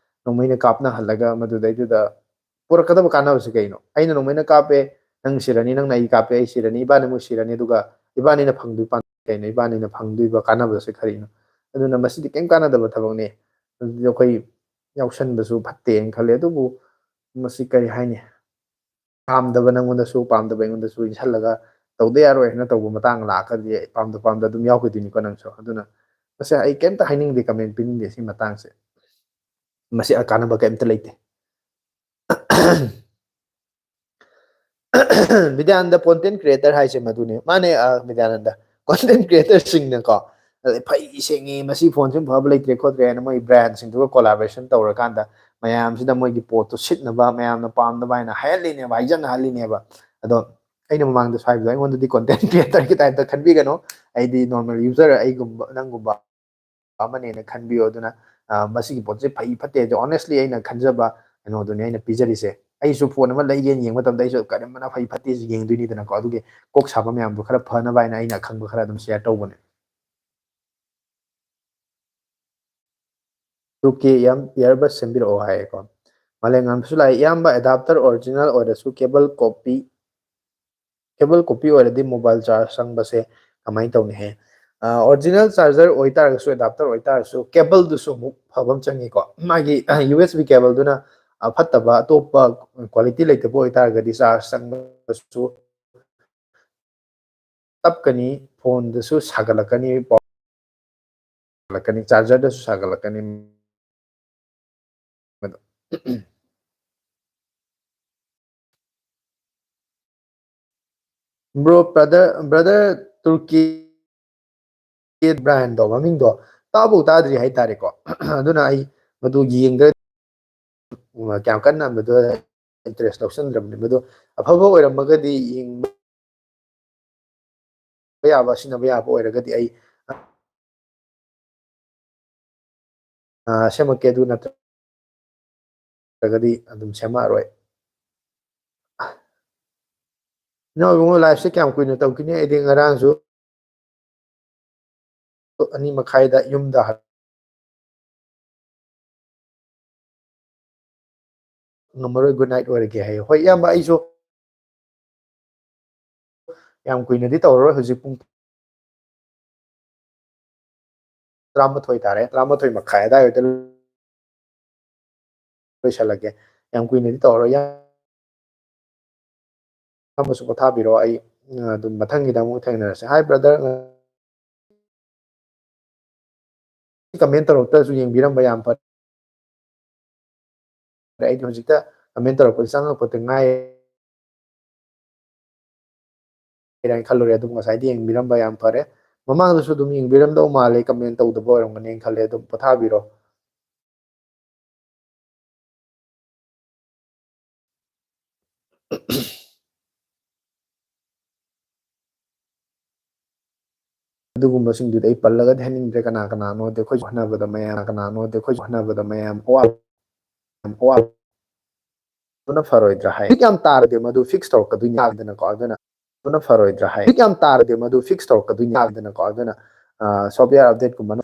ꯅꯣꯡꯃꯩꯅ ꯀꯥꯞꯅꯍꯜꯂꯒ, ꯃꯗꯨꯗꯩꯗꯨꯗ ꯄꯨꯔꯛꯀꯗꯕ ꯀꯥꯟꯅꯕꯁꯦ ꯀꯩꯅꯣ? ꯑꯩꯅ ꯅꯣꯡꯃꯩꯅ ꯀꯥꯞꯄꯦ, ꯅꯪ ꯁꯤꯔꯅꯤ, ꯅꯪꯅ ꯑꯩ ꯀꯥꯞꯄꯦ, ꯑꯩ ꯁꯤꯔꯅꯤ, ꯏꯕꯥꯅꯤꯃꯛ ꯁꯤꯔꯅꯤ, ꯑꯗꯨꯒ ꯏꯕꯥꯅꯤꯅ ꯐꯪꯗꯣꯏ ꯄꯥꯟ-, ꯀꯩꯅꯣ? ꯏꯕꯥꯅꯤꯅ ꯐꯪꯗꯣꯏꯕ ꯀꯥꯟꯅꯕꯁꯦ ꯀꯔꯤꯅꯣ? ꯑꯗꯨꯅ ꯃꯁꯤꯗꯤ ꯀꯩꯝ ꯀꯥꯟꯅꯗꯕ ꯊꯕꯛꯅꯤ꯫ ꯑꯗꯨꯗꯤ ꯑꯩꯈꯣꯏ ꯌꯥꯎꯁꯟꯕꯁꯨ ꯐꯠꯇꯦꯅ ꯈꯜꯂꯦ꯫ ꯑꯗꯨꯕꯨ ꯃꯁꯤ ꯀꯔꯤ ꯍꯥꯏꯅꯤ? ꯄꯥꯝꯗꯕ ꯅꯪꯉꯣꯟꯗꯁꯨ, ꯄꯥꯝꯗꯕ ꯑꯩꯉꯣꯟꯗꯁꯨ ꯏꯟꯁꯤꯜꯂꯒ ꯇꯧꯗ ꯌꯥꯔꯣꯏ ꯍꯥꯏꯅ ꯇꯧꯕ ꯃꯇꯥꯡ ꯂꯥꯛꯑꯒꯗꯤ, ꯄꯥꯝꯗ ꯄꯥꯝꯗ ꯑꯗꯨꯝ ꯌꯥꯎꯈꯤꯗꯣꯏꯅꯤꯀꯣ ꯅꯪꯁꯨ꯫ ꯑꯗꯨꯅ ꯃꯁꯤ ꯑꯩ ꯀꯩꯝꯇ ꯍꯥꯏꯅꯤꯡꯗꯦ, comment ꯄꯤꯅꯤꯡꯗꯦ ꯁꯤ ꯃꯇꯥꯡꯁꯦ꯫ ꯃꯁꯤ ꯑꯀꯥꯟꯅꯕ ꯀꯩꯝꯇ ꯂꯩꯇꯦ꯫ ꯕꯤꯗ꯭ꯌꯥꯅꯟꯗ content creator ꯍꯥꯏꯁꯦ ꯃꯗꯨꯅꯦ꯫ ꯃꯥꯅꯦ, ꯑ, ꯕꯤꯗ꯭ꯌꯥꯅꯟꯗ꯫ Content creatorꯁꯤꯡꯅꯀꯣ, ꯑꯗꯩ ꯐꯩ ꯁꯦꯡꯉꯤ, ꯃꯁꯤ ꯐꯣꯟꯁꯤꯃ ꯐꯕ ꯂꯩꯇ꯭ꯔꯦ ꯈꯣꯠꯇ꯭ꯔꯦ ꯍꯥꯏꯅ ꯃꯣꯏ brandꯁꯤꯡꯗꯨꯒ collaboration ꯇꯧꯔꯀꯥꯟꯗ ꯃꯌꯥꯝꯁꯤꯗ ꯃꯣꯏꯒꯤ ꯄꯣꯠꯇꯣ ꯁꯤꯠꯅꯕ, ꯃꯌꯥꯝꯅ ꯄꯥꯝꯅꯕ ꯍꯥꯏꯅ ꯍꯥꯏꯍꯜꯂꯤꯅꯦꯕ, ꯍꯥꯏꯖꯟꯅꯍꯜꯂꯤꯅꯦꯕ꯫ ꯑꯗꯣ ꯑꯩꯅ ꯃꯃꯥꯡꯗꯁꯨ ꯍꯥꯏꯕꯗꯣ, ꯑꯩꯉꯣꯟꯗꯗꯤ content creatorꯒꯤ typeꯇ ꯈꯟꯕꯤꯒꯅꯨ꯫ ꯑꯩꯗꯤ normal user, ꯑꯩꯒꯨꯝꯕ, ꯅꯪꯒꯨꯝꯕ ꯑꯃꯅꯦꯅ ꯈꯟꯕꯤꯌꯣ꯫ ꯑꯗꯨꯅ, ꯑ, ꯃꯁꯤꯒꯤ ꯄꯣꯠꯁꯦ ꯐꯩ ꯐꯠꯇꯦ ꯍꯥꯏꯗꯣ honestly ꯑꯩꯅ ꯈꯟꯖꯕ ꯀꯩꯅꯣꯗꯨꯅꯤ ꯑꯩꯅ ꯄꯤꯖꯔꯤꯁꯦ꯫ ꯑꯩꯁꯨ ꯐꯣꯟ ꯑꯃ ꯂꯩꯒꯦꯅ ꯌꯦꯡꯕ ꯃꯇꯝꯗ ꯑꯩꯁꯨ ꯀꯔꯝꯕꯅ ꯐꯩ ꯐꯠꯇꯦꯁꯤ ꯌꯦꯡꯗꯣꯏꯅꯤꯗꯅꯀꯣ꯫ ꯑꯗꯨꯒꯤ ꯀꯣꯛ ꯁꯥꯕ ꯃꯌꯥꯝꯗꯣ ꯈꯔ ꯐꯅꯕ ꯍꯥꯏꯅ ꯑꯩꯅ ꯑꯈꯪꯕ ꯈꯔ ꯑꯗꯨꯝ share ꯇꯧꯕꯅꯦ꯫ ꯇꯨ ꯀꯦ ꯏꯌꯥꯝ-, earbud ꯁꯦꯝꯕꯤꯔꯛꯑꯣ ꯍꯥꯏꯌꯦꯀꯣ꯫ ꯃꯥꯂꯦꯝꯉꯥꯟꯕꯁꯨ ꯂꯥꯛꯑꯦ꯫ "ꯏꯌꯥꯝꯕ, adapter original ꯑꯣꯏꯔꯁꯨ cable copy, cable copy ꯑꯣꯏꯔꯗꯤ mobile charge ꯆꯪꯕꯁꯦ ꯀꯃꯥꯏꯅ ꯇꯧꯅꯤ?" ꯍꯥꯏ꯫ ꯑ, original charger ꯑꯣꯏꯇꯥꯔꯒꯁꯨ, adapter ꯑꯣꯏꯇꯥꯔꯒꯁꯨ, cableꯗꯨꯁꯨ ꯑꯃꯨꯛ ꯐꯕ ꯑꯃ ꯆꯪꯉꯤꯀꯣ꯫ ꯃꯥꯒꯤ, ꯑ, ꯌꯨ ꯑꯦꯁ ꯕꯤ cableꯗꯨꯅ, ꯑ, ꯐꯠꯇꯕ, ꯑꯇꯣꯞꯄ quality ꯂꯩꯇꯕ ꯑꯣꯏꯇꯥꯔꯒꯗꯤ charge ꯆꯪꯕꯁꯨ ꯇꯞꯀꯅꯤ, ꯐꯣꯟꯗꯁꯨ ꯁꯥꯒꯠꯂꯛꯀꯅꯤ, ꯄꯥꯎ ꯁꯥꯒꯠꯂꯛꯀꯅꯤ, chargerꯗꯁꯨ ꯁꯥꯒꯠꯂꯛꯀꯅꯤ꯫ Bro, brother, brother ꯇꯨꯔꯀꯤ brandꯗꯣ, ꯃꯃꯤꯡꯗꯣ ꯇꯥꯕꯨ ꯇꯥꯗ꯭ꯔꯤ ꯍꯥꯏꯇꯥꯔꯦꯀꯣ꯫ ꯑꯗꯨꯅ ꯑꯩ ꯃꯗꯨ ꯌꯦꯡꯗ꯭ꯔ-, ꯀꯌꯥꯝ ꯀꯟꯅ ꯃꯗꯨ interest ꯂꯧꯁꯟꯗ꯭ꯔꯕꯅꯤ꯫ ꯃꯗꯨ ꯑꯐꯕ ꯑꯣꯏꯔꯝꯃꯒꯗꯤ ꯌꯦꯡꯕ ꯌꯥꯕ, ꯁꯤꯖꯤꯟꯅꯕ ꯌꯥꯕ ꯑꯣꯏꯔꯒꯗꯤ ꯑꯩ, ꯑ, ꯁꯦꯝꯃꯛꯀꯦ꯫ ꯑꯗꯨ ꯅꯠꯇ꯭ꯔꯒꯗꯤ ꯑꯗꯨꯝ ꯁꯦꯝꯃꯛꯑꯔꯣꯏ꯫ ꯏꯅꯥꯎ ꯏꯕꯨꯡꯉꯣ, liveꯁꯦ ꯀꯌꯥꯝ ꯀꯨꯏꯅ ꯇꯧꯈꯤꯅꯤ? ꯑꯩꯗꯤ ꯉꯔꯥꯡꯁꯨ ꯑꯅꯤ ꯃꯈꯥꯏꯗ ꯌꯨꯝꯗ ꯍꯟ-, ꯉꯝꯃꯔꯣꯏ, good night ꯑꯣꯏꯔꯒꯦ ꯍꯥꯏꯌꯦ꯫ ꯍꯣꯏ, ꯏꯌꯥꯝꯕ, ꯑꯩꯁꯨ ꯌꯥꯝ ꯀꯨꯏꯅꯗꯤ ꯇꯧꯔꯔꯣꯏ꯫ ꯍꯧꯖꯤꯛ ꯄꯨꯡ ꯇꯔꯥꯃꯥꯊꯣꯏ ꯇꯥꯔꯦ, ꯇꯔꯥꯃꯥꯊꯣꯏ ꯃꯈꯥꯏ ꯑꯗꯥꯏꯋꯥꯏꯗ ꯂꯣꯏꯁꯜꯂꯒꯦ꯫ ꯌꯥꯝ ꯀꯨꯏꯅꯗꯤ ꯇꯧꯔꯔꯣꯏ꯫ ꯏꯌꯥꯝꯕꯁꯨ ꯄꯣꯊꯥꯕꯤꯔꯣ꯫ ꯑꯩ, ꯑ, ꯑꯗꯨꯝ ꯃꯊꯪꯒꯤꯗ ꯑꯃꯨꯛ ꯊꯦꯡꯅꯔꯁꯦ꯫ Hi, brother꯫ Comment ꯇꯧꯔꯛꯇ꯭ꯔꯁꯨ ꯌꯦꯡꯕꯤꯔꯝꯕ ꯌꯥꯝ ꯐꯔꯦ꯫ ꯑꯩꯗꯤ ꯍꯧꯖꯤꯛꯇ comment ꯇꯧꯔꯛꯄꯗ ꯆꯪꯉꯛꯄꯗ ꯉꯥꯏꯔꯤ꯫ ꯍꯥꯏꯅ ꯈꯜꯂꯨꯔꯦ꯫ ꯑꯗꯨꯝ ꯉꯁꯥꯏꯗꯤ ꯌꯦꯡꯕꯤꯔꯝꯕ ꯌꯥꯝ ꯐꯔꯦ꯫ ꯃꯃꯥꯡꯗꯁꯨ ꯑꯗꯨꯝ ꯌꯦꯡꯕꯤꯔꯝꯗꯧ ꯃꯥꯜꯂꯦ, ꯀꯃꯦꯟ ꯇꯧꯗꯕ ꯑꯣꯏꯔꯝꯒꯅꯤꯅ ꯈꯜꯂꯦ꯫ ꯑꯗꯨꯝ ꯄꯣꯊꯥꯕꯤꯔꯣ꯫ ꯑꯗꯨꯒꯨꯝꯕꯁꯤꯡꯗꯨꯗꯤ ꯑꯩ ꯄꯜꯂꯒꯗꯤ ꯍꯥꯏꯅꯤꯡꯗ꯭ꯔꯦ꯫ ꯀꯅꯥ ꯀꯅꯥꯅꯣꯗꯤ ꯑꯩꯈꯣꯏ ꯍꯣꯠꯅꯕꯗ ꯃꯌꯥꯝ, ꯀꯅꯥꯅꯣꯗꯤ ꯑꯩꯈꯣꯏ ꯍꯣꯠꯅꯕꯗ ꯃꯌꯥꯝ ꯑꯋꯥꯕ, ꯌꯥꯝ ꯑꯋꯥꯕ꯫ ꯑꯗꯨꯅ ꯐꯔꯣꯏꯗ꯭ꯔꯥ ꯍꯥꯏ? ꯍꯧꯖꯤꯛ ꯌꯥꯝ ꯇꯥꯔꯗꯤ ꯃꯗꯨ ꯐꯤꯛꯁ ꯇꯧꯔꯛꯀꯗꯣꯏꯅꯤ ꯍꯥꯏꯗꯅꯀꯣ꯫ ꯑꯗꯨꯅ, ꯑꯗꯨꯅ ꯐꯔꯣꯏꯗ꯭ꯔꯥ ꯍꯥꯏ? ꯍꯧꯖꯤꯛ ꯌꯥꯝ ꯇꯥꯔꯗꯤ ꯃꯗꯨ ꯐꯤꯛꯁ ꯇꯧꯔꯛꯀꯗꯣꯏꯅꯤ ꯍꯥꯏꯗꯅꯀꯣ꯫ ꯑꯗꯨꯅ, ꯑ, ꯁꯣꯐꯋꯦꯌꯔ ꯑꯞꯗꯦꯠꯀꯨꯝꯕꯅ